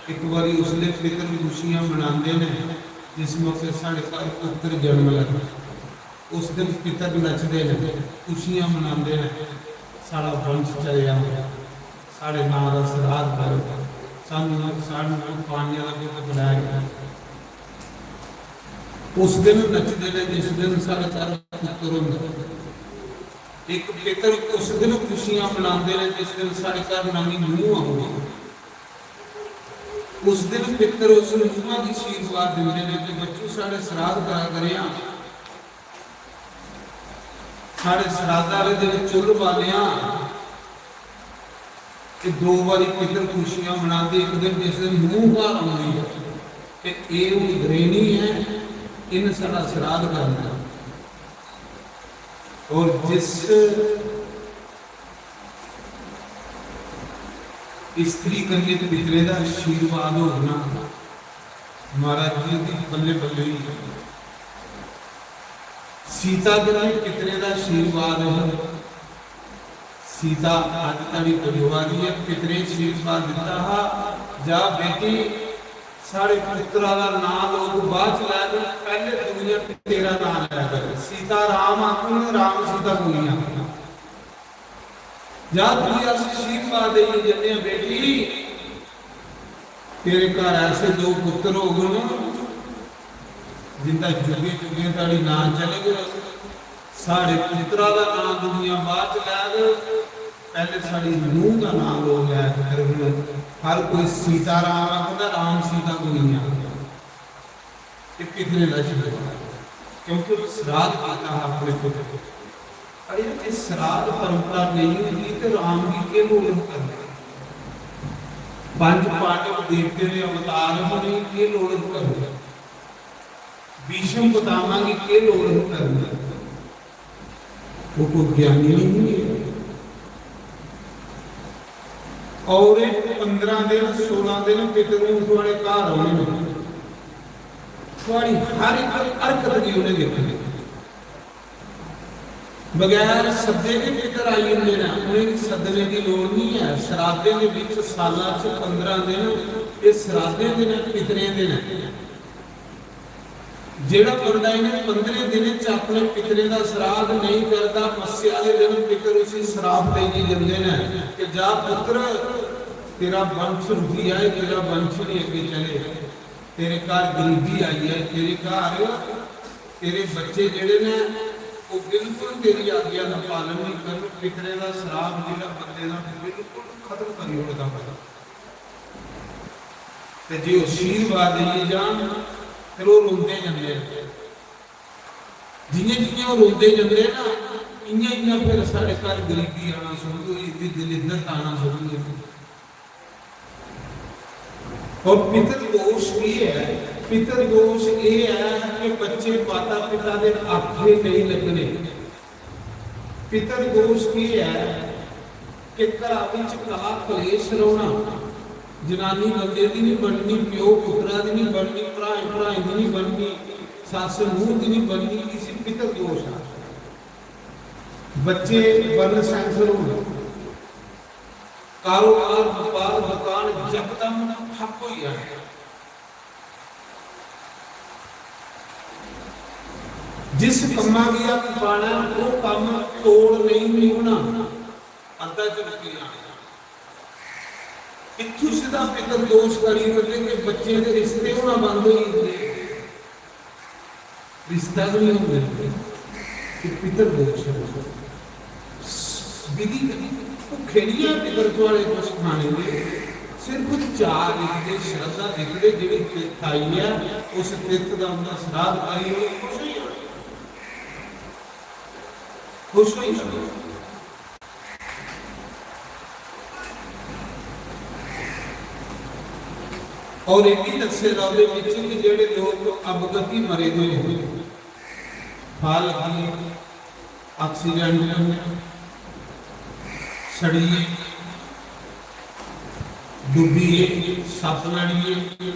इक बारी उसलै पितर खुशियां मनांदे न जिस मौके साढ़े घर पुत्तर जन्म लैंदा। उस दिन पितर नचदे न, खुशियां मनांदे न, साढ़ा वंश चलेआ, साढ़े नांऽ दा श्राद्ध करो, सानू, सानू पानिया दा घुट्ट पलैग। उस दिन नचदे न जिस दिन साढ़े घर पुत्तर होंदा। इक पितर उस दिन खुशियां मनांदे न जिस दिन साढ़े घर नमीं नूंह आंदी। उस दिन पितर उस नूहा गी आशीर्वाद दिंदे ने कि बच्चू, साढ़े सराध करा करेआं, साढ़े सराधा आह्ले दिन चुल्ल बालेआं। ते दो बारी पितर खुशियां मनांदे, इक दिन जिस दिन नूह घर औंदी ऐ, ते एह् हून गृहिणी ऐ, इन्न साढ़ा सराध करना। और जिस स्त्री कन्नै पितरें दा आशीर्वाद होग ना, महाराज जी दी बल्ले बल्ले होई जानी। सीता कन्नै पितरें दा आशीर्वाद हा। सीता अज्ज धोड़ी पजोआ दी ऐ। पितरें आशीर्वाद दित्ता हा, जा बेटी, साढ़े पुत्तरा दा नांऽ लोक बाद च लैग, पैह्ले दुनिया तेरा नांऽ लै कर। सीता राम आखन, राम सीता को नहीं आखना। जा तुगी अस आशीर्वाद देइयै जन्ने आं बेटी, तेरे घर ऐसे दो पुत्तर होगन जिंदा जुगें जुगें धोड़ी नांऽ चलग। साढ़े पुत्तरा दा नांऽ दुनिया बाद च लैग, पैह्ले साढ़ी नूह दा नांऽ लोक लै करगन। हर कोई सीता राम आखदा, राम सीता को नहीं आखदा। ते पितरें दा आशीर्वाद, क्योंकि उन्हें सराध कीता हा अपने पुत्र। अरे, जे सराध परंपरा नहीं होंदी ते राम गी केह् लोड़ ही करने? पंज पांडव देवतें दे अवतार, उनेंगी केह् लोड़ ही करने? भीष्म पितामह गी केह् लोड़ ही करने? वो कोई ज्ञानी नहीं है। और ये पंद्रह दिन, सोलह दिन पितरों थुआड़े घर औने न। थुआड़ी हर एक हरकत गी उ'नें दिक्खना। बगैर सद्दे गै पितर आई जंदे न, उ'नेंगी सद्दने दी लोड़ नहीं है। सराधें दे बिच साला च पंद्रह दिन, ये सराधें दे न, पितरें दे न। जेड़ा बंदा इ'नें पंद्रहें दिनें च अपने पितरें दा सराध नहीं करदा, मस्सेआ आह्ले दिन पितर उसी सराप देइयै जंदे न कि जा पुत्र, तेरा वंश रुकी जाए, तेरा वंश नहीं अग्गें चले, तेरे घर गरीबी आई जाए, तेरे घर तेरे बच्चे जेड़े ने, ओह् बिल्कुल तेरी आज्ञा दा पालन नहीं करन। पितरें दा सराप जेड़ा बंदे दा बिल्कुल खत्म करी ओड़दा बंदा। ते जे ओह् आशीर्वाद देइयै जान, फिर ओह् रोंदे जंदे न। जि'यां जि'यां ओह् रोंदे जंदे ना, इ'यां इ'यां फिर साढ़े घर गरीबी आना शुरू होई जंदी, दलिद्दत आना शुरू होई जंदी। और पितर दोष केह् ऐ? पितर दोष एह् ऐ कि बच्चे माता पिता दे आखे नेईं लगने। पितर दोष केह् ऐ कि घरा बिच कला कलेश रौह्ना, जनानी बंदे दी नहीं बननी, प्यो पुत्तरा दी नहीं बननी, भ्राएं भ्राएं दी नहीं बननी, सस्स नूंह दी नहीं बननी, इसी पितर दोष आखदे। बच्चे वर्ण संकर होना, कारोबार, बपार, दुकान यकदम ठप्प होई जाना। जिस कम्मा गी हत्थ पाना, ओह् कम्म तोड़ नेईं निभना, अद्धा च रुकी जाना। इत्थों सिद्धा पितर दोष करी ओड़दे कि बच्चे दे रिश्ते होना बंद होई जंदे। रिश्ता भी नहीं होंदे, ते पितर दोष है। विधि कन्नै भुक्खे नहीं है पितर थुआड़े कुछ खाने दे, सिर्फ चाऽ दिखदे, श्रद्धा दिखदे, जेह्ड़ी तीर्थ आई ऐ, उस तीर्थ दा उंदा श्राद्ध करी ओह् खुश होई जाना। खुश होई जाना। और एह् बी दस्से दा ओह्दे बिच कि जेह्ड़े लोक अवगति मरे दे होए, फाह् लग्गियै, accident कन्नै, सड़ियै, डुब्बियै, सप्प लड़ियै,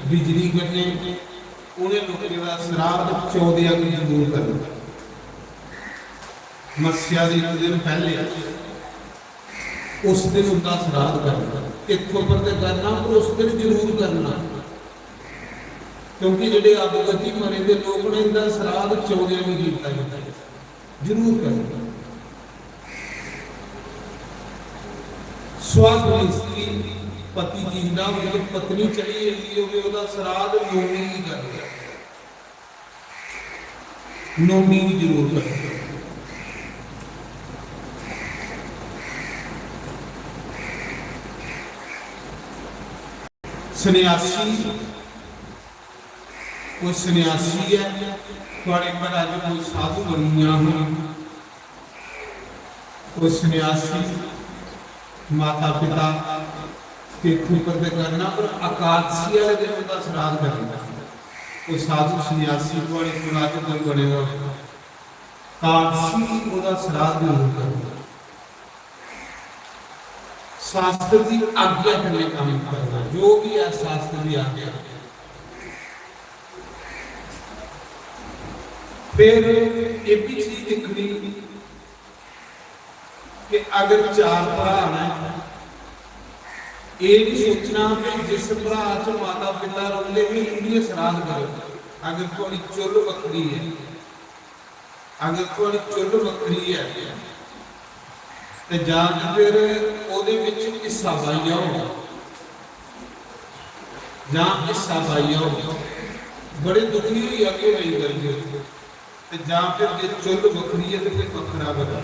बिजली कन्नै, उ'नें लोकें दा श्राद्ध चौदे गी जरूर करना। मस्सेआ दे इक दिन पैह्ले उस दिन उंदा श्राद्ध करना। तीर्थ उप्पर ते करना, पर उस दिन जरूर करना, क्योंकि जेह्ड़े अवगति मरे दे लोक न, इंदा श्राद्ध चौदे गी कीता जंदा ऐ, जरूर करना। सुहागन स्त्री, पति जिंदा होवे, पत्नी चली जंदी होवे, ओह्दा श्राद्ध नौमीं गी करना। नौमीं दी जरूरत है। सन्यासी, कोई सन्यासी ऐ, थुआड़े घरा च कोई साधु बनी गेआ हून, कोई सन्यासी, माता पिता, तीर्थ उप्पर ते करना, पर एकादशी आह्ले दिन उं'दा श्राद्ध करना। कोई साधु सन्यासी थुआड़े कुला च कोई बने दा होऐ, एकादशी गी ओह्दा श्राद्ध जरूर करना। शास्त्र दी आज्ञा कन्नै कम्म करना, जो भी ऐ शास्त्र दी आज्ञा। फिर एह् भी चीज दिक्खनी कि अगर चार भ्राऽ न, एह् निं सोचना कि जिस भ्राऽ च माता पिता रौंह्दे हे, उं'दी श्राद्ध करो। अगर थुआड़ी चुल्ल बक्खरी ऐ, अगर थुआड़ी चुल्ल बक्खरी ऐ, ते जां ते फिर ओह्दे बिच हिस्सा पाई जाओ, जां हिस्सा पाई जाओ, बड़े दुखी होई जागे नेईं करगे। ते जां फिर जे चुल्ल बक्खरी ऐ ते फिर बक्खरा करो।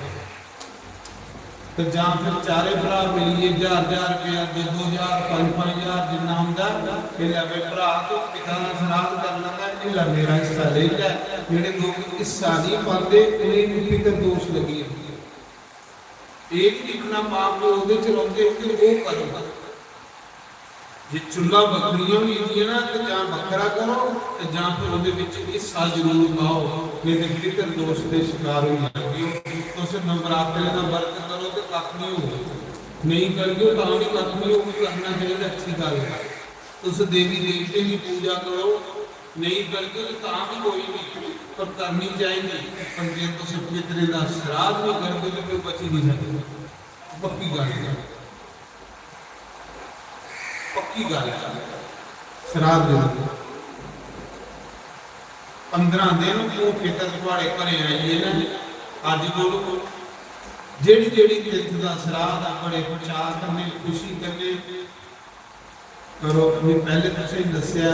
ते जां फिर चारे भ्राऽ मिलियै ज्हार ज्हार रपेआ, दो दो ज्हार, पंज पंज ज्हार जिन्ना औंदा ऐ, एह् लै भाई भ्राऽ, तूं पिता दा श्राद्ध करना ते एह् लै मेरा हिस्सा लेई लै। जेह्ड़े लोक हिस्सा निं पांदे, उ'नेंगी पितर दोश लग्गी जंदा। एह् निं दिक्खना मां प्यो ओह्दे च रौंह्दे होंदे, ओह् करो। जे चुल्लां बक्खरियां होई गेदियां ना, ते जां बक्खरा करो, ते जां फिर ओह्दे बिच हिस्सा जरूर पाओ, नेईं ते पितर दोश दे शकार होई जागे ओ। तुस नवरात्रे दा बरत करो ते कक्ख निं होग, नेईं करगे ओ तां बी कक्ख निं होग, करना चाहिदा, अच्छी गल्ल ऐ। तुस देवी देवतें दी पूजा करो, नेईं करगे ओ तां बी कोई निं, पर करनी चाहिदी। पर जे तुस पितरें दा श्राद्ध निं करगे ते कोई बची निं सकदा। पक्की गल्ल ऐ, पक्की गल्ल ऐ। श्राद्ध दे पंदरां दिन ओह् पितर थुआड़े घरें आई गे न। अज्ज कोलू जेह्ड़ी जेह्ड़ी तीर्थ दा श्राद्ध आ, बड़े चाऽ कन्नै, खुशी कन्नै करो। में पैह्ले तुसें दस्सेआ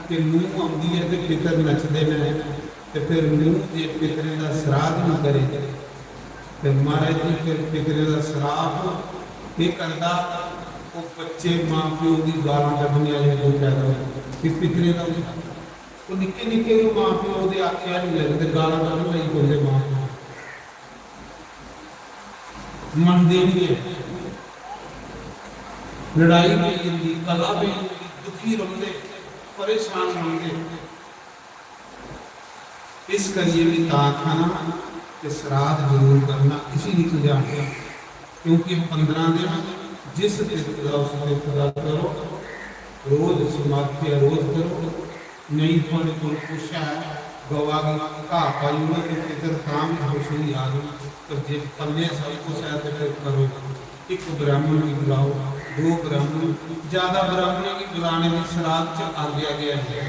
कि नूंह् औंदी ऐ ते पितर नचदे न, ते फिर नूंह् जे पितरें दा श्राद्ध निं करे, ते महाराज जी, फिर पितरें दा श्राप केह् करदा? ओह् बच्चे मां प्यो दी गालां कड्ढने आह्ले अग्गों पैदा होंदे। कि पितरें दा होंदा। ओह् निक्के निक्के गै मां प्यो दे आखेआ निं लगदे, गालां कड्ढन लगी पौंदे मां प्यो। मनदे निं ऐ। लड़ाई पेई जंदी, कलह पेई जंदी, दुखी रौंह्दे, परेशान रौंह्दे। इस करियै में तां आखा ना कि श्राद्ध जरूर करना, इसी निं भुल्लना, क्योंकि पंदरां दिन जिस तीर्थ दा उस तीर्थ दा करो, रोज समाप्ति रोज करो, नेईं थुआढ़े कोल कुछ ऐ, गवा गी घाऽ पाई ओड़ो ते पितर तां बी खुश होई जाग, पर जे पल्ले सब कुछ ऐ ते फिर करो। इक ब्राह्मण गी बुलाओ, दो ब्राह्मण, ज्यादा ब्राह्मणें गी बुलाने दी श्राद्ध च आज्ञा गै नेईं।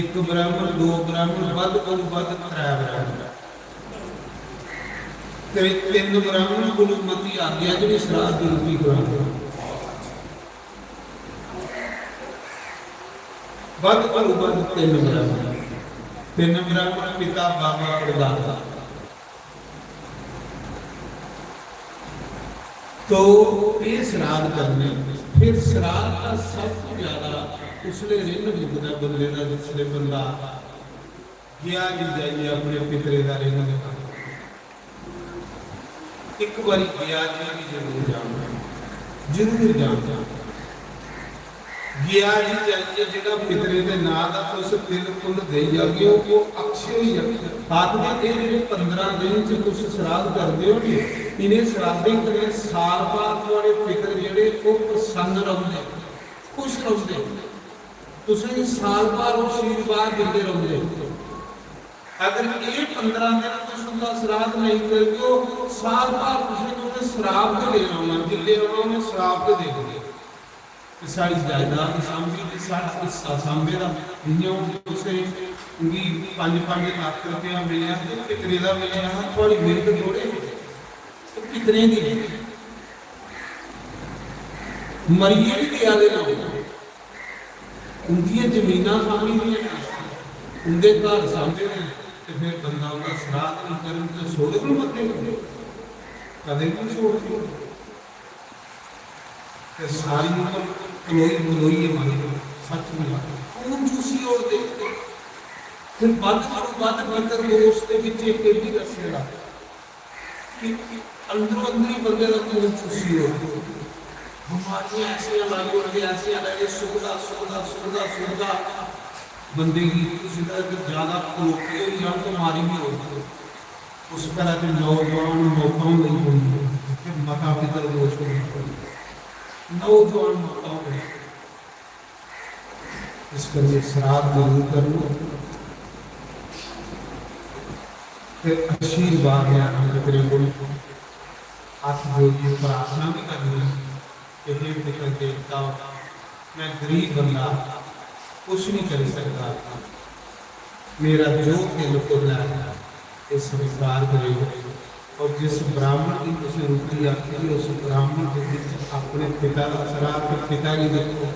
इक ब्राह्मण, दो ब्राह्मण, बद्ध कोलू बद्ध त्रै ब्राह्मण। ते तिन्न ब्राह्मण कोलू मती आज्ञा च बी श्राद्ध दी रुट्टी खलानी। बद्ध कोलू बद्ध तिन्न ब्राह्मण। तिन्न ब्राह्मण, पिता, बाबा, परदादा। तो एह् श्राद्ध करने। फिर श्राद्ध दा सब तो ज्यादा उसले रिन मुकदा बंदे दा, जिसले बंदा गया जी जाइयै अपने पितरे दा रिन मुकांदा। इक बारी गया जी बी जरूर जाना, जरूर जाना। गया जी जाइयै जेह्ड़ा पितरे दे नांऽ दा तुस तिल फुल्ल देई जागे ओ, ओह् अक्षय होई जाग। आखदे एह् जेह्ड़े पंदरां दिन च तुस श्राद्ध करदे ओ नी, इ'नें श्राद्धें कन्नै साल भर थुआढ़े पितर जेह्ड़े ओह् प्रसन्न रौंह्दे, खुश रौंह्दे, तुसेंगी साल भर ओह् आशीर्वाद दिंदे रौंह्दे। अगर एह् पंदरां दिन तुस उं'दा श्राद्ध नेईं करगे ओ, साल भर तुसेंगी उ'नें श्राप गै देना, औना, जिल्ले औना उ'नें श्राप गै देना। ते साढ़ी जायदाद सांभी ते साढ़ा हिस्सा सांभे दा। जि'यां हून तुसें गी पंज पंज लक्ख रपेआ मिलेआ ते पितरे दा मिलेआ हा, थुआढ़ी मेह्नत थोड़े ही। ते पितरें दी मरियै बी देआ दे लोक, उं'दियां जमीनां सांभी दियां न, उं'दे घर सांभे दे न, ते फिर बंदा उं'दा श्राद्ध निं करग ते छोड़ग मते? कदें बी निं छोड़ग। ते सारी उम्र कलोई कलोई मारी, सच नहीं आखदा। खून चूसी ओड़दे। फिर बद्ध करो, बद्ध पितर दोष दे विच इक एह् भी दस्से दा कि अंदरों अंदर ही बंदे दा खून चूसी ओड़दे। बमारियां ऐसियां लाई ओड़दे, ऐसियां लाई ओड़दे, सुखदा, सुखदा, सुखदा, सुखदा बंदे गी, तुसी दा अगर ज्यादा कलोपी होई जान तो मारी भी ओड़दे। उस घरा च नौजवान मौतां होई पौंदियां, ते माता पिता दोष होई पौंदे। नौजवान मौतां होई। इस करियै श्राद्ध जरूर करना। फिर आशीर्वाद लैना पितरें कोल, हत्थ जोड़ियै प्रार्थना भी करनी कि हे पितर देवता, मैं गरीब बंदा, कुछ नहीं करी सकता, मेरा जो दिल खुल है, ये स्वीकार करेओ। और जिस ब्राह्मण की तुसें रुट्टी आखी, उस ब्राह्मण के विच अपने पिता का श्राद्ध, पिता की देखो,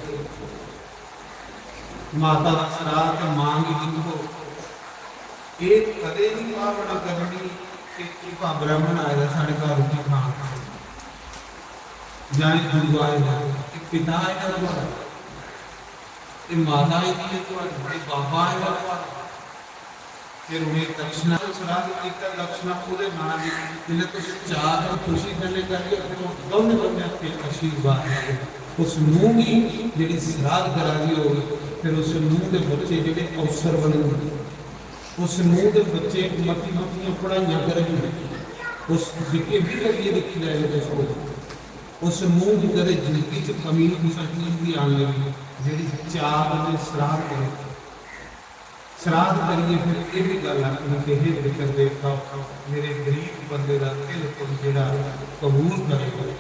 माता का श्राद्ध, मां की देखो। ये कदे नहीं भावना करनी कि चूका ब्राह्मण आए दा साढ़े घर रुट्टी खान, जां एह् गुरु आए दा, एह् पिता आए दा थुआढ़ा, एह् माता आई दी ऐ थुआढ़ी, एह् बाबा आए दा थुआढ़ा। फिर उ'नें दक्षिणा, श्राद्ध कीता, दक्षिणा ओह्दे नांऽ दी, जिसलै तुस चाऽ ते खुशी कन्नै करगे, फिर ओह् दौनें बंदे हत्थें आशीर्वाद लैओ। उस नूंह् गी जेह्ड़ी श्राद्ध करा दी होग, फिर उस नूंह् दे बच्चे जेह्ड़े अफसर बनङन, उस नूंह् दे बच्चे मती मतियां पढ़ाइयां करङन, उस जेह्के बी करियै दिक्खी लैओ तुस, उस नूंह् दी कदें जिंदगी च कमी कुसै चीज दी आन लगी, जेह्ड़ी चाऽ कन्नै श्राद्ध करो। श्राद्ध करियै फिर एह् बी गल्ल आखनी कि हे पितर देवता, मेरे गरीब बंदे दा दिल तुम जेह्ड़ा कबूल करो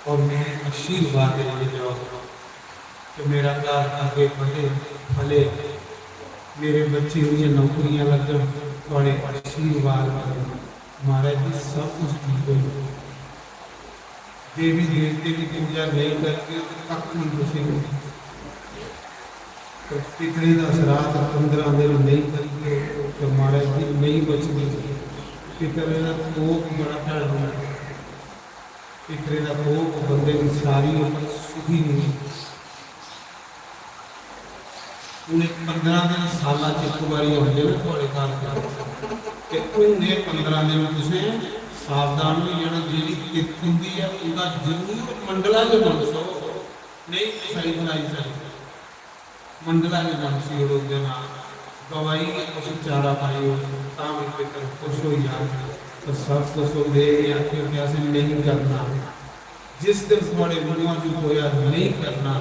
और मिगी आशीर्वाद देइयै जाओ कि मेरा घर अग्गें बधे, फले, मेरे बच्चे दियां नौकरियां लग्गन, थुआढ़े आशीर्वाद कन्नै। महाराज जी, सब कुछ ठीक होई जाना। देवी देवते की पूजा नहीं करगे तो कक्ख नहीं तुसेंगी। तो पितरें दा श्राद्ध पंदरां दिन नहीं करगे तो महाराज जी नहीं बचगे। पितरें दा कोप बड़ा भैड़ा होंदा। पितरें दा कोप बंदे दी सारी उम्र सुखी नहीं। हून एह् पंदरां दिन साला च इक बारी औंदे न थुआढ़े घर, ते हून एह् पंदरां दिन तुसें सावधान होई जाना। जेह्ड़ी तित्थ होंदी ऐ, उं'दा जरूर मंडला गै मनसो, नेईं कुसै गी बनाई सकदे। मंडला गै मनसी ओड़ो, उं'दे नांऽ गवाई गै कुछ चारा पाई ओड़ो, तां बी पितर खुश होई जान। पर सब कुछ होंदे एह् आखेओ कि असें नेईं करना। जिस दिन थुआढ़े मुंहा चों होया नेईं करना,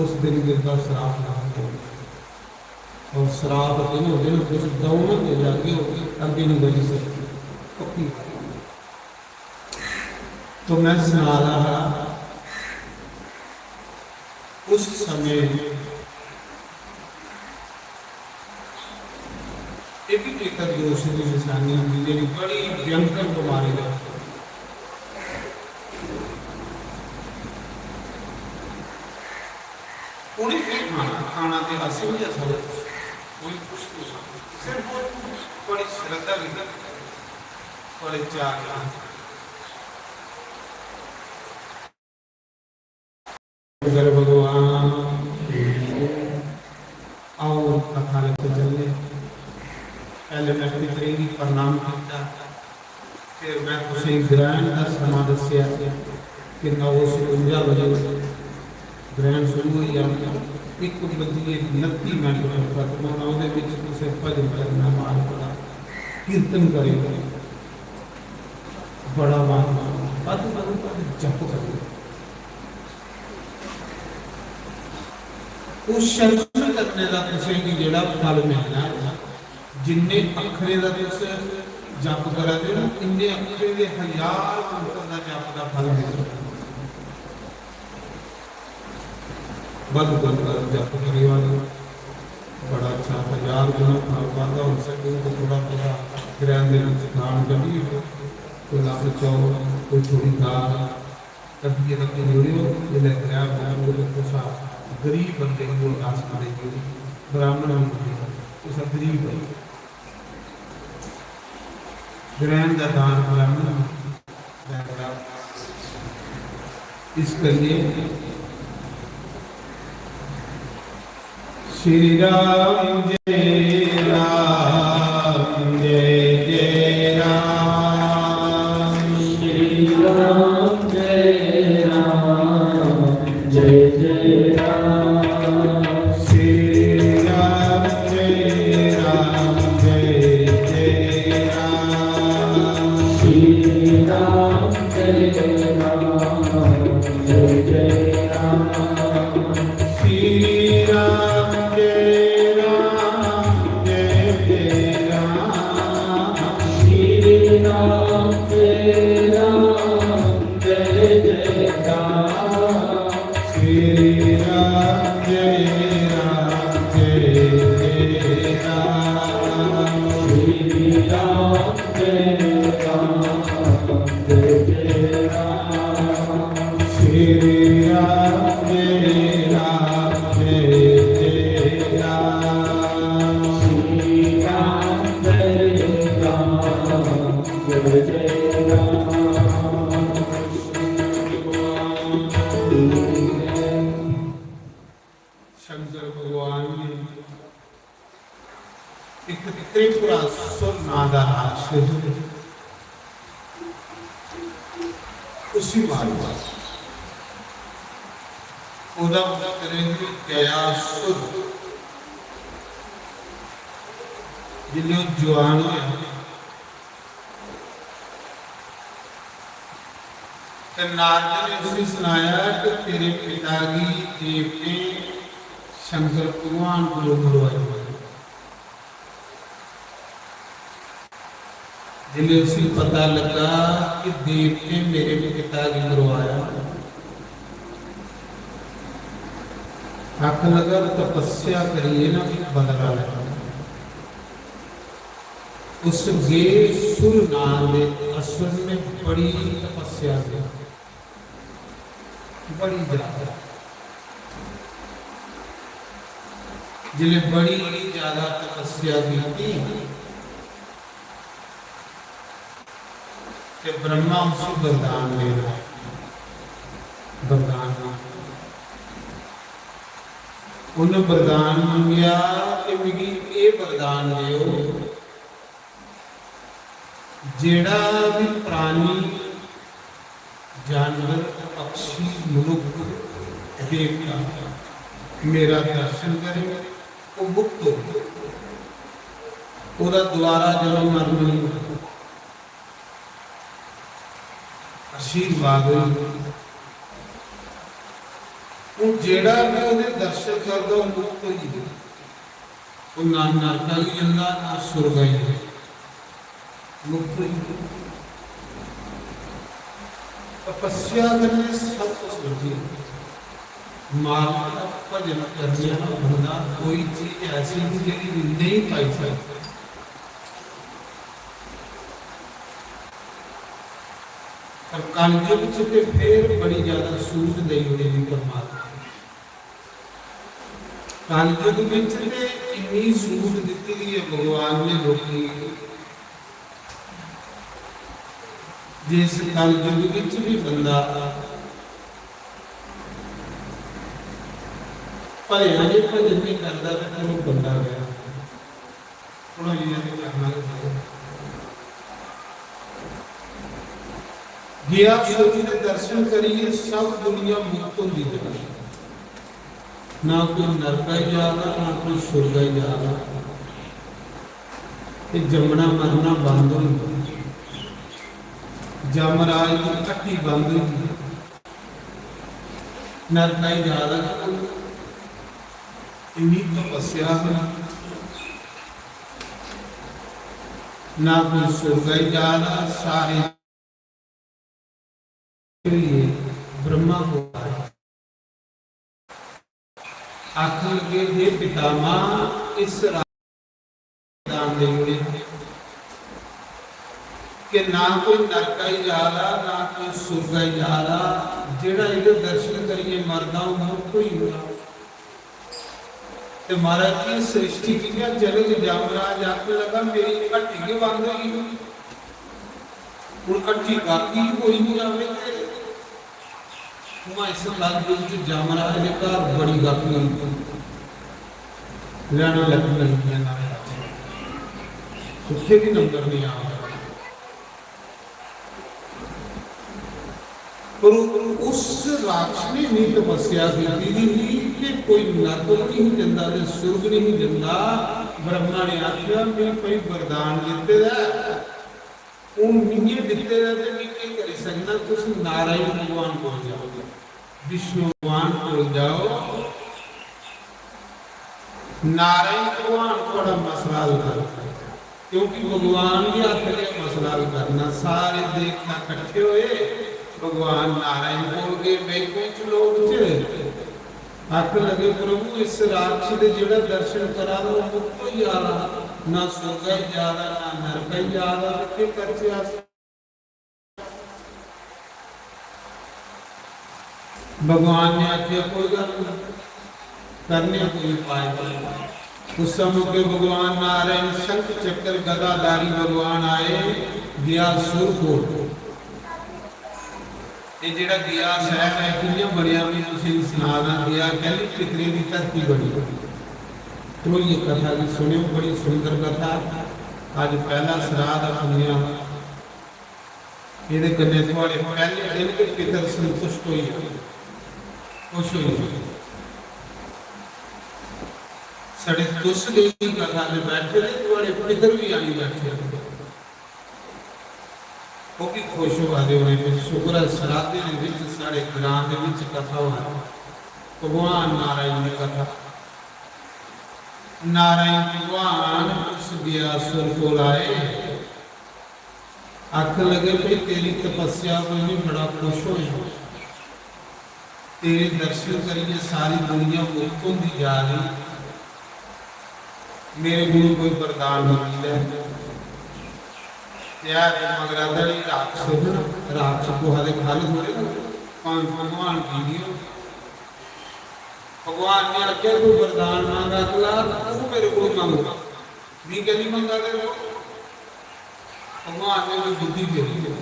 उस दिन गिरदा श्राप लागू होना। और श्राप दिनों दिन तुस दौड़ होंदे जागे हो, अग्गे नहीं बची सकते। पक्की गल्ल। तो मैं सना रहा हा, उस समय ये भी पितर दोष की निशानी होंदी, जेह्ड़ी बड़ी भयंकर बमारी है। उ'नें केह् खाना? खाना ते असें बी ऐ सब कुछ, कोई कुछ नहीं खाना। सिर्फ थुआढ़ी श्रद्धा गी, थुआढ़े चाऽ गी। शंकर भगवान। आओ कथा लेके चलने। पहले मैं पितरें गी प्रणाम किया, फिर मैं तुसें ग्रहण का समा दसिया कि नौ सतुंजा बजे ग्रहण शुरू हो जाना, एक बजिए उनती मिनट पर खत्म होना। ओहदे विच तुसें भजन करना, मालक दा कीर्तन करेओ। बड़ा वाह, वाह, वाह। बद्ध करो, बद्ध जप करो। उस शरण करने दा तुसें गी जेह्ड़ा फल मिलना ऐ, जिन्ने अक्खरें दा तुस जप करा दे ना, इन्ने अक्खरें दे हजार मंत्र दा जप दा फल मिलना। बद्ध करो, बद्ध जप करेओ। बड़ा अच्छा, हजार गुणा फल बाधा हो सके तो थोड़ा थोड़ा ग्रहण दे विच दान करिए, कोई लक्क चौल, कोई थोड़ी दाल, कड्ढियै रक्खी ओड़ेओ। जिसलै ग्रहण होग ते कुसै गरीब बंदे गी ओह् राशन देई ओड़ेओ, ब्राह्मण गी देई ओड़ेओ, कुसै गरीब बंदे गी। ग्रहण दा दान ब्राह्मण गी, इस करिए श्री राम जय राम जय जय राम। श्री राम जय राम जय जय राम। श्री राम जय राम जय जय राम। श्री राम जय राम जय जय राम। श्री राम जय राम जय जय राम। श्री राम जय राम जय जय राम। श्री राम जय राम जय जय राम। श्री राम जय राम जय जय राम। श्री राम जय राम जय जय राम। श्री राम जय राम जय जय राम। शंकर भगवान ने एक त्रिपुरासुर नां दा राक्षस, उसी मारेआ। ओह्दा पुत्र ही गयासुर। जिसलै ओह् जुआन होआ ते नारद ने उसी सनाया कि तेरे पिता गी देवतें शंकर भगवान कोलों मरवाई ओड़ेआ। जिसलै उसी पता लगा कि देवतें मेरे पिता गी मरवाया, आखन लगा, तपस्या करिए ना बदला लैना। उस गयासुर नां दे असुर ने बड़ी तपस्या की, बड़ी ज्यादा। जिसलै बड़ी ज्यादा तपस्या की ते ब्रह्मा उसी वरदान दे रहा, वरदान। उन्हें वरदान मंगेआ कि मिगी एह् वरदान देओ, जेड़ा भी प्राणी, जानवर, पक्षी, मनुख, देवता मेरा दर्शन करे, वो मुक्त हो, ओह्दा दोबारा जन्म मरण नहीं होता। आशीर्वाद होई। हून जेड़ा भी ओह्दे दर्शन करदा, ओह् मुक्त होई जंदा। ओह् ना नरका गी जंदा, ना सुरगा गी जंदा। मुक्त होई जंदा। तपस्या कन्नै सब कुछ लभदी। मालक दा भजन करने आह्ला बंदा कोई चीज ऐसी नहीं जेह्ड़ी नेईं पाई सकदा। पर कलयुग च ते फिर बड़ी ज्यादा सूझ देई ओड़ी दी परमात्मा ने। कलयुग बिच ते इन्नी सूझ दित्ती दी ऐ भगवान ने लोकें गी, जिस कलयुग बिच भी बंदा भलेआं जे भजन नहीं करदा ते फिर ओह् बंदा गै। थोड़ा इ'यां ते करना गै पौग। गयासुर दे दर्शन करियै सब दुनिया मुक्त होंदी जा। ना कोई नरका च जा दा, ना कोई सुरगा च जा दा। ते जमना मरना बंद होई गेआ। जमराज दी हट्टी बंद होई गेई। नरका च जा दा कि कोई इन्नी तपस्या करी, ना कोई सुरगा च जा दा, सारे ब्रह्मा को आखन लगे, हे पितामह, इस राजा ने वरदान देई ओड़े कि ना कोई नरका च जा दा, ना कोई सुरगा च जा दा, जेड़ा एह्दे दर्शन करियै मरदा, ओह् मुक्त होई जंदा। ते महाराज जी, सृष्टि कि'यां चलग? यमराज आखन लगा, मेरी हट्टी गै बंद होई गेई। हुन हट्टी बाकी कोई निं आवे ते उमा इस गल्ल दे विच जमराज दे घर बड़ी गल्ल होई। लैना लैना लगी गया ना। उत्थे भी नंबर नहीं आ। पर उस राक्षस ने इन्नी तपस्या की थी कि कोई नरक भी नहीं जंदा ते सुर्ग नहीं जंदा। ब्रह्मा ने आख्या, "मैं कोई वरदान दिते दा है, हूँ मिगी दिते दा ते मैं केह करी सकना? तुस नारायण भगवान को जाओ, विष्णु भगवान को जाओ, नारायण भगवान थोड़ा मसला हल कर।" क्योंकि भगवान के हत्थ गै मसला हल करना। सारे देवता इकट्ठे होए, भगवान नारायण कोल गए, बैकुंठ लोक च आखन लगे, "प्रभु, इस राक्षस दे जेड़ा दर्शन करा दा, ओह मुक्त होई जा दा, ना स्वर्ग च जा दा, ना नरक च जा दा, ते केह करचै अस?" भगवान ने आख्या, "कोई गल्ल नहीं, करने कोई उपाय।" उस मौके भगवान नारायण शंख चक्र गदाधारी भगवान आए गया सुर को। ये जेड़ा गया शहर है, कियां बनया, मैं तुसें गी सना दा। गया कहली पितरे दी धरती बनी। तो ये कथा भी सुनियो, बड़ी सुंदर कथा। अज पहला श्राद्ध पुण्या। एह्दे कन्नै थुआढ़े पैह्ले दिन गै पितर संतुष्ट होई जान, खुश होई जान। साढ़े तुस लेई कथा दे बैठे दे, थुआढ़े पितर भी आई बैठे दे। ओह् भी खुश होआ दे होने कि शुक्र ऐ, सराधे दे विच, साढ़े ग्रां दे विच कथा होआ दी। भगवान नारायण दी कथा। नारायण भगवान उस गया सुर कोल आए। आखन लगे, "भाई, तेरी तपस्या को मैं बड़ा खुश होया। तेरे दर्शन करियै सारी दुनिया मुक्त होंदी जा रही। मेरे कोल कोई वरदान मंगी लै।" यार, मगरा दा नहीं, राक्षस हो ना, राक्षस को हले खाली थोड़े ना, भावें भगवान की नहीं हो। भगवान ने आख्या, "तू वरदान मांग, अगला तू मेरे को मंग।" मी कहली मंगा दे रहो। भगवान ने कोई बुद्धि दे दी।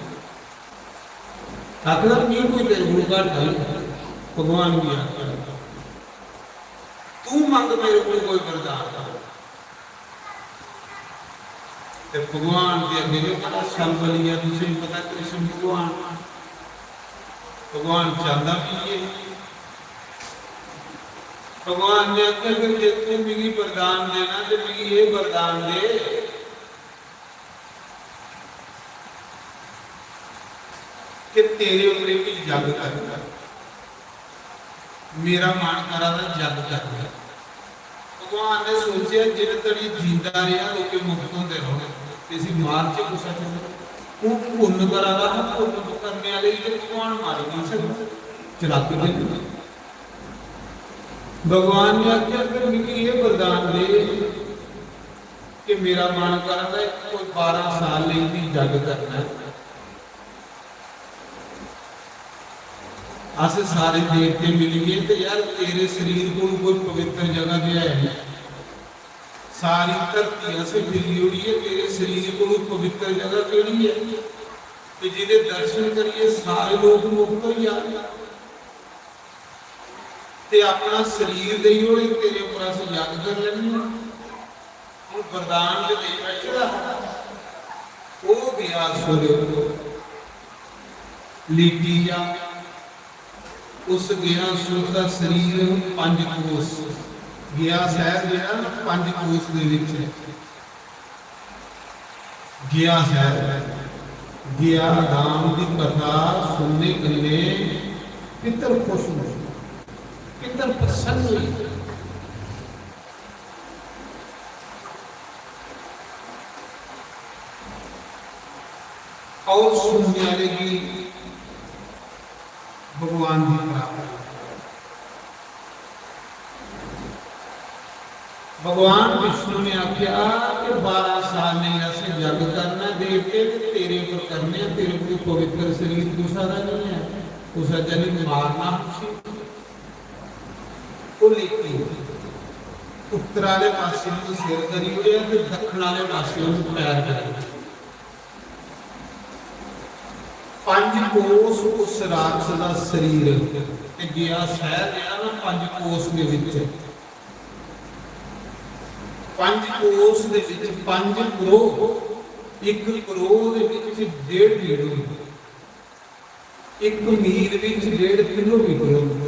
आखदा, "मी कोई तेरे को घट नहीं।" भगवान भी आखदा, "तू मंग मेरे को कोई वरदान।" ते भगवान दे अग्गे जो बड़ा छल बली गया, तुसें पता कृष्ण भगवान, भगवान चाहता भी ये। भगवान ने आख्या, "फिर जे तू मिगी वरदान देना ते मिगी ये वरदान दे कि तेरे उप्पर भी जग करना, मेरा मन करा दा जग करना।" भगवान ने सोचेआ, "जिन्ने धड़ी जींदा रेहा, लोके मुक्त होंदे रौहने, इसी मारचै कुसै च।" ओह् पुन्न करा दा हा, पुन्न करने आह्ले गी ते भगवान मारी नहीं सकदा, चलाकी दे। भगवान ने आखेआ, "फिर मिगी एह् वरदान दे कि मेरा मन करा दा कोई बारां साल लेई भी जग करना ऐ।" अस सारे देवते मिलियै ते यार, तेरे शरीर कोल कोई पवित्र जगह ते है नहीं। सारी धरती असें फिरी ओड़ी ऐ, तेरे शरीर कोल पवित्र जगह केह्ड़ी ऐ? ते जेह्दे दर्शन करियै सारे लोक मुक्त होई जान। ते अपना शरीर देई ओड़े, तेरे उप्पर अस जग कर लैन्ने आं। हून वरदान ते देई बैठे दा हा, ओह् गया सुर, लेटी जा। उस गया सुर दा शरीर पंज कोस, गया शैह्र जेह्ड़ा ना पंज कोस दे विच ऐ। गया शैह्र, गया धाम दी कथा सुनने कन्नै पितर खुश होए, पितर प्रसन्न होए। और सुनने आह्ले गी भगवान दी प्राप्ति। भगवान विष्णु ने आखेआ कि बारां साल लेई असें जग करना देवते, ते तेरे उप्पर करने आं, तेरे कोल पवित्र शरीर कुसै दा नहीं ऐ, कुसै चा नहीं मारना उसी। ओह् लेटी, उत्तर आह्ले पासै ओह् सिर करी ओड़ेआ ते दक्खन आह्ले पासै ओह् पैर करी ओड़ेआ। पंज कोस उस राक्षस दा शरीर, ते गेआ शैह्र जेह्ड़ा ना पंज कोस दे विच, पंज कोस दे विच पंज करोह, इक करोह दे विच डेढ़ मील होंदी, इक मील विच डेढ़ किलोमीटर होंदी।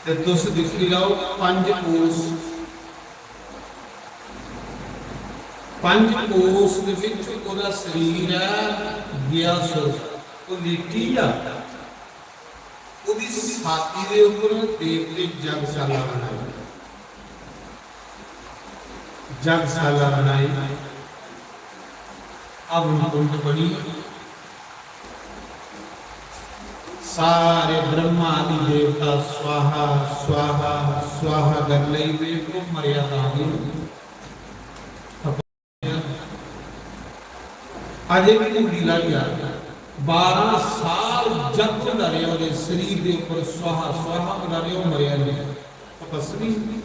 ते तुस दिक्खी लैओ, पंज कोस, पंज कोस दे विच ओह्दा शरीर ऐ, गेआ सुर, ओह् लेटी आ, ओह्दी छाती दे उप्पर देवते जगशाला बनाई, जगशाला बनाई, हवन कुंड बनी, सारे ब्रह्मा आदि देवता स्वाहा, स्वाहा, स्वाहा कर लई, वे को मर्यादा दी। अजे भी घुंडी लाई जा, बारह साल जग होंदा रेहा, ओह्दे शरीर दे उप्पर स्वाहा, स्वाहा होंदा रेहा, ओह् मरेआ नेईं। तपस्वी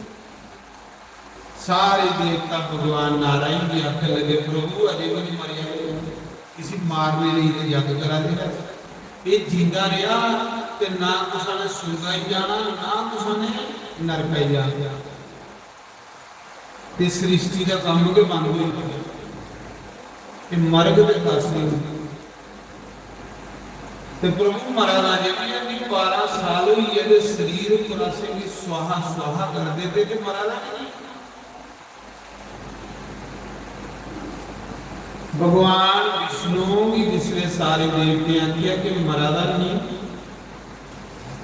सारे देवता भगवान नारायण गी आखन लगे, "प्रभु, अजे भी नहीं मरेआ, इसी मारने लेई ते यज्ञ करा दे हैं। एह् जींदा रेहा ते ना कुसै ने सुरगा गी जाना, ना कुसै ने नरका गी जाना। ते सृष्टि दा कम्म गै बंद होई गेआ। एह् मरग ते कस नहीं।" ते प्रभु मरा दा जे भी है, मिगी बारां साल होई गे ते शरीर उप्पर असेंगी स्वाहा स्वाहा करदे ते, ते मरा दा नहीं। भगवान विष्णु गी जिसले सारे देवते आखेआ कि मरा दा नहीं,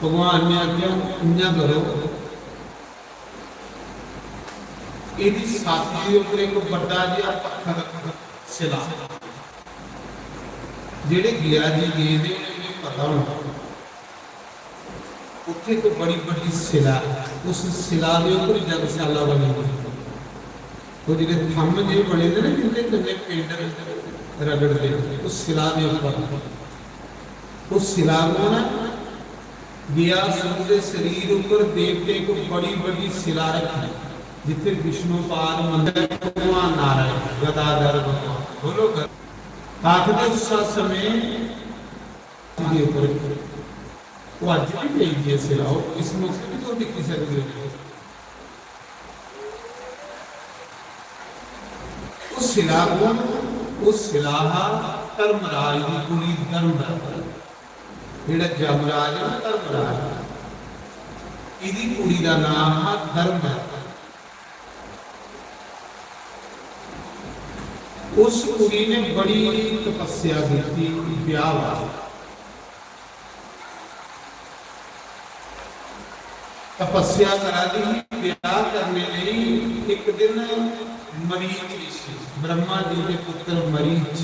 भगवान ने आखेआ, "इ'यां करो, एह्दी छाती दे उप्पर इक बड्डा जेहा पत्थर रक्खो, शिला।" जेह्ड़े गया जी गेदे, उ'नेंगी पता होना। उत्थे इक बड़ी बड्डी शिला, उस शिला दे उप्पर यज्ञशाला बनी दी। ओह् जेह्ड़े थंब जे बने दे ना, जिंदे कन्नै पिंड रगड़दे, उस शिला दे उप्पर। ओह् शिला कौन ऐ? गया सुर दे शरीर उप्पर देवते इक बड़ी बड्डी शिला रखी, जित्थे विष्णुपाद मंदर, भगवान नारायण, गदाधर भगवान। बोलो गद-, आखदे उस समय दे उप्पर, ओह् अज्ज भी पेई दी ऐ शिला, ओह् इस मौके भी तुस दिक्खी सकदे ओ। ओह् शिला कौन? ओह् शिला हा धर्मराज दी कुड़ी धर्मदाता, जेह्ड़ा जमराज ऐ ना धर्मराज, एह्दी कुड़ी दा नाम हा धर्मदाता। उस कुड़ी ने बड़ी तपस्या कीती ब्याह वास्तै। तपस्या करा दी ही, ब्याह करने लेई इक दिन मरीच ऋषि, ब्रह्मा जी दे पुत्र मरीच,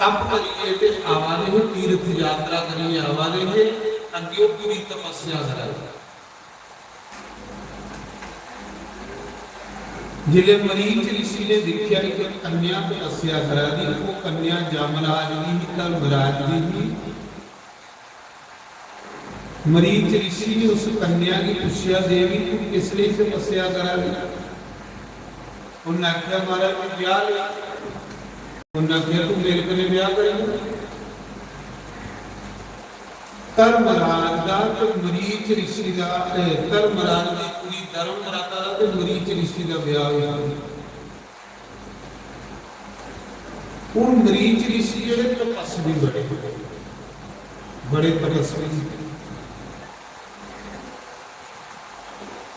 तप करियै ते आवा दे हे, तीर्थ यात्रा करियै आवा दे हे, अग्गें ओह् पूरी तपस्या करा दे। जिसलै मरीच ऋषि ने दिक्खेआ कि कन्या तपस्या करा दी, ओह् कन्या जमराज दी ही, धर्मराज दी ही। मरीच ऋषि ने उस कन्या गी पुच्छेआ, "देवी, तू किस लेई तपस्या करा दी?" उन्नै आखेआ, "महाराज, मैं ब्याह लेई।" उन्नै आखेआ, "तू मेरे कन्नै ब्याह करी ले।" धर्मराज दा ते मरीच ऋषि दा, ए, धर्मराज दी कुड़ी धर्मदाता दा ते मरीच ऋषि दा ब्याह होई गेआ। हुन मरीच ऋषि जेह्ड़े तपस्वी बड़े, बड़े तपस्वी।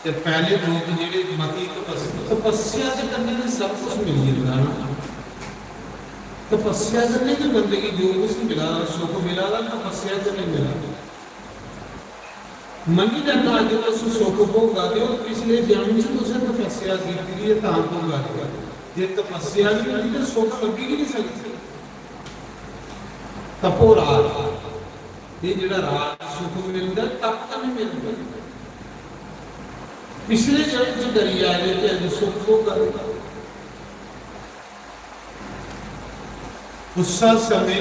ते पैह्ले लोक जेह्ड़े मती तपस्या, तपस्या दे कन्नै गै सब कुछ मिली जंदा ना। तपस्या कन्नै गै बंदे गी जो कुछ मिला दा, सुख मिला दा, तपस्या कन्नै मिला दा। मन्नी लैता अज्ज तुस सुख भोगा दे ओ, पिछले जन्म च तुसें तपस्या कीती दी ऐ, तां भोगा दे ओ। जे तपस्या नहीं होंदी ते सुख लब्भी गै नहीं सकदी। तपो राज, ये जेह्ड़ा राज सुख मिलदा, तप कन्नै मिलदा। पिछले जन्म च करी आए दे ते अज्ज सुख भोगा दे। उस समय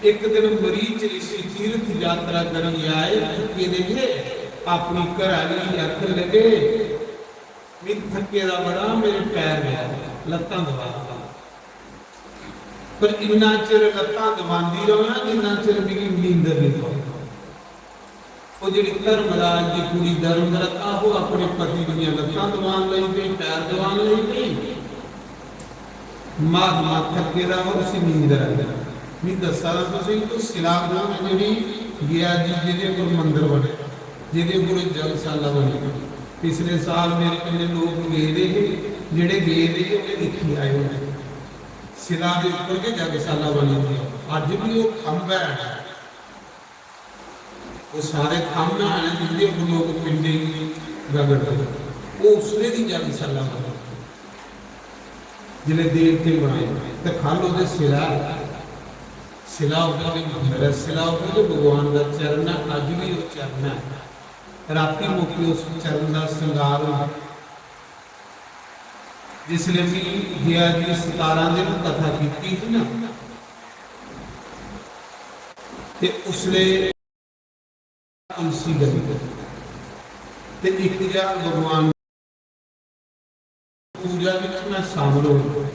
एक दिन मरीच ऋषि तीर्थ यात्रा करियै आए, थके दे हे, अपनी घराली गी आखन लगे, "मैं थके दा बड़ा, मेरे पैर गै।" लत्तां दबा। पर इन्ना चिर लत्तां दबांदी रवां जिन्ना चिर मिगी नींदर नहीं पौंदी। ओह् जेह्ड़ी धर्मराज दी कुड़ी धर्मरता, ओह् अपने पति दियां लत्तां दबान लगी पेई, पैर दबान लगी पेई। महात्मा थक्के दा, ओह् उसी नींदर आई। में दस्सा दा तुसेंगी, तो सिला ग्राम जेह्ड़ी गया जी, जेह्दे उप्पर मंदर बने, जेह्दे उप्पर जगशाला बनी, पिछले साल मेरे कन्नै लोक गेदे हे, जेह्ड़े गेदे हे, उ'नें दिक्खी आए होने। सिला दे उप्पर गै जगशाला बनी दी ऐ। अज्ज बी ओह् खंभ ऐ, ओह् सारे खंभ हैन जिंदे उप्पर लोक पिंडे गी रगड़दे। ओह् उसले दी जगशाला बनी, जिसले देवते बनाए। ते खल्ल ओह्दे सिला ऐ, सिला उप्पर गै मंदर ऐ, सिला उप्पर गै भगवान दा चरण ऐ, अज्ज बी ओह् चरण ऐ। रातीं मौके उस चरण दा श्रृंगार होंदा। जिसले मी गया जी सतारां दिन कथा कीती ही ना, ते उसले तुलसी गली ते इक ज्हार भगवान पूजा विच मैं शामिल होई।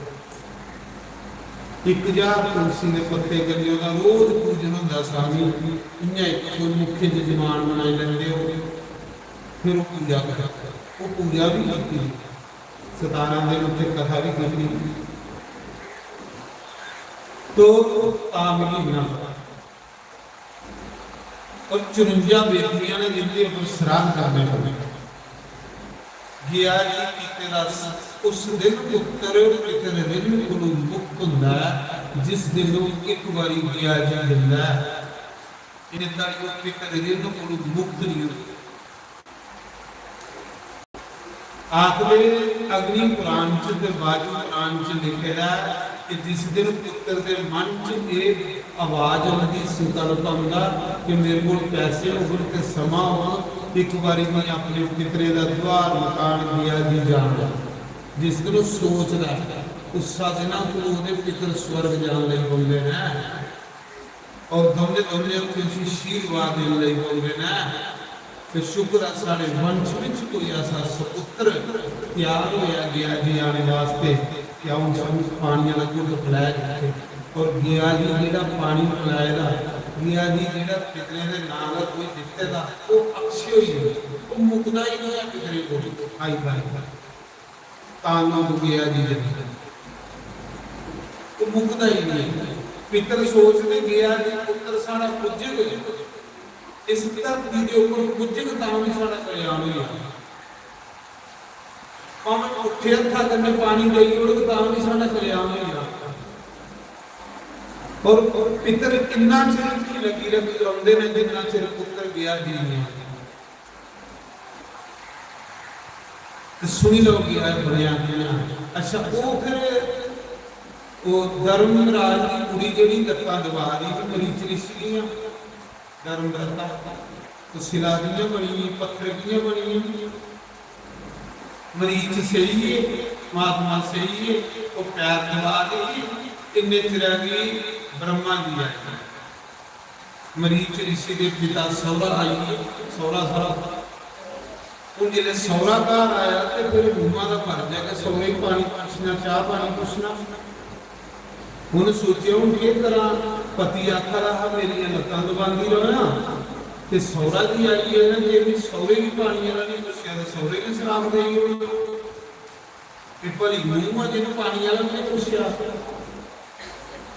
इक ज्हार तुलसी दे पत्ते कन्नै ओह्दा रोज पूजन होंदा। स्वामी, इ'यां इक कोई मुख्य जजमान बनाई लैंदे हो, फिर ओह् पूजा करदे। ओह् पूजा बी कीती, सतारां दिन उत्थे कथा बी कीती। तो तां मिगी इन्ना पता। और चुरंजा बेदियां ने जिंदे उप्पर श्राद्ध करने पौंदे। गया जी कीते दा स-, उस दिन पुत्तर पितर ऋण कोलू मुक्त हुंदा ऐ, जिस दिन ओह् इक बारी गया जी जंदा ऐ। इन्ने तक ओह् पितर ऋण कोलू मुक्त नहीं होंदा। आखदे अग्नि पुराण च ते वायु पुराण च लिखे दा ऐ कि जिस दिन पुत्र दे मन च एह् आवाज औंदी, संकल्प औंदा कि मेरे कोल पैसे होङन ते समां होग, इक बारी में अपने पितरें दा द्वार मकान गया जी जाना। जिस दिन ओह् सोचदा ऐ, उस्सा दिना कोलू ओह्दे पितर स्वर्ग जान लगी पौंदे न। और दौनें दौनें हत्थें उसी आशीर्वाद देन लगी पौंदे न। ते शुक्र ऐ, साढ़े वंश विच कोई ऐसा सपुत्र त्यार होया गया जी आने वास्ते कि अ'ऊं सानू पानी आह्ला घुट्ट पलैग इत्थे। और गया जी जेह्ड़ा पानी पलाए दा, गया जी जेह्ड़ा पितरें दे नां दा कोई दित्ते दा, ओह् अक्षय होई गेआ, ओह् मुकदा ही नहीं ऐ पितरें कोल। आई बाई। तां लोक गया जी जंदे। ओह् मुकदा ही नहीं। पितर सोचदे गया जी पुत्र साढ़ा पुज्जग, इस धरती दे उप्पर पुज्जग तां भी साढ़ा कल्याण होई जाना। भावें पुट्ठे हत्था कन्नै पानी देई ओड़ग तां भी साढ़ा कल्याण होई जाना। और पितर किन्ना चिर लगी रौंह्दे न जिन्ना चिर पुत्र गया जी नहीं आंदे। ते सुनी लैओ कि एह् बनेआ कि'यां। अच्छा, ओह् फिर ओह् धर्मराज दी कुड़ी जेह्ड़ी लत्तां दबा दी ही मरीच रिशी दियां, धर्मरता, ओह् सिला कि'यां बनी गेई, पत्थर कि'यां बनी गेई? मरीच सेही ऐ, महात्मा सेही ऐ, ओह् पैर दबा दी ही, इन्ने चिरै गी ब्रह्मा जी आए। मरीच रिशी दे पिता सौह्रा आई गे, सौह्रा साहब। हून जिसलै सौह्रा घर आया ते फिर रूमा दा फर्ज ऐ कि सौह्रे गी पानी पुच्छना, चाह् पानी पुच्छना। उ'न्न सोचेआ, हून केह् करां? पति आखा दा हा, "मेरियां लत्तां दबांदी रवेआं," ते सौह्रा जी आई गे न, जे में सौह्रे गी पानी आह्ला निं पुच्छेआ ते सौह्रे गी श्राप देई ओड़ना। ते भली नूंह् ऐ, जि'न्न पानी आह्ला बी निं पुच्छेआ।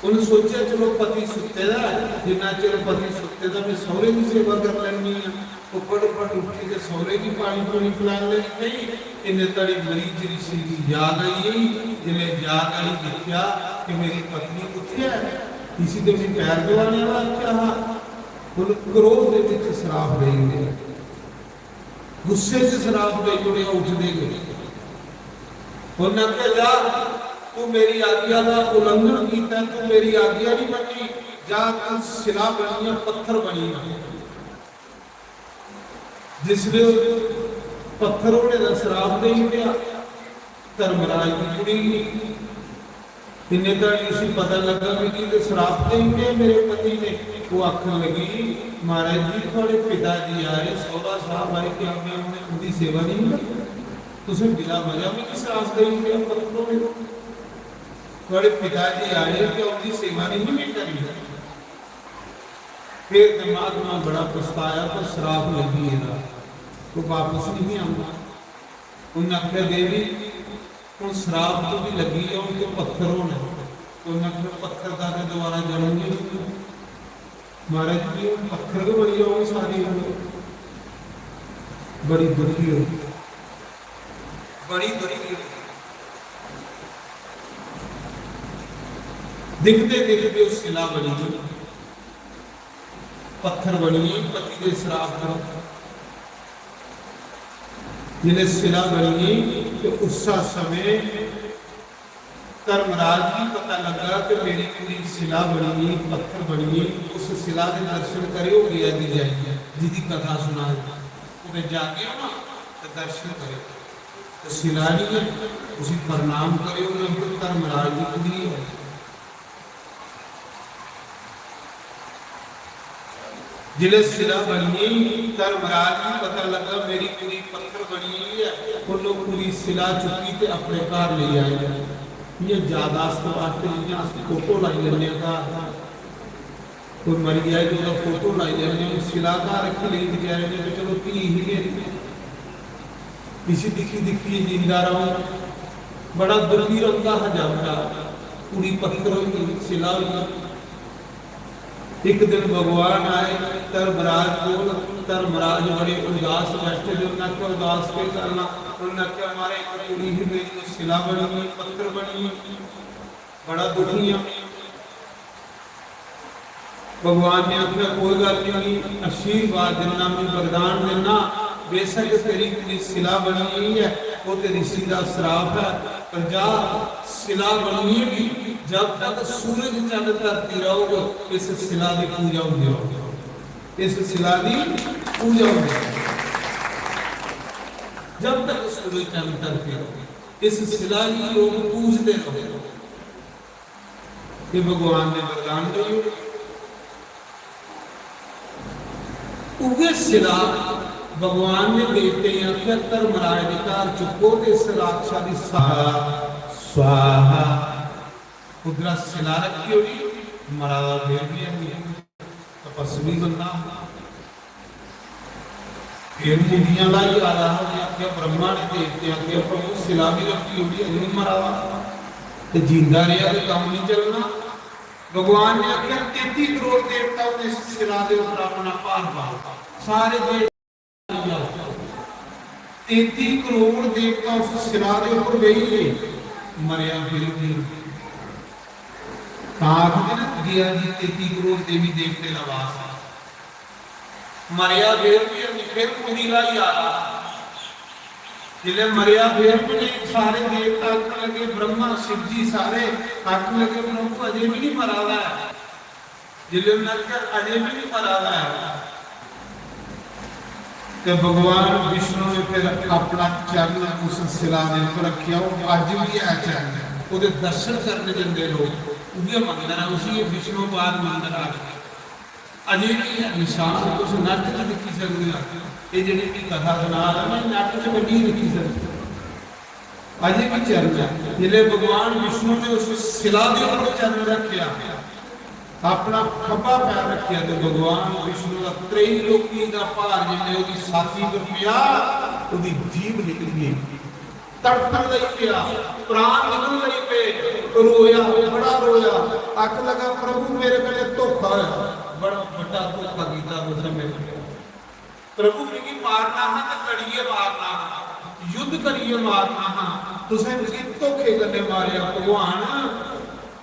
उ'न्न सोचेआ, "चलो, पति सुत्ते दा ऐ, जिन्ना चिर पति सुत्ते दा, में सौह्रे दी सेवा करी लैन्नी आं।" ओह् फटोफट उट्ठी ते सौह्रे गी पानी पूनी पलान लगी पेई। इन्ने धड़ी मरीच रिशी गी याद आई गेई। जिसलै याद आई, दिक्खेआ कि मेरी पत्नी कुत्थै ऐ, इसी ते में पैर दबाने आह्ला आखेआ हा। उ'न्न क्रोध दे बिच श्राप देई ओड़ेआ। गुस्से च श्राप देई ओड़ेआ उठदे गै। उ'न्न आखेआ, "जा, तू मेरी आज्ञा दा उल्लंघन कीता, तू मेरी आज्ञा नहीं मन्नी, जा, तू सिला बनी जा, पत्थर बनी जा।" जिसले पत्थर होने दा श्राप देई ओड़ेआ धर्मराज दी कुड़ी गी, इन्ने धड़ी उसी पता लग्गा, "मिगी ते श्राप देई ओड़ेआ मेरे पति ने।" ओह् आखन लगी, "महाराज जी, थुआढ़े पिता जी आए, सौह्रा साहब आए, क्या में उ'नें, उं'दी सेवा नहीं कीती? तुसें बिला वजह मिगी श्राप देई ओड़ेआ पत्थर होने दा।" थुआढ़े पिता जी आए ते उंदी सेवा नहीं मैं करी। फिर ते महात्मा बड़ा पछताया, पर श्राप लगी गेदा, तो वापस नहीं आंदा। उन्हें आख्या, "देवी, हुण श्राप तो भी लगी गया, हुण तो पत्थर होना।" तो उन्हें आख्या, "पत्थर का तो दोबारा जन्म नहीं होना।" महाराज जी, हुण पत्थर गै बनी जाओ सारी उम्र। बड़ी दुखी होई, बड़ी दुखी होई। दिखदे दिखदे ओह् शिला बनी गई, पत्थर बनी गई, पति दे श्राप करो। जिसलै शिला बनी गई ते उस समय धर्मराज गी पता लगा कि मेरी कुड़ी शिला बनी गई, पत्थर बनी गई। उस शिला दे दर्शन करेओ गया जी जाइए, जिसदी कथा सुना, उधर जाके ना तो दर्शन करेओ। तो शिला नहीं है, उसी प्रणाम करेओ, नहीं तो धर्मराज की कुड़ी है। जिसलै शिला बनी गई, धर्मराज गी पता लगा मेरी कुड़ी पत्थर बनी गई है। उन्होंने कुड़ी शिला चुक्की ते अपने घर लेई आए। इ'यां यादाश्त वास्ते जि'यां अस फोटो लाई लैन्ने आं घर, कोई मरी जाए तो ओह्दा फोटो लाई लैन्ने आं, शिला घर रक्खी लेई बेचारे ने, चलो धी ही गै। इसी दिक्खी दिक्खियै जींदा र'ऊं। बड़ा दुखी रौंह्दा हा जामता, कुड़ी पत्थर होई गेई, शिला होई गेई। इक दिन भगवान आए धर्मराज कोल, धर्मराज बड़े उदास बैठे दे, उन्हें आखेआ, "उदास केह् करना?" उन्हें आखेआ, "महाराज, इक कुड़ी ही मेरी, ओह् शिला बनी गई, पत्थर बनी गई, बड़ा दुखी आं।" भगवान ने आखेआ, "कोई गल्ल नहीं, आशीर्वाद दिन्ना, मैं वरदान दिन्ना, बेशक तेरी कुड़ी शिला बनी गई है, वो ते ऋषि दा श्राप है, पर जा, शिला बनियै भी जब तक सूरज चंद धरती रहोग, इस शिला दी पूजा होंदी रहोग, इस शिला दी पूजा होंदी रहोग, जब तक सूरज चंद धरती रहोग, इस शिला गी लोग पूजते रहोग।" ये भगवान ने वरदान दियो। उगे शिला भगवान ने देवते गी आख्या, "धर्मराज दे घर चुको ते इस राक्षा दी सारा स्वाहा।" उधरा शिला रखी होई, मरा दा फिर भी है नहीं, तपस्वी बंदा। फिर मुंडियां लाई आया हा, उन्हें आख्या, ब्रह्मा ने देवते आख्या, "प्रभु, शिला भी रखी होगी, अजूं मरा दा ते जींदा रेहा ते कम्म नहीं चलना।" भगवान ने आख्या, "तैंती करोड़ देवता उस शिला के ऊपर अपना भार पाओ, सारे देवता।" तैंती करोड़ देवता उस शिला के ऊपर बेही गए, मरया फिर भी। तां आखदे ना, गया जी तैंती करोड़ देवी देवते का वास। मरया फिर भी, फिर कुड़ी लाई आया। जिसलै मरया फिर भी नहीं, सारे देवता आखन लगे, ब्रह्मा, शिव जी सारे आखन लगे, "प्रभु अजे भी नहीं मरा दा है।" जिसलै उन्हें आखेआ, "अजे भी नहीं मरा दा है," ते भगवान विष्णु ने फिर अपना चरण उस शिला दे ऊपर रखेआ। ओह् अज्ज भी है चरण, ओह्दे दर्शन करने जंदे लोग। उ'ऐ मंदर है, उसी विष्णुपाद मंदर आखदे। अजे भी है निशान, तुस नैट च दिक्खी सकदे ओ। एह् जेह्ड़ी मी कथा सना दा, में नैट च कड्ढियै दिक्खी सकदे। अजे भी चरण ऐ। जिसलै भगवान विष्णु ने उस शिला दे उप्पर चरण रखेआ, अपना खब्बा पैर रखेआ, ते भगवान विष्णु दा त्रैलोकी दा भार जिसलै ओह्दी छाती पर पेआ, ओह्दी जीभ निकली गेई। तड़फन लगी पेआ, प्राण निकलन लगी पे, रोया, बड़ा रोया, आखन लगा, "प्रभु, मेरे कन्नै धोखा होया, बड़ा बड्डा धोखा कीता तुसें मेरे कन्नै। प्रभु, मिगी मारना हा ते लड़ियै मारना हा, युद्ध करियै मारना हा, तुसें मिगी धोखे कन्नै मारेआ भगवान।"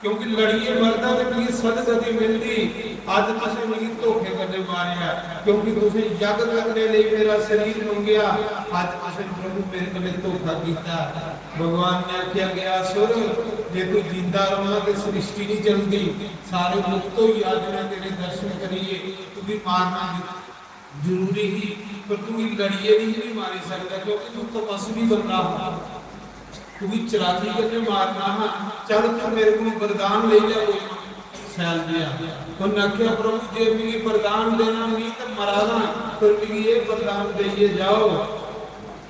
क्योंकि लड़ियै मरदा ते मिगी सदगति मिलदी। अज्ज तुसें मिगी धोखे कन्नै मारेआ, क्योंकि तुसें यज्ञ करने लेई मेरा शरीर मंगेआ। अज्ज तुसें प्रभु मेरे कन्नै धोखा कीता। भगवान ने आखेआ, "गया असुर, जे तू जिंदा रौह्ना ते सृष्टि नहीं चलदी, सारे मुक्त होई जाने तेरे दर्शन करियै, तुगी मारना जरूरी ही, पर तू मिगी लड़ियै नहीं, नहीं मारी सकदा, क्योंकि तू तपस्वी बंदा हा।" तुगी चलाकी कन्नै मारना हा। चल, तू मेरे कोल वरदान लेई जा कोई शैल जेहा। उन्नै आखेआ, "प्रभु, जे मिगी वरदान देना, मी ते मरा दा, पर मिगी एह् वरदान देइयै जाओ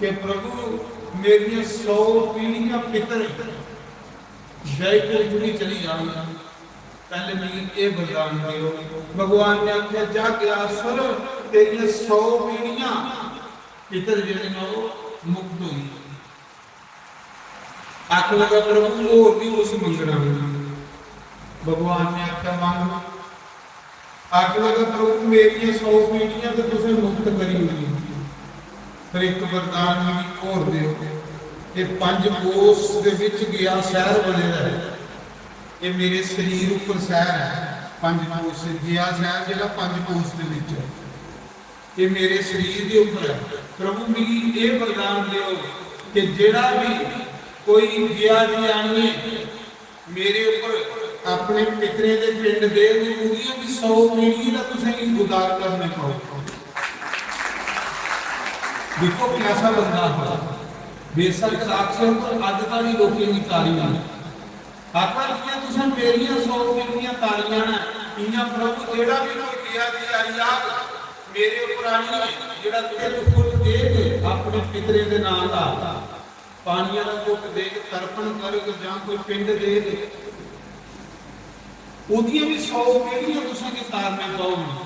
कि प्रभु, मेरियां सौ पीढ़ियां पितर, बैकुंठ भी चली जाऊंगा, पैह्ले मिगी एह् वरदान देओ। भगवान ने आखेआ, "जा गया सुर, तेरियां सौ पीढ़ियां पितर जेह्ड़े न ओह् मुक्त होई।" आखन लगा, "प्रभु, होर भी कुछ मंगना?" भगवान ने आखेआ, "मंग।" आखन लगा, "प्रभु, मेरियां सौ पीढ़ियां ते तुसें मुक्त करी ओड़ियां, पर इक वरदान मिगी होर देओ। एह् पंज कोस दे बिच गया शैह्र बने दा ऐ, एह् मेरे शरीर उप्पर शैह्र ऐ।" पंज कोस, गया शैह्र जेह्ड़ा पंज कोस दे बिच ऐ, एह् मेरे शरीर दे उप्पर ऐ। प्रभु, मिगी एह् वरदान देओ कि जेह्ड़ा भी कोई गया दी आनियै मेरे उप्पर अपने पितरें दे पिंड देग, ओह्दियां बी सौ पीढ़ियें दा तुसेंगी उद्धार करने पौग। दिक्खो, कैसा बंदा हा। बेशक राक्षस, पर अज्ज तां बी लोकें दी तारीफ ऐ। आखा, "जियां तुसें मेरियां सौ पीढ़ियां तारियां न, इयां प्रभु, जेह्ड़ा बी कोई गया दी आई जाग, मेरे उप्पर आनियै जेह्ड़ा तिल फुल देग अपने पितरें दे नांऽ दा, पानियां दा घुट्ट देग, तर्पण करग जां कोई पिंड देग, ओह्दियां बी सौ पीढ़ियां तुसेंगी तारने पौन।"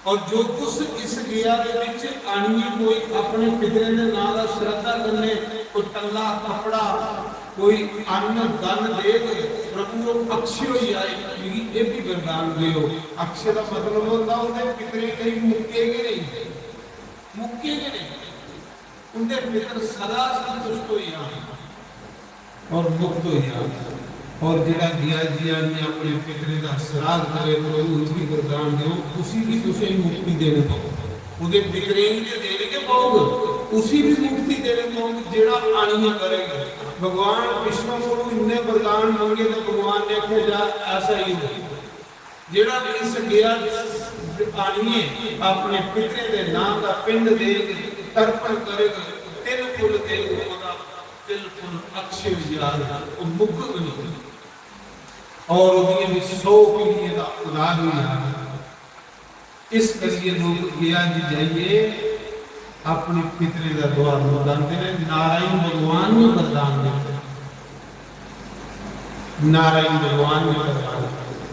और जो कुछ इस गया दे बिच आनियै कोई अपने पितरें दे नां दा श्रद्धा कन्नै कोई टल्ला, कपड़ा, कोई अन्न, धन देग, प्रभु, ओह् अक्षय होई जाए, मिगी एह् बी वरदान देओ। अक्षय दा मतलब होंदा उं'दे पितरें कई मुक्के गै नेईं, मुक्के गै नेईं, उं'दे पितर सदा संतुष्ट होई जान और मुक्त होई जान। और जेह्ड़ा गया जी आनियै अपने पितरें दा श्राद्ध करे, प्रभु, ओह् बी वरदान देओ, उसी बी तुसेंगी मुक्ति देने पौग। ओह्दे पितरें गी ते देने गै पौग, उसी बी मुक्ति देने पौग जेह्ड़ा आनियै करेगा। भगवान विष्णु कोलू इन्ने वरदान मंगे ते भगवान ने आखेआ, "जा, ऐसा ही हो।" जेह्ड़ा बी इस गया च आनियै अपने पितरें दे नां दा पिंड देग, तर्पण करग, तिल फुल देग, ओह्दा तिल फुल अक्षय होई जाग, ओह् मुक्कग नहीं। और ओह्दियां बी सौ पीढ़ियें दा उद्धार होई जाग। इस करियै लोक गया जी जाइयै अपने पितरें दा द्वार मुंदांदे ने। नारायण भगवान ने वरदान दित्ते, नारायण भगवान ने वरदान दित्ते।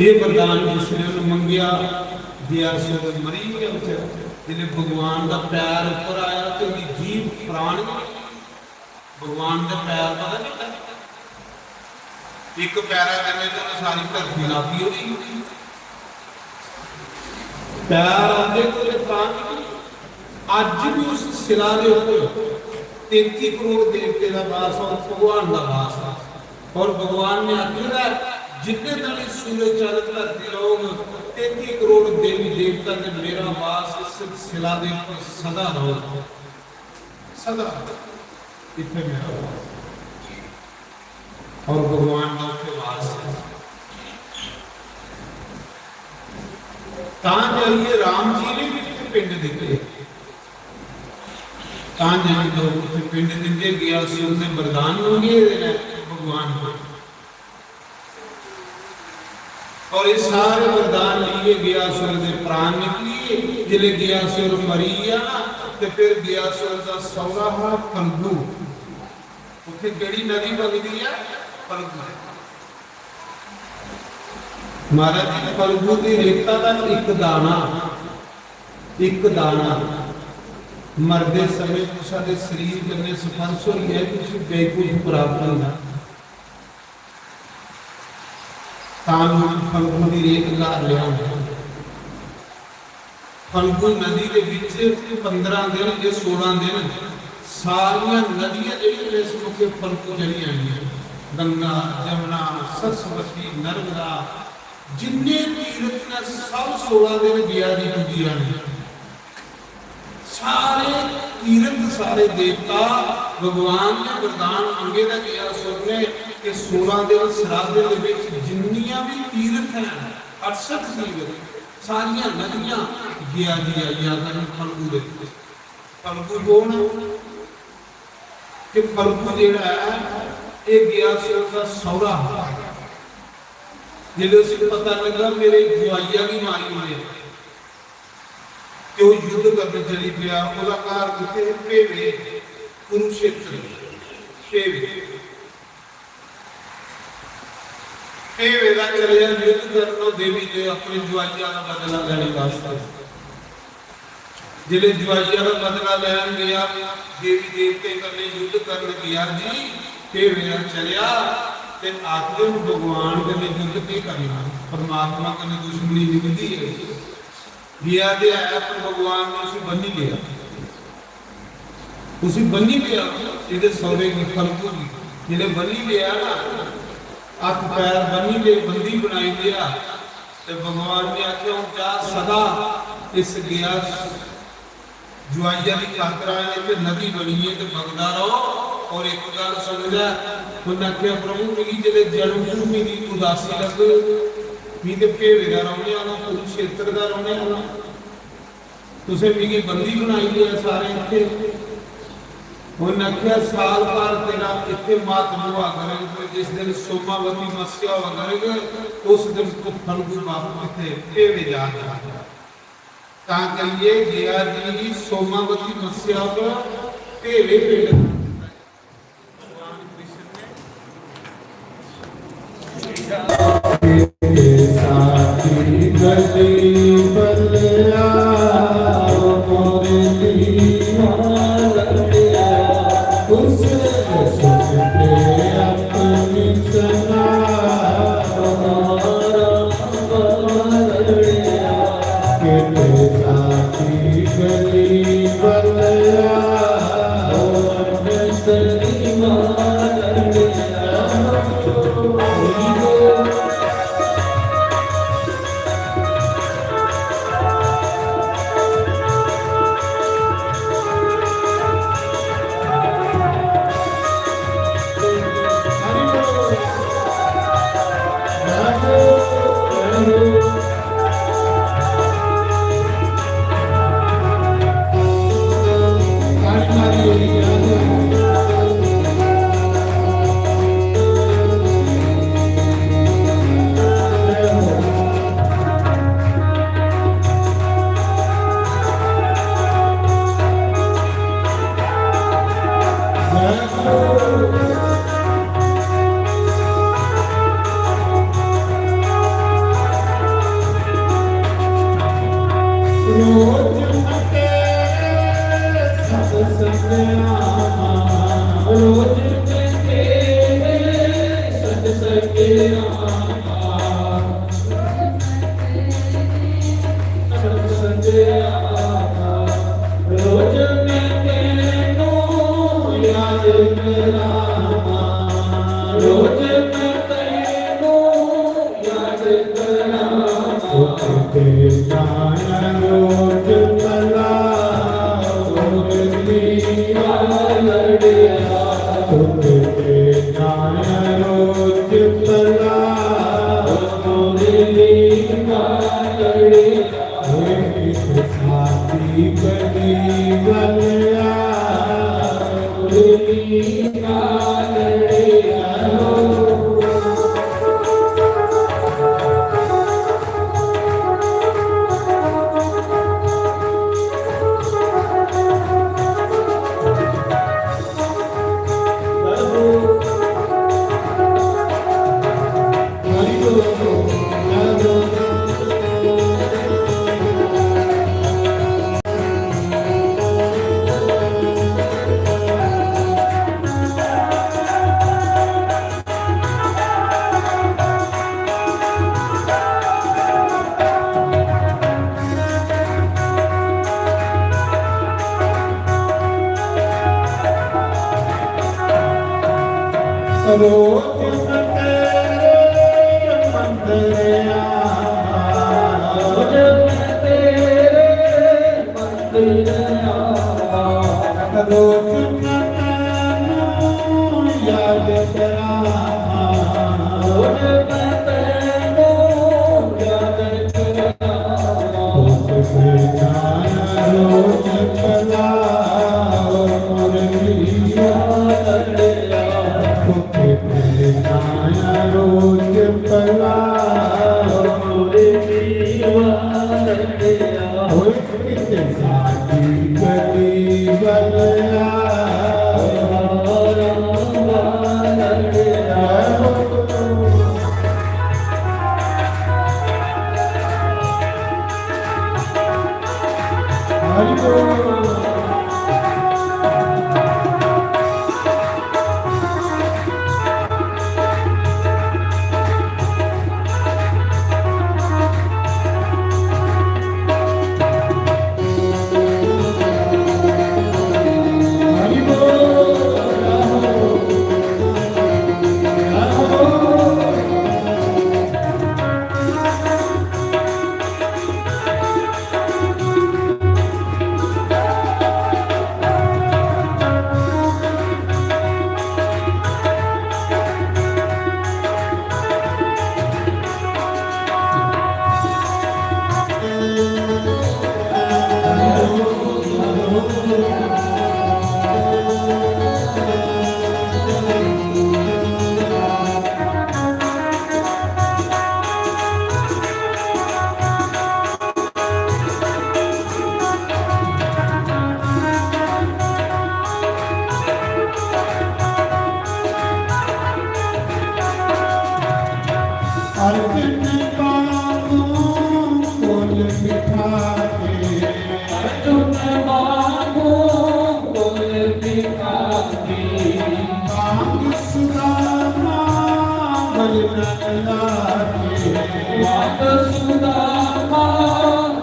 ये वरदान जिसने उन्हें मंगेआ, गया सुर मरी गया बेचारा। जिसले भगवान का पैर ऊपर आया तो ओहदी जीभ प्राण गै निकली। भगवान दे पैर पता नहीं लगदा। इक पैरा कन्नै ते उन्नै सारी धरती नापी ओड़ी। पैर आंदे कोले तां निकली। अज्ज भी उस शिला दे ऊपर तैंती करोड़ देवते दा वास और भगवान दा वास है। और भगवान ने आखे दा है, "जिन्ने दिन सूरज चंद धरती रहोग, तैंती करोड़ देवी देवता ते मेरा वास इस शिला दे ऊपर सदा रहोग।" सदा इत्थे मेरा वास। और भगवान का उत्थे वास है। तां जाइए राम जी ने भी उत्थे पिंड दित्ते। तां जाइए लोग उत्थे पिंड दिंदे। गया सुर ने वरदान मंगे दे ने भगवान को। और ये सारे वरदान लिए गया सुर दे प्राण निकलिए। जिसले गया सुर मरी गया ना, ते फिर गया सुर दा सौरा हा फल्गु। उत्थे केड़ी नदी बगदी है? फल्गु। महाराज जी, फल्गु दी रेता दा इक दाना, इक दाना मरदे समय कुसै दे शरीर कन्नै स्पर्श होई जाए ते उसी बैकुंठ प्राप्त होंदा। तां लोक फल्गु दी रेत घर लेआंदे। फल्गु नदी दे बिच पंदरां दिन, एह् सोलां दिन, सारियां नदियां जेह्ड़ियां इस मौके फल्गु चली जानियां, गंगा, जमुना, सरस्वती, नर्मदा, जिन्ने तीर्थ ने सब सोलां दिन गया दी पूजी जानी। सारे तीर्थ, सारे देवता भगवान ने वरदान मंगे दा गया सुर ने कि सोलां दिन श्राद्धें दे बिच जिन्नियां भी तीर्थ हैं, अड़सठ तीर्थ, सारियां नदियां गया दी आई जा करन फल्गु दे। फल्गु कौन है? कि फल्गु जेह्ड़ा ऐ, एह् गया सुर दा सौरा हा। जिसलै उसी पता लगा मेरे जुआइया गी मारी ओड़ेआ, ते ओह् युद्ध करन चली पेआ। ओह्दा घर कुत्थै? भेवे। कुरुक्षेत्र, भेवे, भेवे दा चलेआ युद्ध करन देवी दे अपने जुआइया दा बदला लैने वास्तै। जिसलै जुआइया दा बदला लैन गया, देवी देवतें कन्नै युद्ध करन गया जी, भेवे दा चलेआ ते आखदे हून भगवान कन्नै युद्ध केह् करना, परमात्मा कन्नै दुश्मनी निभदी है। गया ते है, पर भगवान ने उसी बन्नी लेआ। उसी बन्नी लेआ, एह्दे सौरे गी, फलगू गी। जिसलै बन्नी लेआ ना, हत्थ पैर बन्नी ले, बंदी बनाई लेआ, ते भगवान ने आखेआ, "हून जा सदा इस गया जुआइया दी खातरा इत्थै नदी बनी ऐ ते बगदा रहो।" और इक गल्ल सुन लै, उन्नै आखेआ, "प्रभु, मिगी जेल्लै जन्मभूमि दी उदासी लग्ग, मी ते भेवे दा रौह्ने आह्ला, कुरुक्षेत्र दा रौह्ने आह्ला।" तुसें मिगी बंदी बनाई लेआ सारे इत्थै। उन्नै आखेआ, "साल भर तेरा इत्थै म्हात्म होआ करग, पर जिस दिन सोमावती मस्सेआ होआ करग, उस दिन तू फलगू बापस इत्थै भेवे जा करग।" तां करियै गया जी सोमावती मस्सेआ पर भेवे पिंड हरि बोल। अर्जुन बाबू कोल बिठा के। अर्जुन बाबू कोल बिठा के। बांग सुदामा बल नल लागे। बांग सुदामा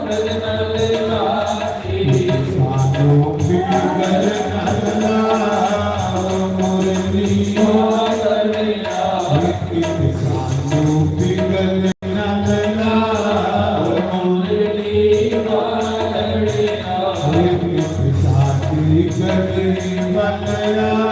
बल नल लागे। सानू पिघल नल लाओ मुरली। पिघल नल लाओ। सानू पिघल नल लाओ। मुरली वालड़िया। साथी गली वालड़िया।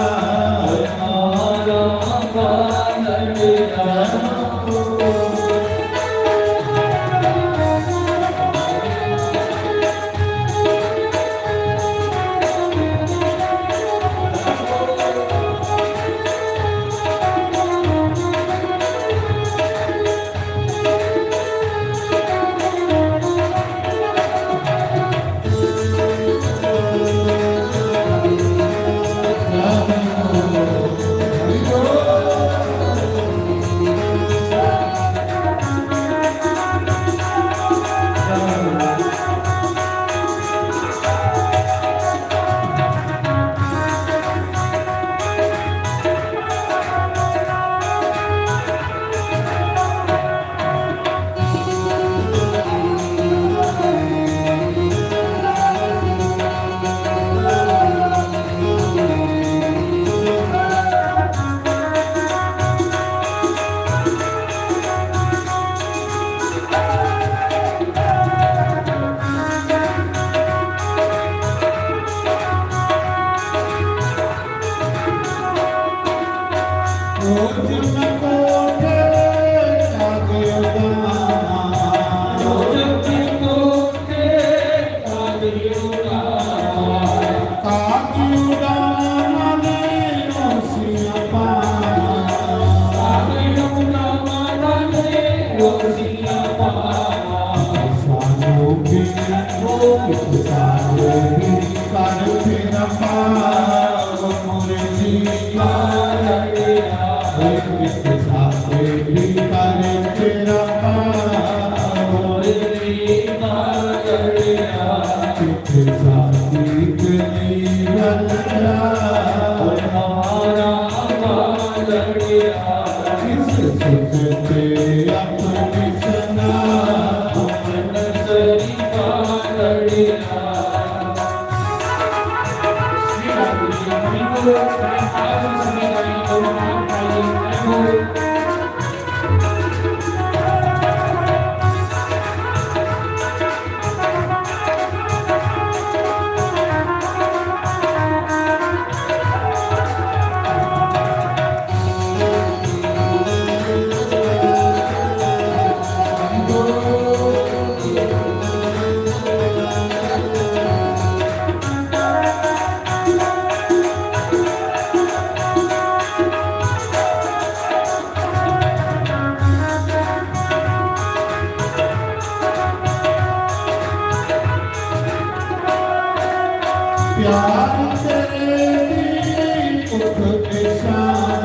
प्यार तेरे दी भुख विशाल।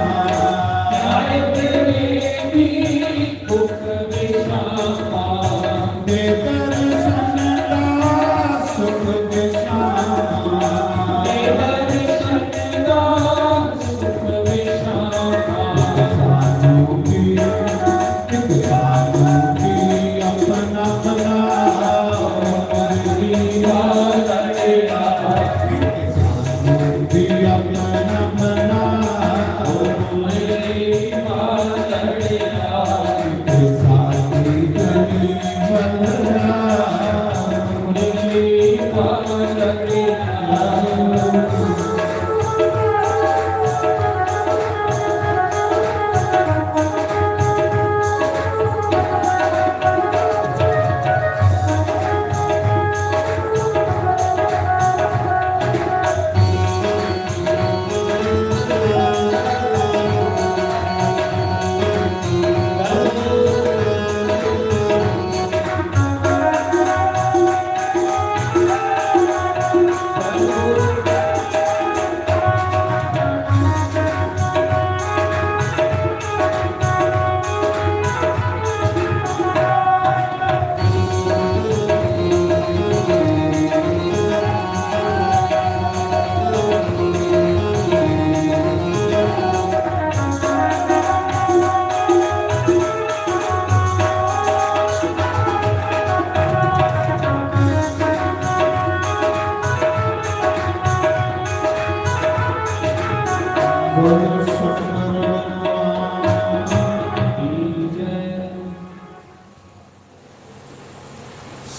प्यार तेरे दी भुख विशाल। बेदर्शन दा सुख विशाल।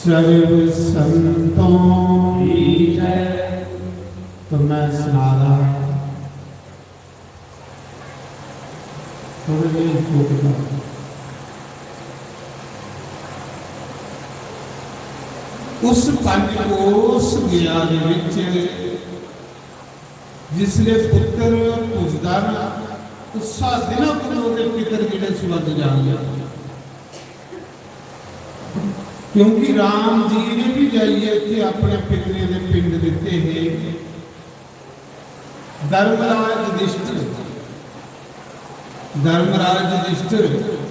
सर्व संतों की जय। तो मैं सुना रहा, थोड़े ਜਿਹੇ ਰੁਕ ਜਾਓ। ਉਸ ਪੰਜ ਕੋਸ ਗਿਆ ਦੇ ਵਿੱਚ ਜਿਸਲੇ ਪੁੱਤਰ ਪੁੱਜਦਾ ਨਾ, ਉਸਾ ਦਿਨ ਉਹਦੇ ਪਿਤਰ ਜਿਹੜੇ ਸਵਰਗ ਜਾਂਦੇ ਆ। ਕਿਉਂਕਿ ਰਾਮ ਜੀ ਨੇ ਵੀ ਜਾਈਏ ਇੱਥੇ ਆਪਣੇ ਪਿਤਰੇ ਦੇ ਪਿੰਡ ਦਿੱਤੇ ਹੈ। ਧਰਮਰਾਜ ਯੁਧਿਸ਼ਟਰ, ਧਰਮਰਾਜ ਯੁਧਿਸ਼ਟਰ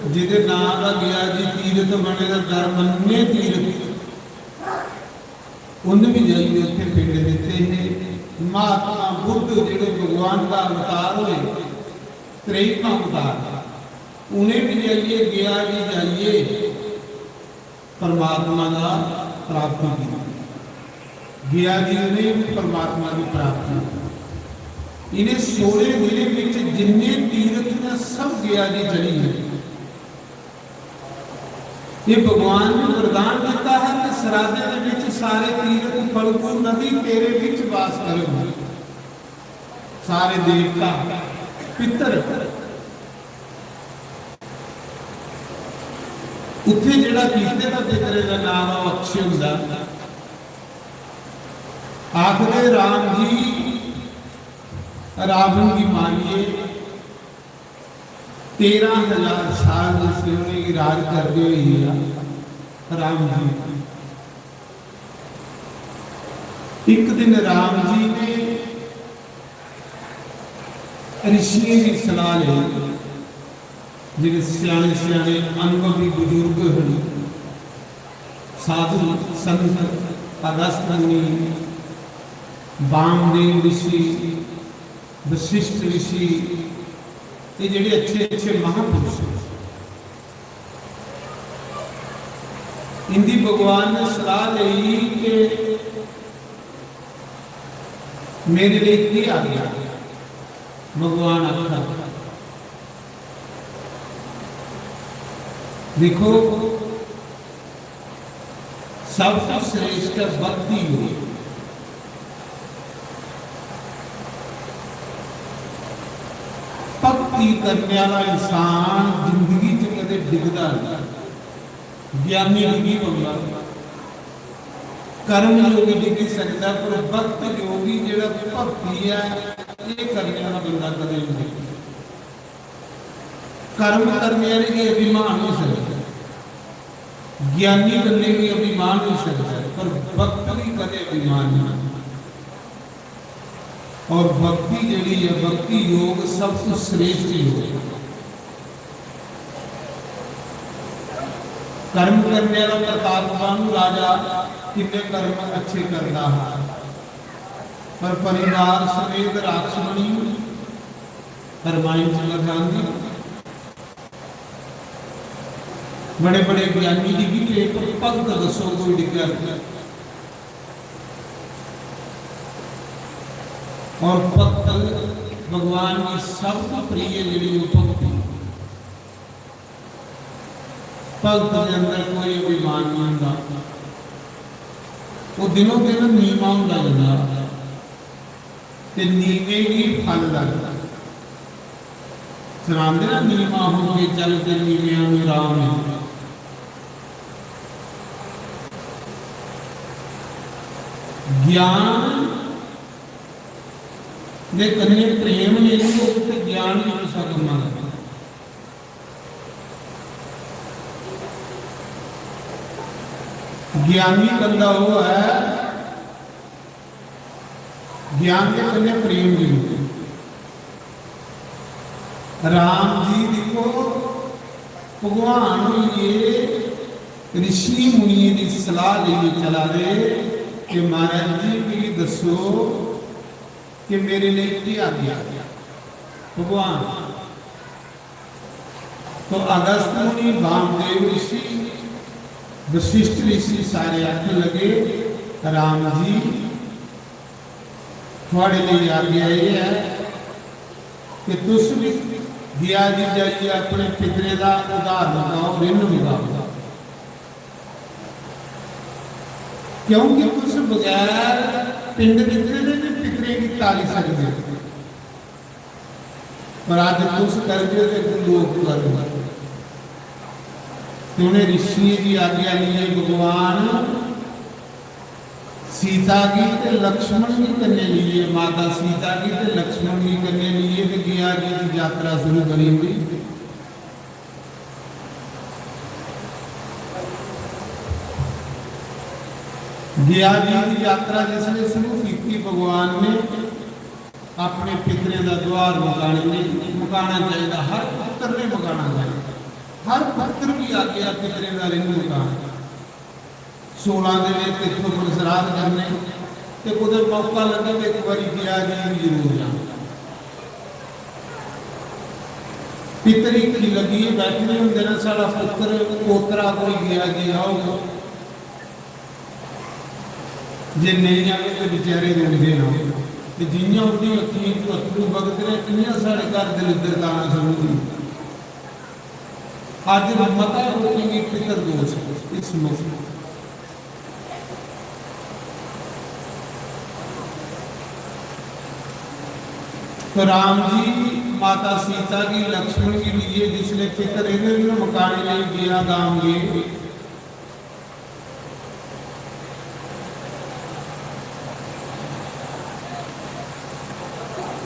ਜਿਹਦੇ ਨਾਂ ਦਾ ਗਿਆ ਜੀ ਤੀਰਥ ਬਣੇਗਾ, ਧਰਮੰਨੇ ਤੀਰਥ, ਉਹਨੇ ਵੀ ਜਾਈਏ ਉੱਥੇ ਪਿੰਡ ਦਿੱਤੇ ਨੇ। ਮਹਾਤਮਾ ਬੁੱਧ ਜਿਹੜੇ ਭਗਵਾਨ ਦਾ ਅਵਤਾਰ ਹੋਏ, ਤ੍ਰੇਤਾ ਅਵਤਾਰ, ਉਹਨੇ ਵੀ ਜਾਈਏ, ਗਿਆ ਜੀ ਜਾਈਏ, ਪਰਮਾਤਮਾ ਦਾ ਪ੍ਰਾਪਤੀ ਕੀਤੀ। ਗਿਆ ਜੀ ਨੇ ਵੀ ਪਰਮਾਤਮਾ ਦੀ ਪ੍ਰਾਪਤੀ। ਇਹਨੇ ਸੋਹਣੇ ਦਿਨ ਵਿੱਚ ਜਿੰਨੇ ਤੀਰਥ ਨੇ ਸਭ ਗਿਆ ਜੀ ਚਲੀ ਹੈ। ਇਹ ਭਗਵਾਨ ਨੇ ਵਰਦਾਨ ਦਿੱਤਾ ਹੈ ਕਿ ਸਰਾਧੇ ਦੇ ਵਿੱਚ ਸਾਰੇ ਤੀਰਥ ਫਲਗੂ ਨਦੀ ਤੇਰੇ ਵਿੱਚ ਵਾਸ ਕਰਨਗੇ। ਸਾਰੇ ਦੇਵਤਾ, ਪਿੱਤਰ ਉੱਥੇ ਜਿਹੜਾ ਕੀਰਤਨ ਦਾ ਜ਼ਿਕਰ ਇਹਦਾ ਨਾਮ ਆ, ਉਹ ਅਕਸ਼ੇ ਹੁੰਦਾ। ਆਖਦੇ ਰਾਮ ਜੀ, ਰਾਵਣ ਦੀ ਮਾਰੀਏ, ਤੇਰਾਂ ਹਜ਼ਾਰ ਸਾਲ ਦੇ ਸਿਉਣੇ ਇਰਾਦ ਕਰਦੇ ਹੋਏ ਆ ਰਾਮ ਜੀ। ਇੱਕ ਦਿਨ ਰਾਮ ਜੀ ਨੇ ਰਿਸ਼ੀਆਂ ਦੀ ਸਲਾਹ ਲਈ, ਜਿਹੜੇ ਸਿਆਣੇ ਸਿਆਣੇ ਅਨੁਭਵੀ ਬਜ਼ੁਰਗ ਹਨ, ਸਾਧੂ, ਸੰਤ, ਅਗਸਤ ਮੁਨੀ, ਬਾਮਦੇਵ ਰਿਸ਼ੀ, ਵਸ਼ਿਸ਼ਟ ਰਿਸ਼ੀ, ਇਹ ਜਿਹੜੇ ਅੱਛੇ ਅੱਛੇ ਮਹਾਪੁਰਸ਼ ਨੇ, ਇੰਦੀ ਭਗਵਾਨ ਨੇ ਸਲਾਹ ਲਈ ਕਿ ਮੇਰੇ ਲਈ ਕੀ ਆ ਗਿਆ। ਭਗਵਾਨ ਆਖਦਾ, ਦੇਖੋ, ਸਭ ਤੋਂ ਸ੍ਰੇਸ਼ਟ ਹੈ ਭਗਤੀ ਯੋਗ। ਭਗਤੀ ਕਰਨ ਵਾਲਾ ਇਨਸਾਨ ਜ਼ਿੰਦਗੀ 'ਚ ਕਦੇ ਡਿੱਗਦਾ ਨਹੀਂ। ਗਿਆਨੀ ਨਹੀਂ, ਕੀ ਬੰਦਾ, ਕਰਮ ਯੋਗੀ ਡਿੱਗ ਹੀ ਸਕਦਾ, ਪਰ ਭਗਤ ਯੋਗੀ ਜਿਹੜਾ ਭਗਤੀ ਹੈ, ਇਹ ਕਰਨ ਵਾਲਾ ਬੰਦਾ ਕਦੇ ਨਹੀਂ ਡਿੱਗਦਾ। ਕਰਮ ਕਰਨੇ ਵਾਲੇ ਵੀ ਅਭਿਮਾਨ ਹੋ ਸਕਦਾ, ਗਿਆਨੀ ਬੰਦੇ ਵੀ ਅਭਿਮਾਨ ਹੋ ਸਕਦਾ, ਪਰ ਭਗਤ ਵੀ ਕਦੇ ਅਭਿਮਾਨ ਨਹੀਂ। ਔਰ ਭਗਤੀ ਜਿਹੜੀ ਹੈ, ਭਗਤੀ ਯੋਗ ਸਭ ਤੋਂ ਸ੍ਰੇਸ਼ਟ ਯੋਗ ਹੈ। ਕਰਮ ਕਰਨੇ ਵਾਲਾ ਪ੍ਰਤਾਪਵਾਨ ਰਾਜਾ ਕਿੰਨੇ ਕਰਮ ਅੱਛੇ ਕਰਦਾ ਹੈ, ਪਰ ਪਰਿਵਾਰ ਸਮੇਤ ਰਾਖਸ਼ ਬਣੀ, ਰਮਾਇਣ ਚ ਲਿਖਾਂਦੀ। ਬੜੇ ਬੜੇ ਗਿਆਨੀ ਡਿੱਗੇ, ਪਰ ਭਗਤ ਦੱਸੋ ਕੋਈ ਡਿੱਗਾ? ਔਰ ਭਗਤ ਭਗਵਾਨ ਦੀ ਸਭ ਤੋਂ ਪ੍ਰਿਯ ਜਿਹੜੀ ਉਹ ਭਗਤੀ। भगत दे अंदर कोई अभिमान नहीं होंदा, वो दिनों दिन नीमा होंदा जंदा। ते नीमे गी फल लगदा। सनांदे ना, "नीमा हो के चल ते नीमिया में राम है।" ज्ञान दे कन्नै प्रेम नेईं होग ते ज्ञान भी कुसै कम्मा दा। ज्ञानी बंदा वो है, ज्ञान दे कन्नै प्रेम भी होंदा। राम जी दिक्खो, भगवान होइये, ऋषि मुनियें दी सलाह लेइयै चला दे कि महाराज जी, मिगी दस्सो कि मेरे लेई केह् आज्ञा? भगवान तो अगस्त मुनि, वामदेव ऋषि, वशिष्ठ ऋषि सारे आखन लगे, "राम जी, थुआड़े लेई आज्ञा एह् ऐ कि तुस भी गया जी जाइयै अपने पितरें दा उधार मकाओ, ऋण मकाओ, क्योंकि तुस बगैर पिंड दित्ते दे भी पितरें गी तारी सकदे ओ।" पर अज्ज तुस करगे ते अग्गें लोक करन। ते उ'नें ऋषियें दी आज्ञा लेइयै भगवान सीता गी ते लक्ष्मण गी कन्नै लेइयै, माता सीता गी ते लक्ष्मण गी कन्नै लेइयै ते गया जी दी यात्रा शुरू करी ओड़ी। गया जी दी यात्रा जिसने शुरू की, भगवान ने अपने पितरें दा द्वार मकाने लेई मकाना चाहिदा, हर पुत्र ने मकाना चाहिदा। हर पुत्र की आज्ञा पितरें दा ऋण मकान। सोलां दिन तीर्थ उप्पर श्राद्ध करने ते कुतै मौका लग्गे ते इक बारी गया जी भी जरूर जाना। पितर हिक्खी लग्गियै बैठे दे होंदे न, साढ़ा पुत्र पोतरा कोई गया जी आओ। जे नेईं आवे ते बेचारे रोंदे न। ते जि'यां उं'दी अक्खियें च अत्थरू बगदे न, इ'यां साढ़े घर दलिद्दर दाना समझदी। अज्ज मता लोकें गी पितर दोष इस मौके। तो राम जी माता सीता गी, लक्ष्मण गी लिए जिसले पितर इन्हें मकाने लेई गया गाम गे,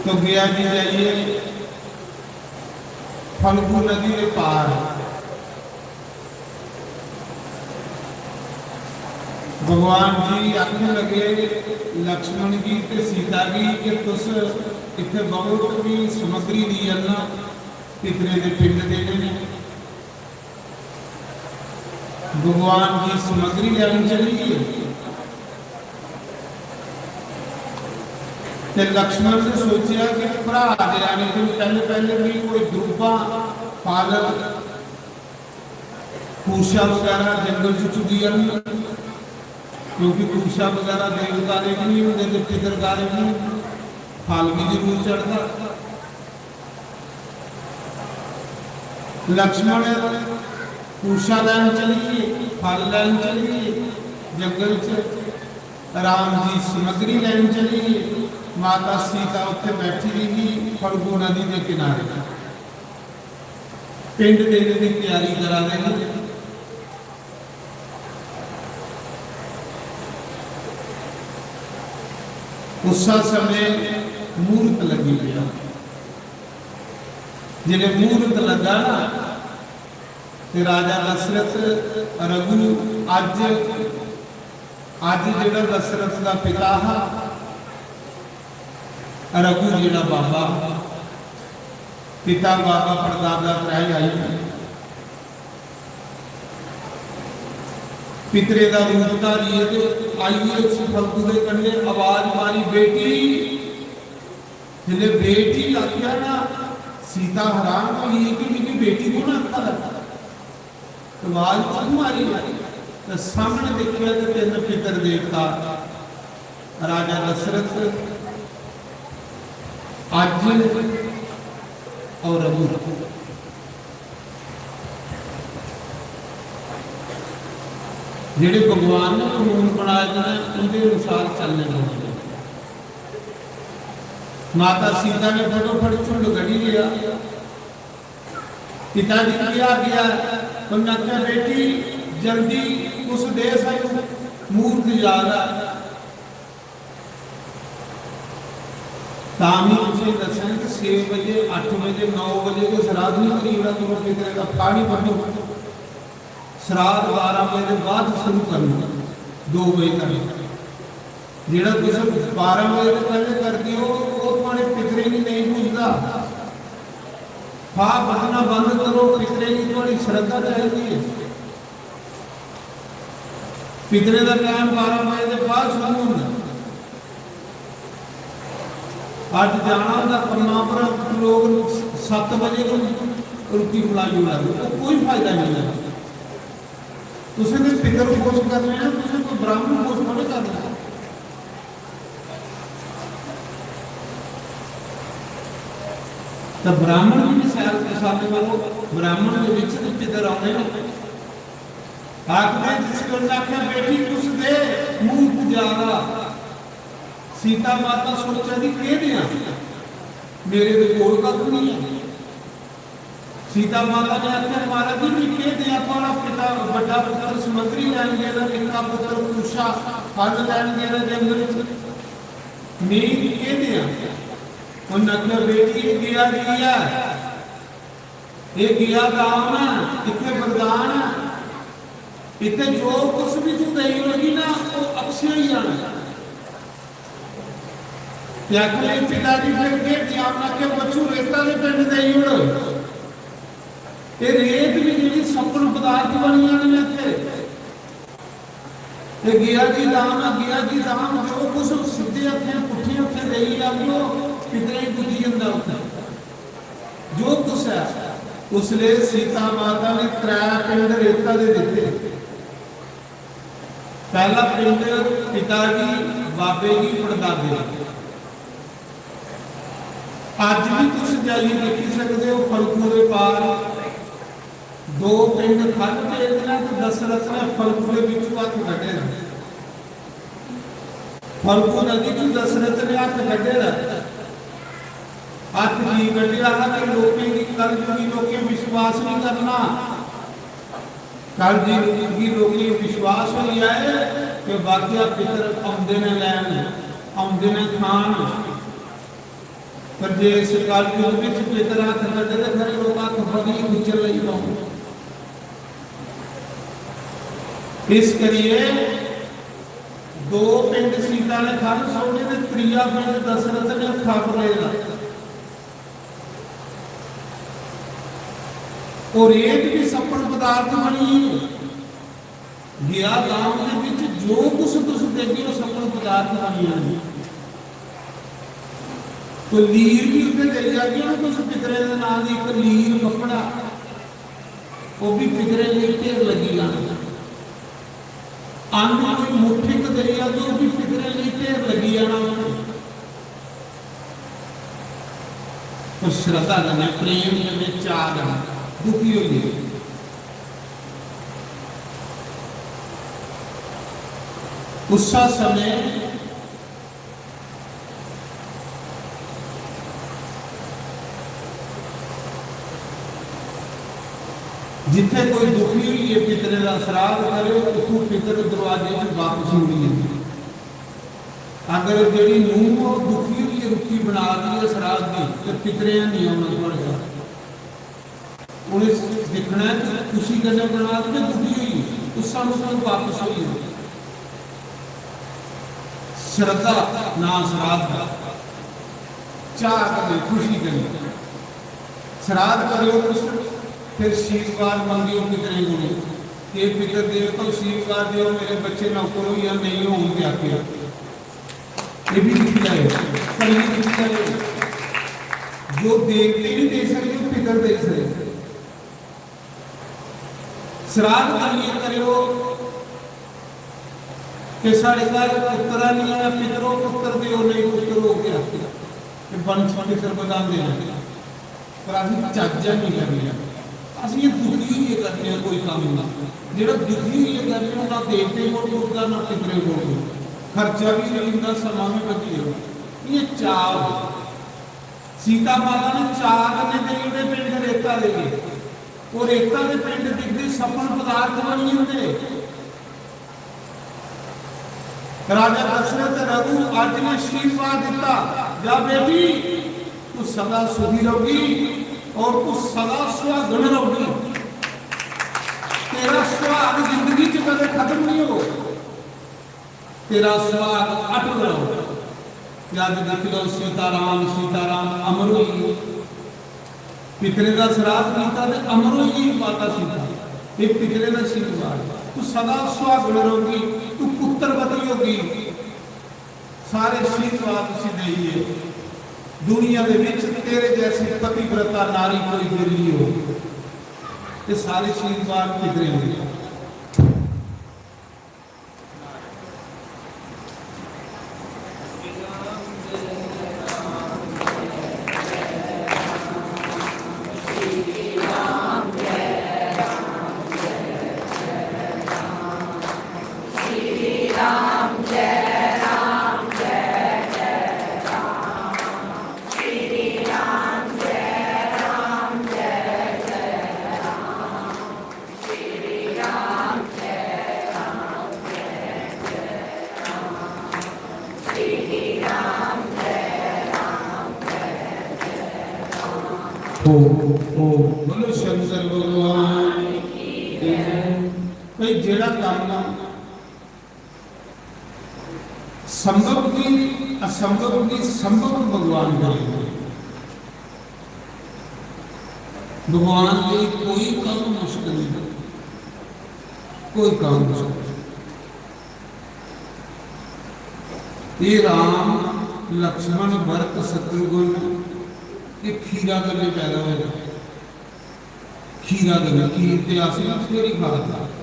तो गया जी जाइए फल्गु नदी के पार भगवान जी आखने लगे लक्ष्मण गी ते सीता गी कि तुस इत्थे बवो ते भी समग्री दी आना, पितरे दे पिंड देने ने। भगवान जी समग्री लैन चली गे ते लक्ष्मण ने सोचेआ कि भ्रा दे आने दिन पहले पहले भी कोई दुब्बा, पालक, पूछा वगैरह जंगल च चुगी आन, क्योंकि पूछा वगैरह देवता दे भी नहीं होंदे ते पितर दा भी नहीं, फल भी जरूर चढ़दा। लक्ष्मण पूछा लैन चली गे, फल लैन चली गे जंगल च। राम जी समग्री लैन चली गे। माता सीता उत्थे बैठी दी ही फल्गु नदी दे किनारे, पिंड देने दी तैयारी करा दे हे। उस समय मुहूर्त लगी गया। जिसले मुहूर्त लगा ना, ते राजा दशरथ रघु अज, अज जेड़ा दशरथ का पिता हा, रघु जेड़ा बाबा, पिता बाबा परदादा त्रै आई। पितरे दा रूप धारियै ते आइयै उस फल्गु दे कन्नै आवाज मारी, "बेटी।" जिसलै बेटी आखेआ ना, सीता हैरान होई गेई कि मिगी बेटी कु'न आखा दा? आवाज कु'न मारी ऐ? ते सामने दिक्खेआ ते तिन्न पितर देवता, राजा दशरथ, अज्ज और रघु। जेह्ड़े भगवान ने कानून बनाए दे न, उं'दे अनुसार चलने पौंदे। माता सीता ने फटोफट झुंड कड्ढी लेआ। पिता जी गी केह् आखेआ? उ'न्नै आखेआ, "बेटी, जल्दी तुस दे सानूं, मूरत जा दा।" तां बी तुसें दस्सेआ कि छे बजे, अट्ठ बजे, नौ बजे कोई श्राद्ध निं करी ओड़ा, तुस पितरें दा फाह् निं बड्ढो। श्राद्ध बारां बजे दे बाद शुरू करना, दो बजे तक। जेह्ड़ा तुस बारां बजे दे पैह्ले करदे ओ, ओह् थुआढ़े पितरें गी नेईं पुजदा। फाह् बड्ढना बंद करो, पितरें गी थुआढ़ी श्रद्धा चाहिदी ऐ। पितरें दा टैम बारां बजे दे बाद शुरू होंदा। अज्ज जाना होंदा कम्मा पर, लोक सत्त बजे गै रुट्टी खलाई ओड़दे, ओह् कोई फायदा नेईं ऐ। तुसें ते पितर खुश करने न, तुसें कोई ब्राह्मण खुश थोड़े करना। ते ब्राह्मण गी बी सैल पसंद करो, ब्राह्मण दे बिच ते पितर औने न। आखदे जिस बेल्लै आखेआ, "बेटी, तुस दे मूरत जा दा।" सीता माता सोचा दी, "केह् देआं? मेरे दे कोल कक्ख निं ऐ।" सीता माता ने आखेआ, "महाराज जी, मैं केह् देआं? थुआढ़ा पिता, बड्डा पुत्र सुमंत्री लैन गेदा, निक्का पुत्र कुशा फल लैन गेदा जंगल च। मैं केह् देआं?" उन्नै आखेआ, "बेटी, एह् गेआ जी ऐ, एह् गेआ दान ऐ, इत्थै वरदान ऐ, इत्थै जो कुछ बी तूं देई ओड़गी ना, ओह् अक्षय होई जाना।" ते आखन लगे, "पिता जी, फिर केह् किया?" उन्नै आखेआ, "बच्चू, रेता दे पिंड देई ओड़। एह् रेत बी जेह्ड़ी सप्पन पदार्थ बनी जानी ऐ इत्थै। ते गेआ जी दान, गेआ जी दान, जो कुछ सिद्धे हत्थें, पुट्ठे हत्थें देई जागेओ, पितरें गी पुज्जी जंदा उत्थै। जो कुछ ऐ।" उसलै सीता माता ने त्रै पिंड रेता दे दित्ते। पैह्ला पिंड पिता गी, बाबे गी, पड़दादे गी। अज्ज बी तुस जाइयै दिक्खी सकदे ओ, फलकू दे पार दो पिंड ख'ल्ल पेदे न ते दशरथ ने फलकू दे बिच्चों हत्थ कड्ढे दा। फलकू नदी च दशरथ ने हत्थ कड्ढे दा। हत्थ की कड्ढेआ हा कि लोकें गी, कलयुगी लोकें विश्वास नहीं करना। कलयुगी लोकें विश्वास होई जाए कि वाकया पितर औंदे ने लैन, औंदे ने खान। पर जे इस कलयुग विच पितर हत्थ कड्ढे ते खरे लोक हत्थ बड़ी खिच्चन लगी पौन। इस करिए दो पिंड सीता ने ख'ल्ल छोड़े ते त्रीया पिंड दशरथ ने हत्था पर लेदा। ओह् रेत भी सप्पन पदार्थ बनी गेई। गेआ गांव दे विच जो कुछ तुस देगे, ओह् सप्पन पदार्थ बनी जाने। कोई लीर भी उत्थे देई जागे ना तुस, पितरें दे नां दी इक लीर कपड़ा, ओह् भी पितरें लेई ढेर लगी जाना। अन्न कोई मुट्ठ इक देई जागे, ओह् भी पितरें लेई ढेर लगी जाना उत्थे। ओह् श्रद्धा कन्नै, प्रेम कन्नै, चाऽ कन्नै दुखी होई गे। उस्सै समें जित्थै कोई दुखी होइयै पितरें दा श्राद्ध करे, उत्थूं पितर दरोआजे च बापस मुड़ी जंदे। अगर जेह्ड़ी नूंह् ओह् दुखी होइयै रुट्टी बना दी ऐ श्राद्ध दी, ते पितरें हैनी औना थुआढ़े घर। उ'नें दिक्खना ऐ कि खुशी कन्नै बना दी ते दुखी होइयै, उस स्हाब कन्नै बापस होई जाओ। श्रद्धा ना श्राद्ध, चाह कन्नै, खुशी कन्नै श्राद्ध करेओ तुस, फिर आशीर्वाद मंगेओ पितरें कोलों, "हे पितर देवता, आशीर्वाद देओ, मेरे बच्चे नौकर होई जान, नेईं होन ते आखेओ।" ये भी दिक्खी लैओ, कन्नै दिक्खी लैओ। जो देवते नहीं दे सकते, वो पितर दे सकते। श्राद्ध करिए करेओ कि साढ़े घर पुत्र नहीं है, पितरो पुत्र देओ, नहीं पुत्र हो गया। ये वंश पितर बधांदे हैं, पर अस चज्ज नहीं करने। अस ये दुखी होइए करने हैं कोई काम ना। जेह्ड़ा दुखी होइयै गर्मी, ना देवतें कोल पुजदा, ना पितरें कोल पुजदा। खर्चा बी होई जंदा, समां बी बची जंदा। इ'यां चाऽ हो। सीता माता ने चाऽ कन्नै देई ओड़े पिंड रेता दे। ओह् रेता दे पिंड दिखदे सपन पदार्थ बनी जंदे। राजा दशरथ रघु अज ने आशीर्वाद दिता, "जा बेटी, तू सदा सुखी रहोगी और तू सदा सुहागन रहोगी। तेरा सुहाग जिंदगी च कदे खत्म नहीं हो, तेरा सुहाग अटल रहो।" ते अज दिक्खी लैओ, सीताराम, सीताराम अमर होई गे। पितरें दा सराध कीता ते अमर होई गेई माता सीता। एह् पितरें दा आशीर्वाद। तू सदा सुहागन रहोगी, तू पुत्रवती होगी। सारे आशीर्वाद उसी देइए। दुनिया दे विच तेरे जैसी पतिव्रता नारी कोई बिरली हो। ये सारे आशीर्वाद पितरें दे। ओम, ओम। बोलो शंकर भगवान की जय। भाई, जेड़ा काम संभव की असंभव की संभव भगवान करेंगे। भगवान के कोई काम मुश्किल नहीं, कोई काम मुश्किल नहीं। ये राम, लक्ष्मण, भरत, शत्रुघ्न, ये खीरा कन्नै पैदा होए। खीरा कन्नै, खीर ते अस भी बथेरी खा दे।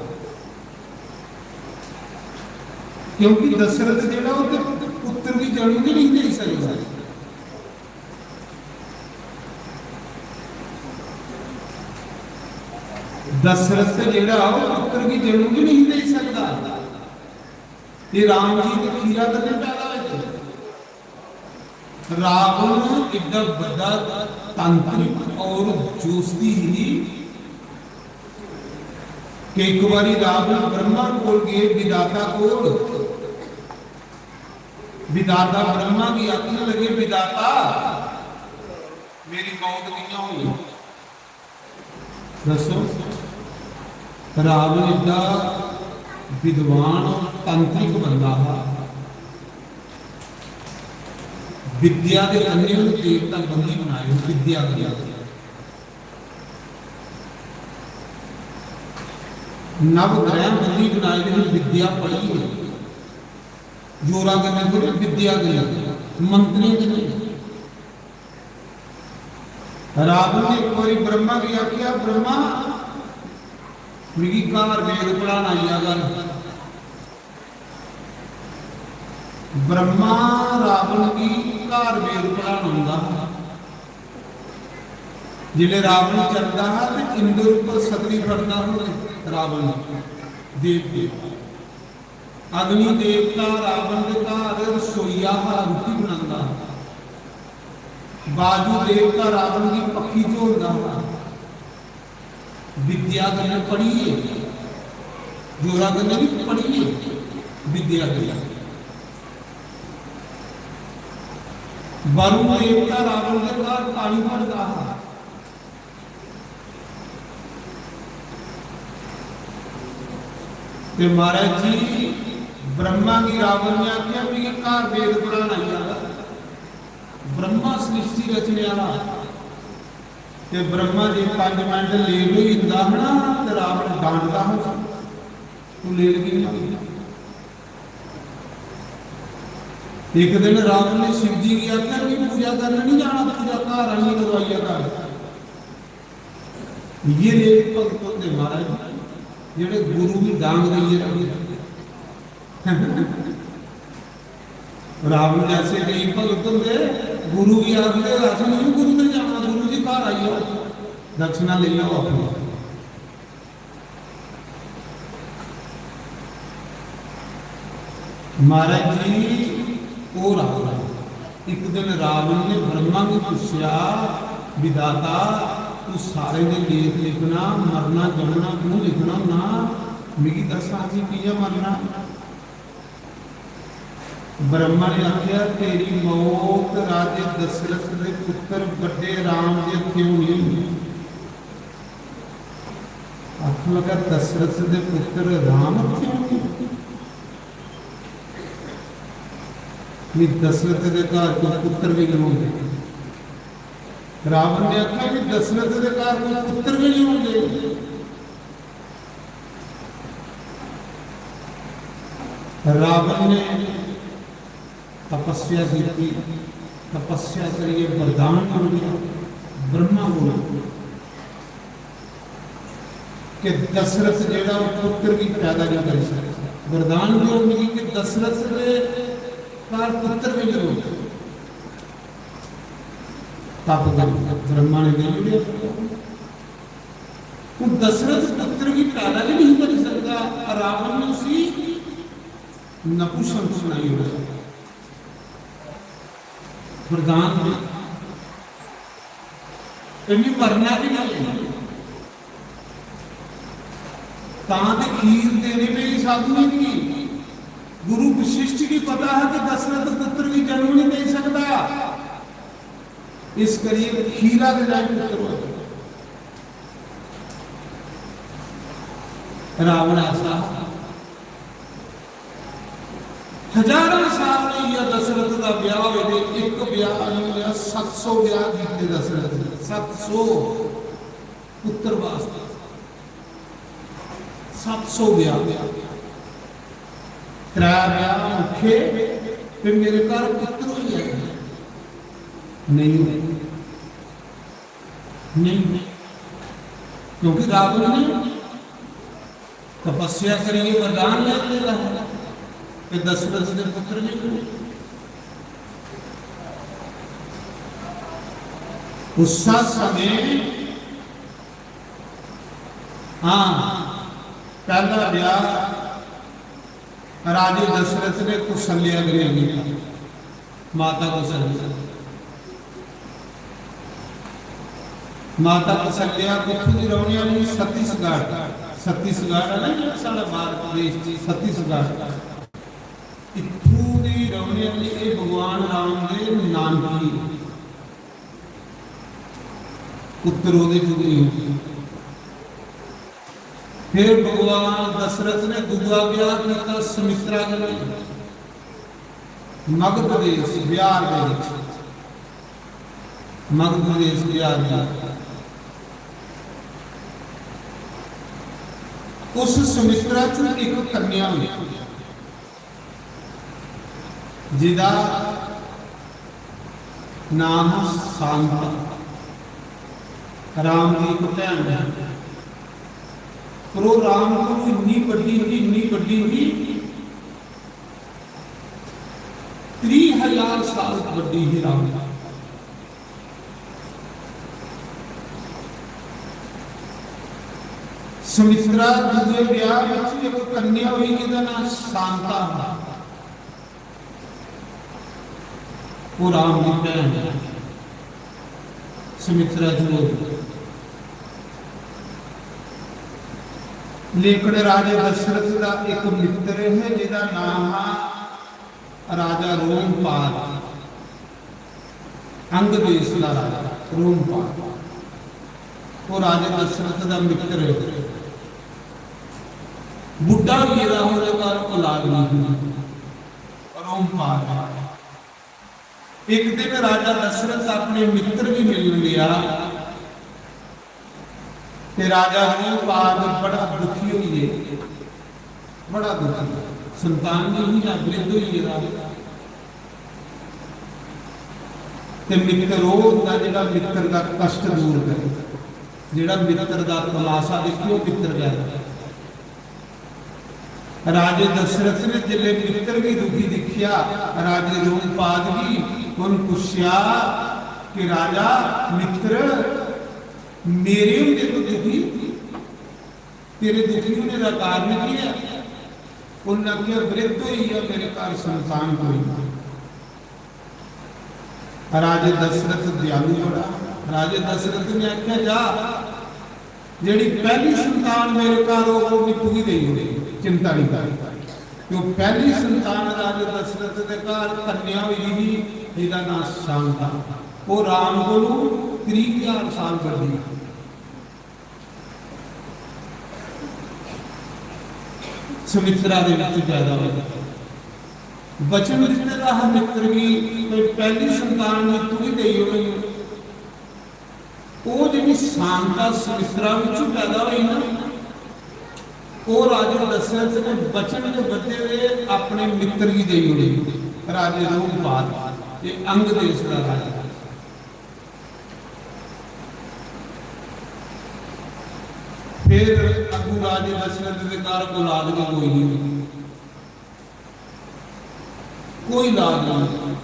क्योंकि दशरथ जेह्ड़ा, ओह् ते पुत्र गी जन्म गै नहीं देई सकदा। दशरथ जेह्ड़ा, ओह् पुत्र गी जन्म गै नहीं देई सकदा। ये राम जी ते खीरा कन्नै पैदा होए थे। रावण एड्डा बड्डा तांत्रिक और जोशी ही कि एक बारी रावण ब्रह्मा कोल गए, विधाता कोल। विधाता ब्रह्मा की आखने लगे, "विधाता, मेरी मौत कियां हुई?" दसो, रावण एड्डा विद्वान और तांत्रिक बंदा हा। विद्या दे कन्नै उन्हें देवता बंदी बनाए, विद्या कन्नै। नव ग्रह बंदी बनाए दे, विद्या पढ़ी है। जोरा कन्नै थोड़े, विद्या कन्नै, मंत्रें कन्नै। रावण ने एक बारी ब्रह्मा गी आख्या, "ब्रह्मा, मिगी घर वेद पढ़ाना आई जा कर।" ब्रह्मा रावण गी घर वेद पढ़ाना आंदा हा। जिसले रावण चलदा हा ते इंद्र उप्पर सगली फड़दा हा रावण, देव देवता। अग्नि देवता रावण दे घर रसोईया हा, रुट्टी बनांदा हा। वायु देवता रावण गी पक्खी झोलदा हा। विद्या कन्नै पढ़िए, जोरा कन्नै नहीं पढ़िए, विद्या कन्नै। वरुण देवता रावण दे घर पानी भरदा हा। ते महाराज जी, ब्रह्मा गी रावण ने आख्या, "मिगी घर वेद पढ़ाना आई जा।" ब्रह्मा सृष्टि रचने वाला। ते ब्रह्मा जी पंज मिंट लेट होई जंदा हा ना, ते रावण डांटदा हा, "तू लेट कि'यां होई गेआ?" एक दिन रावण ने शिव जी गी आखेआ, "मिगी पूजा करन नहीं जाना, पूजा घर आनियै करवाइयै कर।" इ'यै नेह् भगत होंदे महाराज, जेह्ड़े गुरु गी डांग देइयै रखदे। रावण जैसे केई भगत होंदे, गुरु गी आखदे, "अस नहीं गुरु दे जाना, गुरु जी घर आई जाओ, दक्षिणा लेई जाओ अपनी।" महाराज जी, ओह् रावण। इक दिन रावण ने ब्रह्मा गी पुच्छेआ, "विधाता, तू सारें दे लेख लिखना, मरना जमना तू लिखना ना, मिगी दस्स हां जी कि'यां मरना?" ब्रह्मा ने आखेआ, "तेरी मौत राजे दशरथ दे पुत्र बड्डे राम दे हत्थे होनी।" आखन लगा, "दशरथ दे पुत्र राम हत्थे होनी?" नहीं, दशरथ दे घर कोई पुत्र भी नहीं होंदे। रावण ने आखेआ कि दशरथ दे घर कोई पुत्र भी नहीं होंदे। रावण ने तपस्या की, तपस्या करिए वरदान मंगेआ ब्रह्मा को कि दशरथ जेड़ा पुत्र भी पैदा नहीं कर सकता। वरदान दो मिगी कि दशरथ के घर पुत्र भी नहीं होता। तप कर ब्रह्मा ने दे दिया। हूँ दशरथ पुत्र भी पैदा भी नहीं कर सकता। रावण ने उसी नपुंसक सुनाई होता। वरदान दे, इन्नी मरना भी नहीं। तां ते खीर देने पे ही साधुएं गी। गुरु वशिष्ठ गी पता है कि दशरथ पुत्र भी जन्म नहीं दे सकता, इस करिए खीरा दे जाए पुत्र हो। रावण ऐसा हजारां साल होई गेआ दशरथ दा ब्याह होए दे, इक ब्याह नहीं होया, सत्त सौ ब्याह कीते दशरथ ने, सत्त सौ पुत्र वास्ते, सत्त सौ ब्याह, त्रै ब्याह मुखे, फिर मेरे घर पुत्र होई जाए, नहीं होए, नहीं, क्योंकि रावण ने तपस्या करिए वरदान ले लेता है कि दशरथ के पुत्र नहीं हुए। उस समय, हाँ, पहला ब्याह राजे दशरथ ने कौशल्या कन्नै कीता। माता कौशल्या, माता कौशल्या कुत्थों दी रौहने वाली? छत्तीसगढ़। छत्तीसगढ़ है ना, जेह्ड़ा साढ़ा भारत देश च छत्तीसगढ़, इत्थों दी रौहने वाली, ये भगवान राम दे नानकी पुत्र ओह्दे च नहीं। फिर भगवान दशरथ ने दूआ ब्याह किया सुमित्रा कन्नै। मगध प्रदेश बिहार दे विच, मगध प्रदेश बिहार दे, उस सुमित्रा च एक कन्या हुई, जिदा नाम शांता। राम दी एक भैन है, पर वो राम को इन्नी बड़ी ही, इन्नी बड़ी ही, त्रीह हजार साल बड़ी ही राम। सुमित्रा दूजे ब्याह विच एक कन्या हुई, जिहदा नाम शांता हा। वो राम दी भैन है, सुमित्रा जी होर। लेकिन राजे दशरथ का एक मित्र है, जिहदा नाम हा राजा रोमपाद, अंग देश का राजा रोमपाद। वो राजे दशरथ का मित्र है। बुढ़ा भी रहा होने कारण औलाद नहीं हुई। रोमपाद। एक दिन राजा दशरथ अपने मित्र भी मिलन गया, ते राजा रोमपाद बड़ा दुखी होइए, बड़ा दुखी, संतान नहीं हुई, वृद्ध होइए राजा। ते मित्र ओह् होंदा जेह्ड़ा मित्र दा कश्ट दूर करे, जेह्ड़ा मित्र दा तमाशा दिक्खे, ओह् मित्र गै। राजे दशरथ ने जिसले मित्र गी दुखी दिक्खेआ, राजे रोमपाद गी, उन पुच्छेआ कि राजा, मित्र, मेरे होंदे तू दुखी, तेरे दुखी होने का कारण केह् ऐ? उन्हें आखेआ, "वृद्ध होई गेआ, मेरे घर संतान कोई नहीं।" राजे दशरथ दयालु बड़ा। राजे दशरथ ने आखेआ, "जा, जेह्ड़ी पैह्ली संतान मेरे घर होग, ओह् भी तुगी देई ओड़े, चिंता नहीं कर।" जो पैह्ली संतान राजे दशरथ दे घर कन्या हुई ही, जिसदा नाम शांता, ओह् राम कोलू त्रीह हजार साल बड्डी। सुमित्रा दे विच पैदा होई। वचन दित्ते दा हा मित्र गी, कोई पैह्ली संतान गी तुगी देई ओड़नी। ओह् जेह्ड़ी शांता सुमित्रा विचों पैदा होई ना, ओह् राजे दशरथ ने वचन दे बद्धे दे अपने मित्र गी देई ओड़ी, राजे लोमपाद, ये अंग देश दा राजा। फिर अगू राजे दशरथ दे घर औलाद गै कोई नहीं, कोई औलाद नहीं।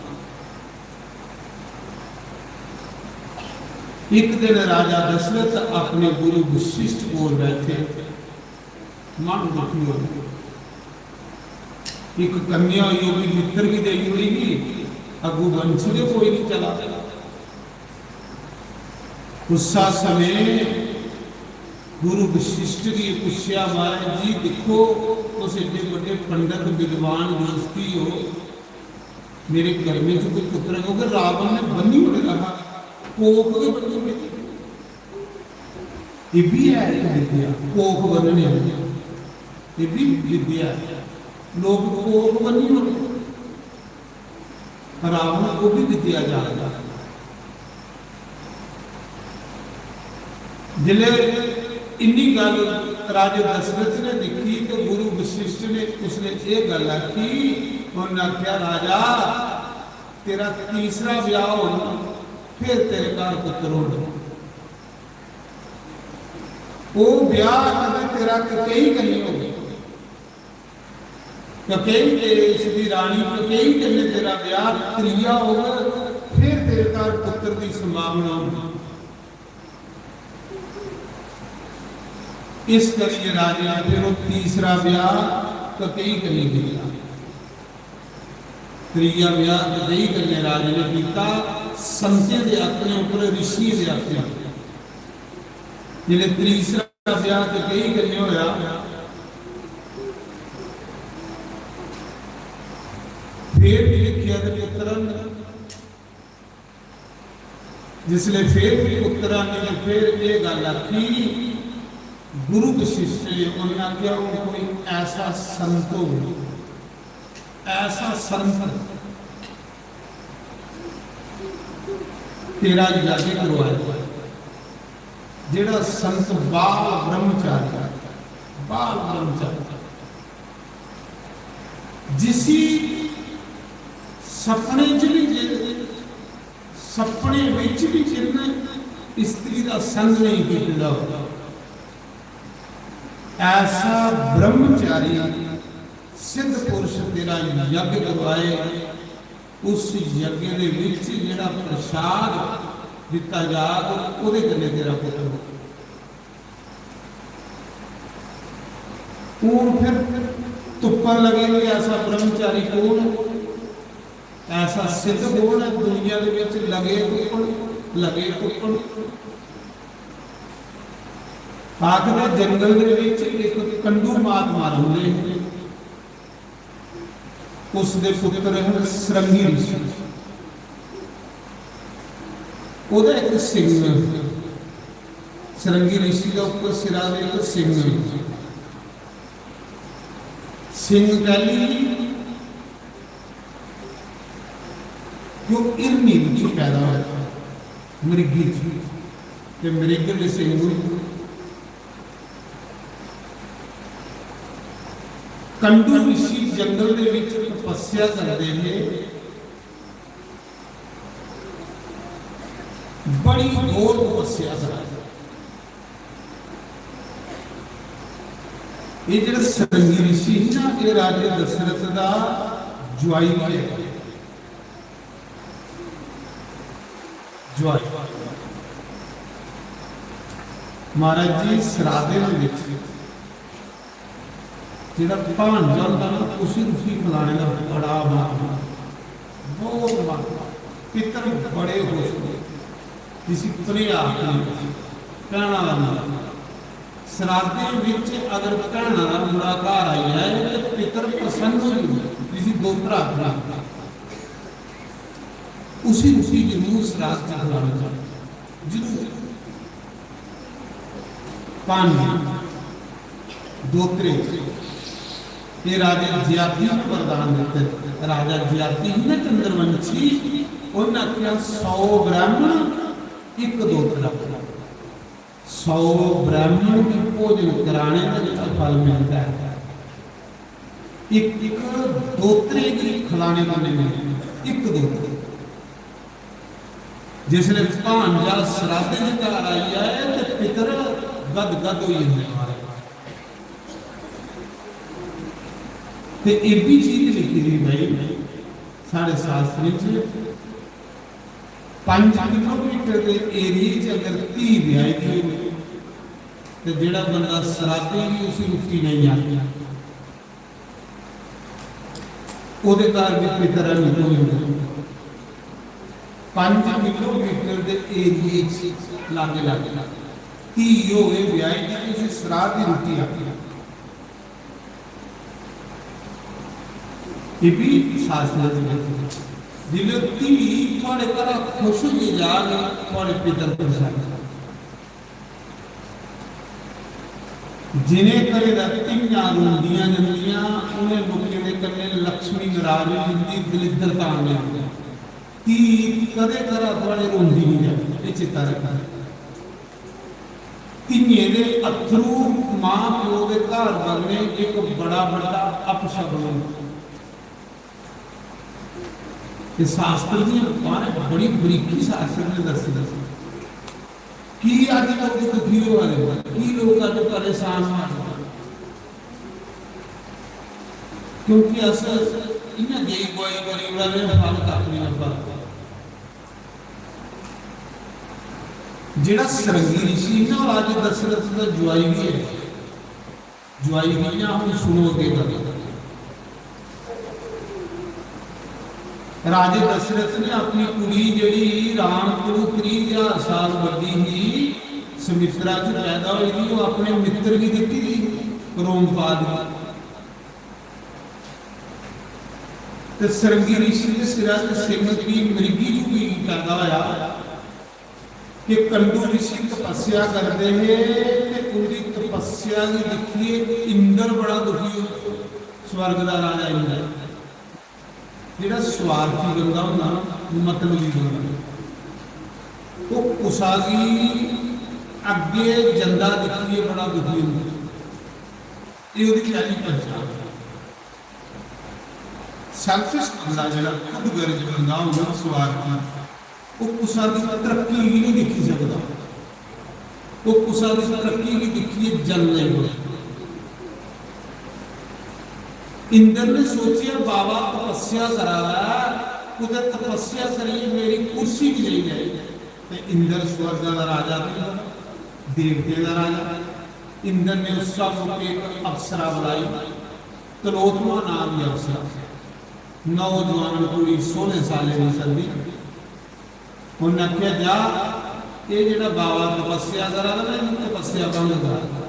एक दिन राजा दशरथ अपने गुरु वशिष्ठ कोल बैठे, मन दुखी हो गए। एक कन्या हुई, ओह् भी मित्र गी देई ओड़ी ही, अगू वंश गै कोई नहीं चला। उस समय गुरु वशिष्ठ गी पुच्छेआ, "महाराज जी, दिक्खो, तुस एड्डे बड्डे पंडित विद्वान गृहस्थी हो, मेरे गर्भे च कोई पुत्र है?" क्योंकि रावण ने बन्नी ओड़े दा हा, कोख गै बन्नी ओड़े। ये भी है एक विद्या, कोख बन्नने आह्ली। ये भी विद्या है। लोग कोख बन्नी ओड़े। रावण को भी विद्या जानदा। जिसलै इन्नी गल राजे दशरथ ने दिक्खी तो गुरु वशिष्ठ ने उसने ये गल आखी, उन्हें आख्या, "राजा, तेरा तीसरा ब्याह होना, फिर तेरे घर पुत्र होना।" ओह् ब्याह कदें तेरा ककेई कन्नै होग, ककेई देश दी रानी ककेई कन्नै तेरा ब्याह त्रीया होग, फिर तेरे घर पुत्र दी संभावना होगी। इस करियै राजे ने फिर ओह् तीसरा ब्याह ककेई कन्नै कीता। त्रीया ब्याह ककेई कन्नै राजे ने कीता, संतें दे आखने उप्पर, ऋषियें दे आखने उप्पर। जिसलै तीसरा ब्याह ककेई कन्नै होया, फिर भी दिक्खेआ ते पुत्र न। जिसलै फिर भी पुत्र आने ते फिर ये गल आखी गुरु वशिष्ठ ने, उन्हें आख्या, "हून कोई ऐसा संत हो, ऐसा संत तेरा यज्ञ करवाए, जेड़ा संत बाल ब्रह्मचारी, बाल ब्रह्मचारी, जिसी सपने च भी जे-, सपने विच भी जिन्ने स्त्री दा संग नहीं कीते दा हो, ऐसा ब्रह्मचारी सिद्ध पुरुष तेरा यज्ञ करवाए, उस यज्ञ दे विच जेड़ा प्रसाद दिता जाग, ओदे कन्नै तेरा पुत्र हो।" हून फिर तुप्पन लगे कि ऐसा ब्रह्मचारी कौन है, ऐसा सिद्ध कौन है दुनिया दे विच? लगे तुप्पन, लगे तुप्पन। आखदे जंगल दे विच एक कंडू महात्मा रौंदे हे। उसदे पुत्र हैं सरंगी ऋषि। ओह्दा इक सिंह, सरंगी ऋषि दा उप्पर सिरा दे इक सिंह, सिंह कैली कि ओह् हिरनी च पैदा होया, मृगी च, ते मृग दे सिंह। कंडू ऋषि जंगल दे विच तपस्या करदे हे, बड़ी घोर तपस्या करदे। ये जेह्ड़ा सरंगी ऋषि ही ना, ये राजे दशरथ दा जुआई भी है। जुआई। महाराज जी, सराधे दे विच, जेह्ड़ा भांजा होंदा ना, उसी रुट्टी खलाने दा बड़ा मन, बहुत मन। पितर बड़े खुश होंदे, जिसी भनेआ आखदे, भैना दा मुंडा। सराधें बिच अगर भैना दा मुंडा घर आई जाए ते पितर प्रसन्न होई जंदे, जिसी दोतरा आखदे। उसी रुट्टी जरूर सराध च खलानी चाहिए, जरूर। पंज, दोतरे, ये राजे जयाति को वरदान दिते। राजा जयाति ही ना चंद्रवंशी, उन्हें आख्या, "सौ ब्राह्मण, एक दोतरा।" सौ ब्राह्मण गी भोजन कराने दा जेह्ड़ा फल मिलदा ऐ, इक दोतरे गी खलाने कन्नै मिलदा ऐ। इक दोतरे, जिसलै भांजा सराधे दे घर आई जाए ते पितर गद गद होई जंदे महाराज। ते एह् बी चीज लिखी दी भाई साढ़े शास्त्रें च, पंज किलोमीटर दे एरिये च अगर धी ब्याही दी होऐ ते जेह्ड़ा बंदा सराधे गी उसी रुट्टी नेईं आखदा, ओह्दे घर बी पितर है निं होई जंदा। पंज किलोमीटर दे एरिये च लागे लागे धी होवे ब्याही दी ते उसी सराध दी रुट्टी आखी। एह् बी शास्त्र च लिखे दा। जिसलै धी थुआढ़े घरा खुश होइयै जाग, थुआढ़े पितर प्रसन्न। जिनें घरें दा धियां रोंदियां जंदियां, उनें लोकें दे कन्नै लक्ष्मी नाराज होई जंदी, दलिद्दरता आने लगी। धी कदें घरा थुआढ़े रोंदी निं जाए, एह् चेता रक्खना। धियें दे अत्थरू मां प्यो दे घर बगने इक बड़ा बड्डा अपशगुन होंदा। ते शास्त्र दियां बारां बड़ी बरीकी शास्त्र ने दस्सी दी। की अज्ज लोक दुखी होआ दे, की लोक अज्ज परेशान होआ दे? क्योंकि अस इ'यां गेई गुआई करी ओड़ा दे, फल कक्ख निं लब्भा दा। जेह्ड़ा सरंगी रिशी ना, ओह् राजे दशरथ दा जुआई बी ऐ। जुआई बी इ'यां हून सुनो अग्गें गल्ल। राजे दशरथ ने अपनी कुड़ी, जेह्ड़ी राम कोलू त्रीह् ज्हार साल बड्डी ही, सुमित्रा च पैदा होई दी, ओह् अपने मित्तर गी दित्ती दी, रोमपाद गी। ते सरंगी रिशी दे सिरा च सिंह दी मृगी जू बी पैदा होया कि कंडू रिशी तपस्या करदे हे ते उंदी तपस्या गी दिक्खियै इंद्र बड़ा दुखी होया। स्वर्ग दा राजा इंद्र, जेह्ड़ा स्वार्थी बंदा होंदा ना, मतलबी बंदा, ओह् कुसा गी अग्गें जंदा दिक्खियै बड़ा दुखी होंदा। एह् ओह्दी पैह्ली पहचान। सेल्फिश बंदा, जेह्ड़ा खुद गर्ज बंदा होंदा, स्वार्थी, ओह् कुसा दी तरक्की गी निं दिक्खी सकदा। ओह् कुसा दी तरक्की गी दिक्खियै जलन लगी पौंदी। इंद्र ने सोचेआ, "बाबा तपस्या करा दा ऐ, कुतै तपस्या करियै मेरी कुर्सी बी लेई जाए।" ते इंद्र स्वर्ग दा राजा बी होंदा, देवतें दा राजा। इंद्र ने उस मौके इक अप्सरा बुलाई, तिलोत्तमा नाम दी अप्सरा, नौजवान कुड़ी, सोलह सालें दी सदी। उन्नै आखेआ, "जा, एह् जेह्ड़ा बाबा तपस्या करा दा ना, एह्दी तपस्या भंग करा।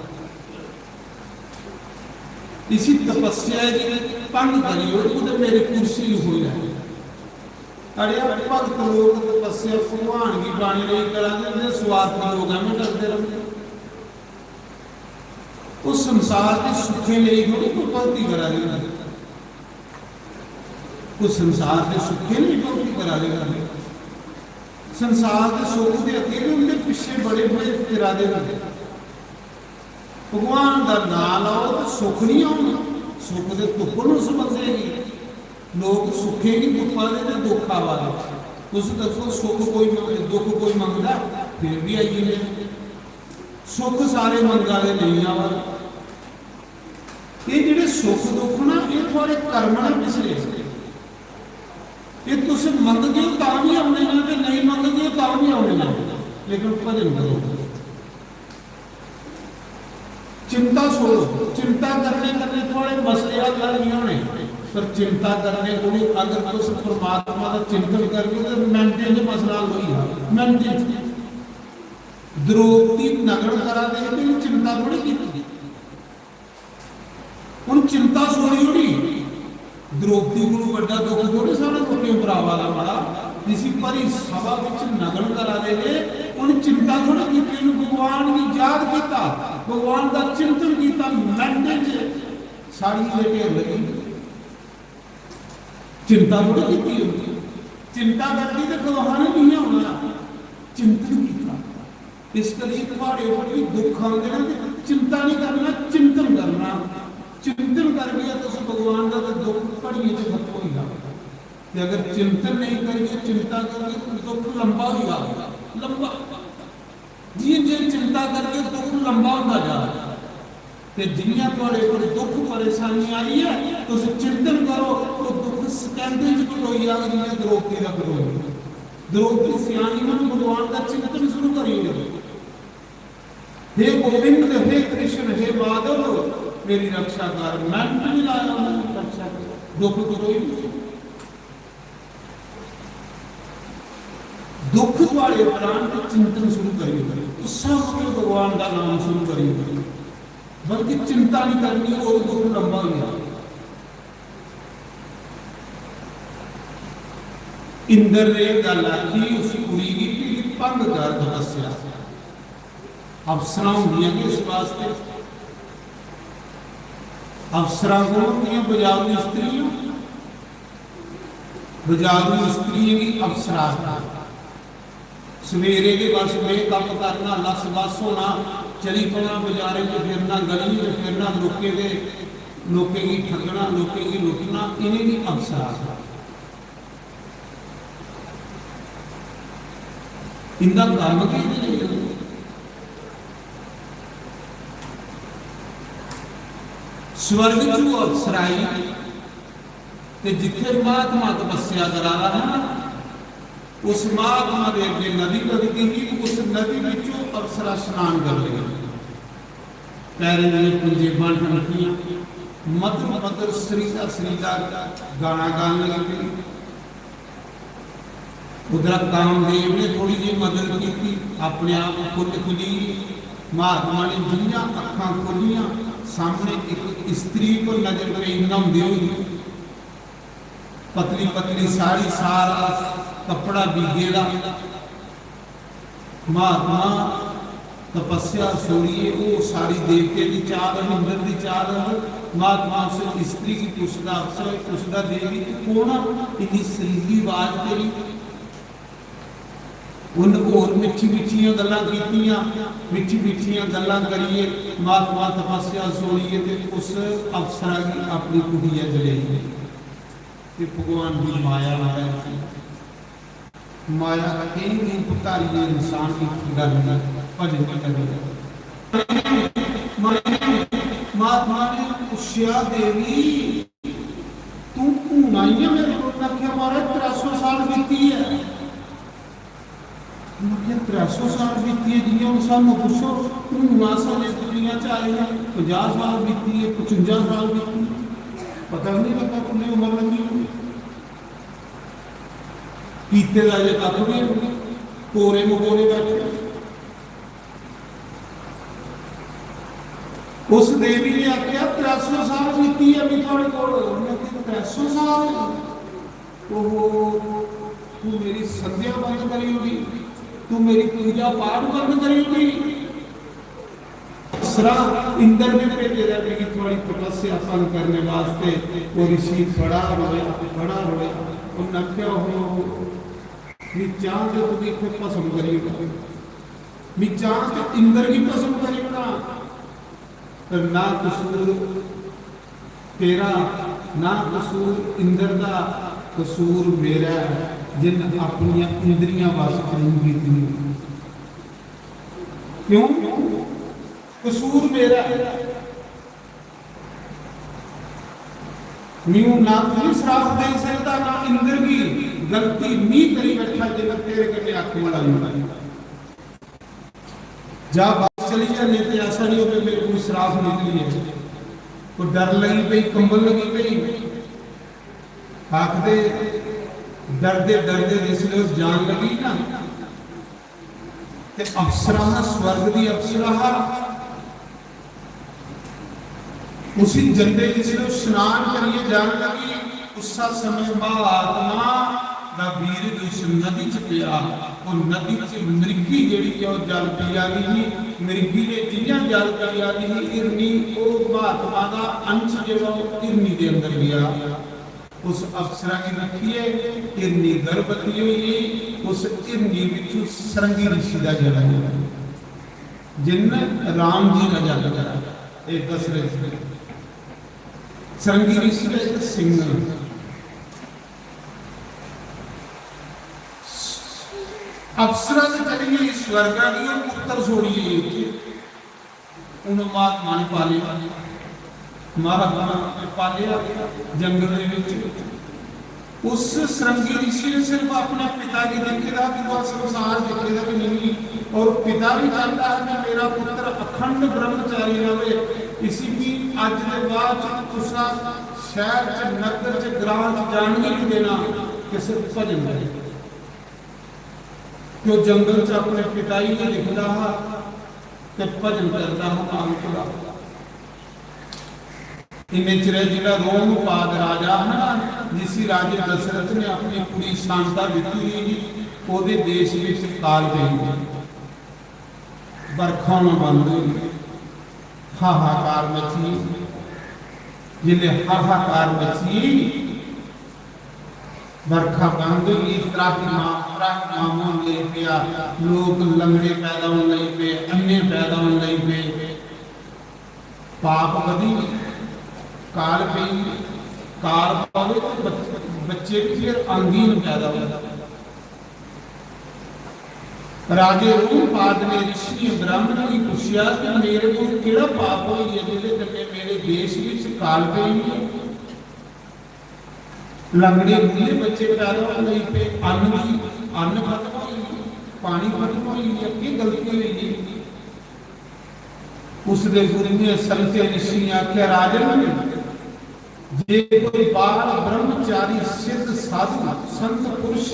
इसी तपस्या गी भंग करी ओड़, कुतै मेरी कुर्सी गी खोई लै।" अड़ेआ, भगत लोक तपस्या भगवान गी पाने लेई करा दे होंदे, स्वार्थी लोक एवें डरदे रौंह्दे। ओह् संसार दे सुखें लेई थोड़ी कोई भगती करा दे होंदे। ओह् संसार दे सुखें लेई भगती करा दे होंदे। संसार दे सुख दे अग्गें बी उं'दे पिच्छे बड़े बड़े फिरा दे होंदे। भगवान दा नांऽ लैओ ते सुख निं औन, सुख ते तुप्पन उस बंदे गी। लोक सुखें गी तुप्पा दे ते दुख आवा दे। तुस दस्सो, सुख कोई मंग-, दुख कोई मंगदा, फिर बी आई जंदे। सुख सारे मंगा दे, नेईं आवा दे। एह् जेह्ड़े सुख दुख ना, एह् थुआढ़े कर्म न पिछले। एह् तुस मंगदे ओ तां बी औने न ते नेईं मंगदे ओ तां बी औने न, लेकिन भजन करो। चिंता छोड़ो, चिंता करने कन्नै थुआढ़े मसले हल नहीं होने, पर चिंता करने कोलू अगर तुस परमात्मा दा चिंतन करगे तो मिनटें च मसला हल होई जाग, मिनटें च। द्रौपदी नगन करा दे हे ते चिंता थोड़ी कीती। उन चिंता छोड़ी ओड़ी। द्रौपदी कोलू बड्डा दुख थोड़े साढ़े लोकें पर आवा दा बड़ा, जिसी भरी सभा विच नगन करा दे हे, उन चिंता थोड़े कीती, उन भगवान गी याद किया, भगवान का चिंतन किया, मिनटें च साड़ी दे ढेर लगी। चिंता थोड़े कीती उन। चिंता करदी ते भगवान ही नहीं होना। चिंतन किया। इस करी थुआड़े उप्पर भी दुख आंदे ना, ते चिंता नहीं करना, चिंतन करना। चिंतन करगे तुस भगवान दा, ते दुख घड़ियें च खत्म होई जाग। ते अगर चिंतन नहीं करगे, चिंता करगे, तो दुख लंबा होई जाग, लंबा। जियां जियां चिंता करगे, दुख लंबा होंदा जा। ते जियां थुआड़े उप्पर दुख परेशानी आई है, तुस चिंतन करो, वो दुख सकैंडें च कटोई जाग, जियां द्रौपदी दा कटोई। द्रौपदी स्यानी ने भगवान का चिंतन शुरू करी ओड़ेआ। हे गोविंद, हे कृष्ण, हे माधव, मेरी रक्षा कर। मिनट भी लाया उन्होंने रक्षा कर, दुख कटोई। दुख थुआड़े प्राण ते चिंतन शुरू करी ओड़ो, उस्सै मौके भगवान का नाम शुरू करी ओड़ो, बल्कि चिंता नहीं करनी, और दुख लंबा हो जाए। इंद्र ने गल आखी उस कुड़ी गी कि भंग कर तपस्या। अफसरां होंदियां कि इस वास्ते। अफसरां कौन होंदियां? बजारू स्त्रियां। बजारू स्त्रियें गी अफसरा आखदे। सवेरे के बस मेकअप करना, लस बस होना, चली पौना, बाजारें च फिरना, गलियें च फिरना, लोकें दे, लोकें गी ठगना, लोकें गी लुट्टना, इ'नेंगी अफसरा आखदे। इंदा कम्म गै इ'यै नेहा। स्वर्ग च ओह् अफसर आई ते जित्थै महात्मा तपस्या करा दा हा ना, उस महात्मा दे अग्गें नदी बगदी ही, उस नदी बिच ओह् अफसरा स्नान करन लगी। पैरें दियां पंजेबां ठमकियां, मधुर मधुर सरीला सरीला गाना गान लगी पेई। उधर कामदेव ने थोड़ी जी मदद की, अपने आप खुद खुली। महात्मा ने जियां अखां खोलियां, सामने एक स्त्री पर नजर पेई न्हांदे होई। पतली पतली साड़ी, सारा कपड़ा भीगे दा। महात्मा तपस्या छोड़िए, वो सारी देवते की चाल है, इंद्र की चाल है। महात्मा उस स्त्री की पुछदा, अफसर पुछदा, "देवी, तू कौन आ? इन्नी सरीली आवाज तेरी।" उन होर मिट्ठी मिट्ठियां गल्लां कीतियां। मिट्ठी मिट्ठियां गल्लां करिए महात्मा तपस्या छोड़िए ते उस अफसरा की अपनी कुटिया च लेई गए। ते भगवान की माया महाराज जी। माया केई रूप धारिये इंसान की गल है, भजन की गल है। महात्मा ने पूछेआ, "देवी, तू हून आई है मेरे कोल?" उन्नै आखेआ, "महाराज, त्रै सौ साल बीती है।" उन्नै आखेआ, "त्रै सौ साल बीती है, जियां हून सानू पुच्छो, हून अस अजें दुनिया च आए हैं, पंजाह साल बीती है, पचुंजा साल बीती है, पता भी नहीं लगा कुल्लै उम्र लंघी होनी।" कीते दा जे कक्ख भी नहीं, कोरे मकोरे बैठे। उस देवी ने आखेआ, "त्रै सौ साल बीती है भी थुआड़े कोल।" उन्नै आखेआ, "त्रै सौ साल? ओहो, तू मेरी संध्या बंद करी ओड़ी, तू मेरी पूजा पाठ बंद करी ओड़ी।" अफसरा इंद्र ने भेजे दा मिगी थुआड़ी तपस्या भंग करने वास्ते। वो ऋषि बड़ा रोया, बड़ा रोया। उन्नै आखेआ, "हो, मी चाह ते तुगी इत्थै भस्म करी ओड़ां, मी चाह ते इंद्र गी भस्म करी ओड़ां, पर ना कसूर तेरा, ना कसूर इंद्र दा, कसूर मेरा ऐ, जिन अपनियां इंद्रियां वश च नेईं कीतियां।" क्यों? कसूर मेरा ऐ। मीं ना तुगी श्राप देई सकदा, ना इंद्र गी। गलती मीं करी बैठा जेकर तेरे कन्नै अक्ख मलाई। जा बस चली जा, नेईं ते ऐसा नहीं होवे मेरे को श्राप आस निकली है। वो डर लगी पई, कंबल लगी पई। आखदे डरदे डरदे जिसलै उस जान लगी ना, ते अप्सरा हा, स्वर्ग दी अप्सरा हा, उसी जंदे जिसलै ओह् स्नान करियै जान लगी, उस्सा समें महात्मा दा बीरज उस नदी च पेआ। ओह् नदी च मृगी जेह्ड़ी ऐ, ओह् जल पिया दी ही। मृगी ने जि'यां जल पिया दी ही हिरनी, ओह् महात्मा दा अंश जेह्ड़ा, ओह् हिरनी दे अंदर गेआ। उस अप्सरा गी दिक्खियै हिरनी गर्भवती होई गेई। उस हिरनी बिच्चों सरंगी ऋषि दा जन्म होआ, जिन्न राम जी दा जन्म कराया। एह् दशरथ जी। सरंगी ऋषि दा इक सिंह। अप्सरा ते चली गेई स्वर्गा दी, ओह् पुत्तर छोड़ियै इत्थै। हून महात्मा ने पालेआ, महात्मा ने पालेआ जंगल दे बिच। उस सरंगी ऋषि ने सिर्फ अपने पिता गी दिक्खे दा, दूआ संसार दिक्खे दा कि नेईं। और पिता भी चाहता है कि मेरा पुत्र अखंड ब्रह्मचारी रहे, इसी भी अज्ज दे बाद च कुसा शहर च, नगर च, ग्रां च जान ही नहीं देना, कि सिर्फ भजन करे। कि ओह् जंगल च अपने पिता गी गै दिखदा हा ते भजन करदा हा मालक दा। इन्ने चिरै जेह्ड़ा रोमपाद राजा हा ना, जिसी राजे दशरथ ने अपनी कुड़ी शांता दित्ती दी ही, ओह्दे देश बिच काल पेई गेआ। बरखा होना बंद होई गेई। हाहाकार मची गेई। जिसलै हाहाकार मची गेई, बरखा बंद होई गेई, त्राहिमाम, त्राहिमाम होन लगी पेआ, लोक लंगड़े पैदा होन लगी पे, अन्ने पैदा होन लगी पे, पाप बधी, काल पेई, काल पवे ते बच-, बच्चे भी फिर अंगहीन पैदा होंदे। राजे रोमपाद ने ऋषि ब्राह्मण गी पुच्छेआ कि मेरे कोल केह्ड़ा पाप होई गेआ जेह्दे कन्नै मेरे देश विच काल पेई ऐ? लंगड़े लूले बच्चे पैदा होन लगी पे, अन्न दी, अन्न खत्म होई गेई, पानी खत्म होई गेआ, केह् गलती होई गेई? उसदे गुरुएं संतें ऋषियें आखेआ, राजन, जे कोई बाल ब्रह्मचारी सिद्ध साधु संत पुरुष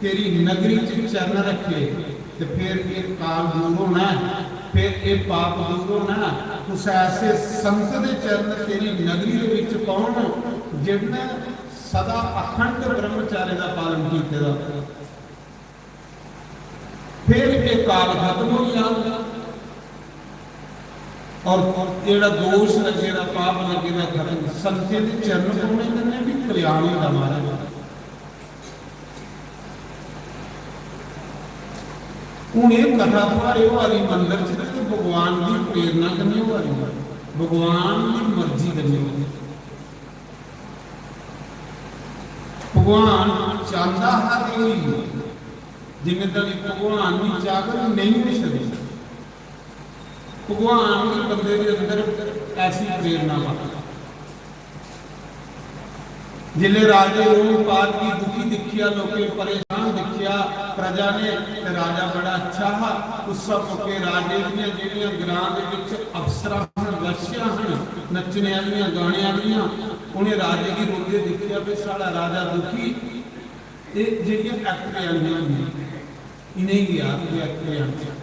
तेरी नगरी च चरण रखे ते फिर एह् काल दूर होना ऐ, फिर एह् पाप दूर होना ऐ। कुसै ऐसे संत दे चरण तेरी नगरी दे विच पौन जिन्ने सदा अखंड ब्रह्मचार्य दा पालन कीते दा। फिर एह् काल खत्म होई जाग और जेह्ड़ा दोष लग्गे दा, पाप लग्गे दा, खत्म। संतें दे चरण पौने कन्नै भी कल्याण होंदा महाराज। हून एह् कथा थुआढ़े होआ दी मंदर च ते भगवान दी प्रेरणा कन्नै होआ दी, भगवान दी मर्जी कन्नै होआ दी। भगवान चांहदा हा ते होई गेआ। जिन्ने धोड़ी भगवान नहीं चाहग, नेईं होई सकदी। भगवान गी बंदे दे अंदर ऐसी प्रेरणा वा। जिसलै राजे लोमपाद गी दुखी दिक्खेआ, लोकें परेशान दिक्खेआ, प्रजा ने ते राजा बड़ा अच्छा हा। उस मौके राजे दियां जेह्ड़ियां ग्रां दे विच अप्सरां हन, वैश्यां हन, नच्चने आह्लियां, गाने आह्लियां, उ'नें राजे गी रोंदे दिक्खेआ भी साढ़ा राजा दुखी। एह् जेह्ड़ियां एक्टरें आह्लियां होंदियां, इ'नेंगी आखदे एक्टरें आह्लियां।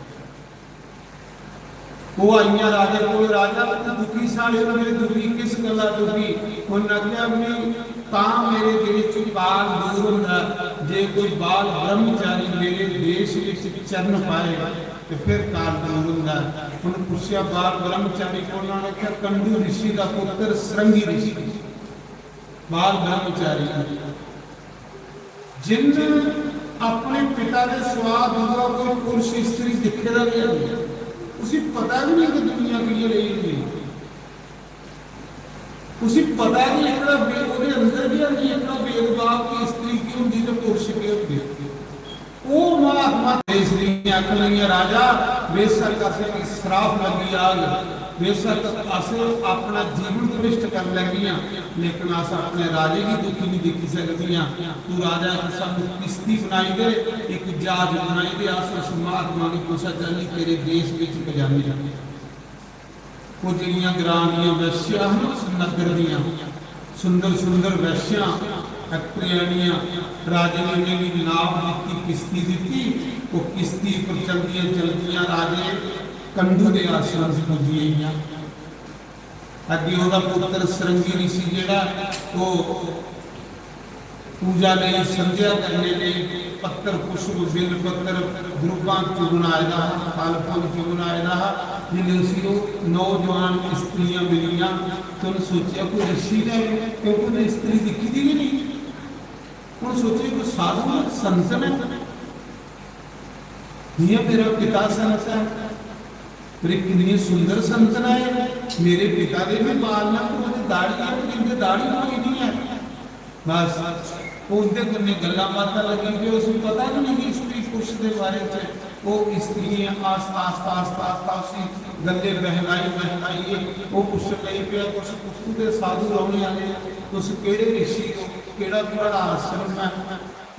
ओह् आइयां राजे कोल, "राजा, तू दुखी साढ़े कोले दुखी, किस गल्ला दुखी?" उन्नै आखेआ, "मैं तां मेरे देश च काल दूर होंदा ऐ, जे कोई बाल ब्रह्मचारी मेरे देश विच चरण पाए, ते फिर काल दूर होंदा ऐ।" उन्नै पुच्छेआ, "बाल ब्रह्मचारी कौन?" उन्नै आखेआ, "कंडू ऋषि दा पुत्र सरंगी ऋषि।" बाल ब्रह्मचारी, जिन्न अपने पिता दे सिवा दूआ कोई पुरुष स्त्री दिक्खे दा गै नहीं, उसी पता भी नहीं कि दुनिया कि'यां रेही होंदी। उसी पता नहीं, एह्कड़ा बे-, ओह्दे अंदर गै नहीं एह्कड़ा भेदभाव कि स्त्री केह् होंदी ते पुरुष केह् होंदे। ओह् महात्मा देश दियां आखन लगियां, "राजा, बेशक असेंगी श्राप लग्गी जाग, बेशक अस अपना जीवन भ्रष्ट कर लैगियां, लेकिन अस अपने राजे गी दुखी नहीं दिक्खी सकदियां। तू राजा इक सानू किश्ती बनाई दे, इक जहाज बनाई दे, अस उस महात्मा गी कुसै चाल्ली तेरे देश विच पजाने आं।" ओह् जेह्ड़ियां ग्रां दियां वैश्या हियां, उस नगर दियां सुंदर सुंदर वैश्यां, अत्रियानियां, राजे ने उ'नेंगी नाव दित्ती, किश्ती दित्ती। ओह् किश्ती पर चलदियां चलदियां राजे कंडू दे आश्रम च पुज्जी गेइयां। अग्गें ओह्दा पुत्तर सरंगी ऋषि जेह्ड़ा, ओह् पूजा लेई, संध्या करने लेई पत्तर पुष्प, बिल पत्तर, द्रुब्बां चुगन आए दा हा, फल फुल चुगन आए दा हा। जिसलै उसी ओह् नौजवान स्त्रियां मिलियां, ते उ'नें सोचेआ कोई ऋषि गै ऐ, क्योंकि उ'नें स्त्री दिक्खी दी गै नेईं। उ'नें सोचेआ कोई साधु ऐ, संत न, जि'यां मेरा पिता संत ऐ, पर एह् किन्नी सुंदर संत न एह्। मेरे पिता दे बी बाल न, पर ओह्दी दाढ़ी ऐ, पर इं'दी दाढ़ी कोई निं ऐ। बस, ओह् उं'दे कन्नै गल्लां बातां लगी पे, उसी पता गै नेईं स्त्री पुरुष दे बारे च। ओह् स्त्रियें आस्ता, आस्ता, आस्ता, आस्ता उसी गल्लें बहलाई, बहलाइयै ओह् पुच्छन लगी पेआ, "तुस कुत्थूं दे साधु रौह्ने आह्ले ओ? तुस केह्ड़े ऋषि ओ? केह्ड़ा थुआढ़ा आश्रम ऐ?"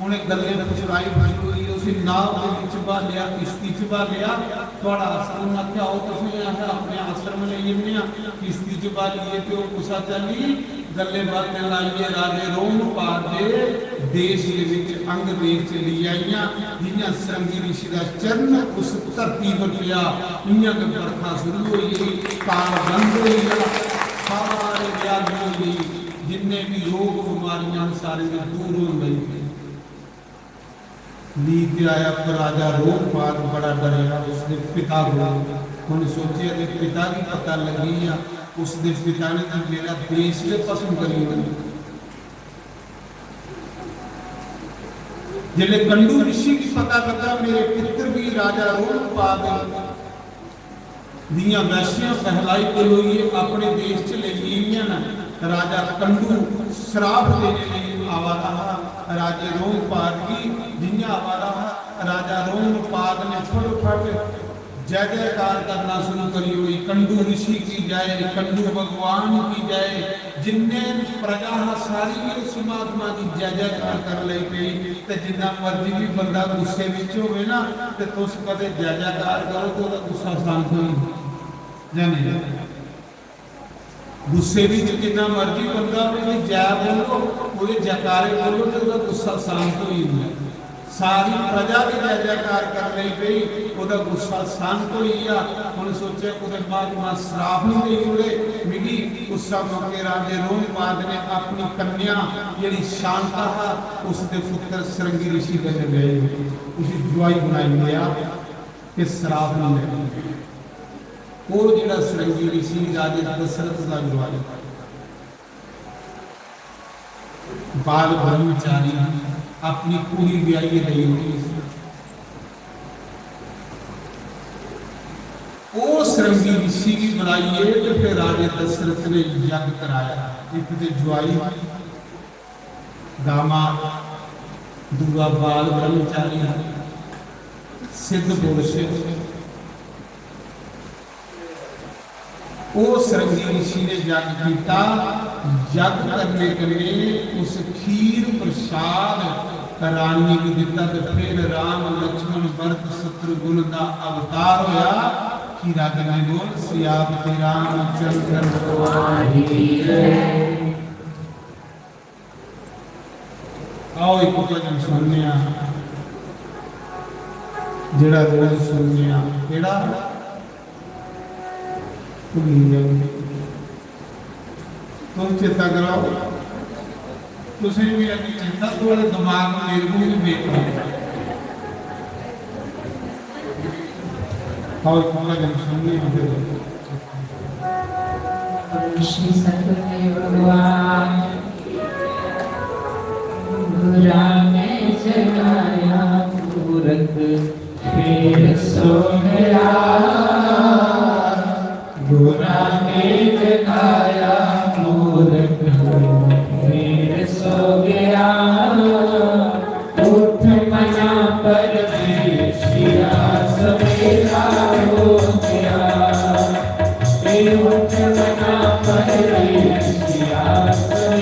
उ'नें गल्लें पुछलाई पुछलुइयै उसी नाव दे बिच ब्हालेआ, किश्ती च ब्हालेआ। थुआढ़ा आश्रम आखेआ, आओ तुसें, अस अपने आश्रम लेई जन्ने आं। किश्ती च ब्हालियै ते ओह् कुसै चाल्ली गल्लें बातें लाइयै राजे रोमपाद दे देश दे बिच, अंग देश च लेई आइयां। जि'यां सरंगी ऋषि दा चरण उस धरती पर पेआ, इ'यां गै बरखा शुरू होई गेई, काल बंद होई गेआ, सारे व्याधि होई गेई, जिन्ने बी रोग बमारियां न, सारे दे दूर होन लगी पे। लीक आया, पर राजा रोमपाद बड़ा डरेआ उसदे पिता कोला। उन्हें सोचेआ कि पिता गी पता लगी गेआ, उसदे पिता ने तो मेरा देश गै भस्म करी ओड़ना। जिसले कंडू ऋषि गी पता लगा, मेरे पुत्र गी राजा रोमपाद दियां वैश्यां बहलाई बहलोइयै अपने देश च लेई गेइयां न। राजा कंडू श्राप देने लेई आवा दा हा राजे रोमपाद गी। जि'यां आवा दा हा, राजा रोमपाद ने फटोफट जय जयकार करना शुरू करी ओड़ी, "कंडू ऋषि की जय, कंडू भगवान की जय।" जिन्ने प्रजा हा, सारी गै उस महात्मा दी जय जयकार कर लगी पेई। ते जिन्ना मर्जी भी बंदा गुस्से विच होवे ना, ते तुस कदे जय जयकार करो, ते ओह्दा गुस्सा शांत होई जंदा। जां नेईं? गुस्से विच जिन्ना मर्जी बंदा होवे, ओह्दी जय बोलो, ओह्दे जयकारे बोलो, ते ओह्दा गुस्सा शांत होई जंदा। सारी प्रजा दी जय जयकार कर लगी पेई, ओह्दा गुस्सा शांत होई गेआ। उ'नें सोचेआ, "कुतै महात्मा श्राप निं देई ओड़े मिगी।" उस्सै मौके राजे रोमपाद ने अपनी कन्या, जेह्ड़ी शांता हा, उसदे पुत्तर सरंगी ऋषि कन्नै ब्याही ओड़ी, उसी जुआई बनाई लेआ कि श्राप निं देना। ओह् जेह्ड़ा सरंगी ऋषि राजे दशरथ दा जुआई, बाल ब्रह्मचारी, अपनी कुड़ी ब्याहियै देई ओड़ी। ओह् सरंगी ऋषि गी बनाइयै ते फिर राजे दशरथ ने यज्ञ कराया। इक ते जुआई दामाद, दूआ बाल ब्रह्मचारी, सिद्ध पुरुष। ओह् सरंगी ऋषि ने यज्ञ कीता। यज्ञ करने कन्नै उस खीर प्रसाद रानिये गी दित्ता ते फिर राम लक्ष्मण भरत शत्रुघ्न दा अवतार होया। खीरा कन्नै बोल, "सियापति रामचंद्र भगवान की जय।" आओ, इक भजन सुनने आं, जेह्ड़ा रोज सुनने आं। केह्ड़ा? भुल्ली गेआ। तुस चेता कराओ, तुसें बी अगर चेता, थुआढ़े दमाग मेरे कोल बी बेकार। आओ, इक भजन सुनने आं फिर। श्री सतगुरु भगवान। गुरां ने जगाया मूरत, फिर सो गया। गुरां ने जगाया मूरत, फिर सो गया। उठ मना परदेसिया, सवेरा हो गया। ए उठ मना परदेसिया, सवेरा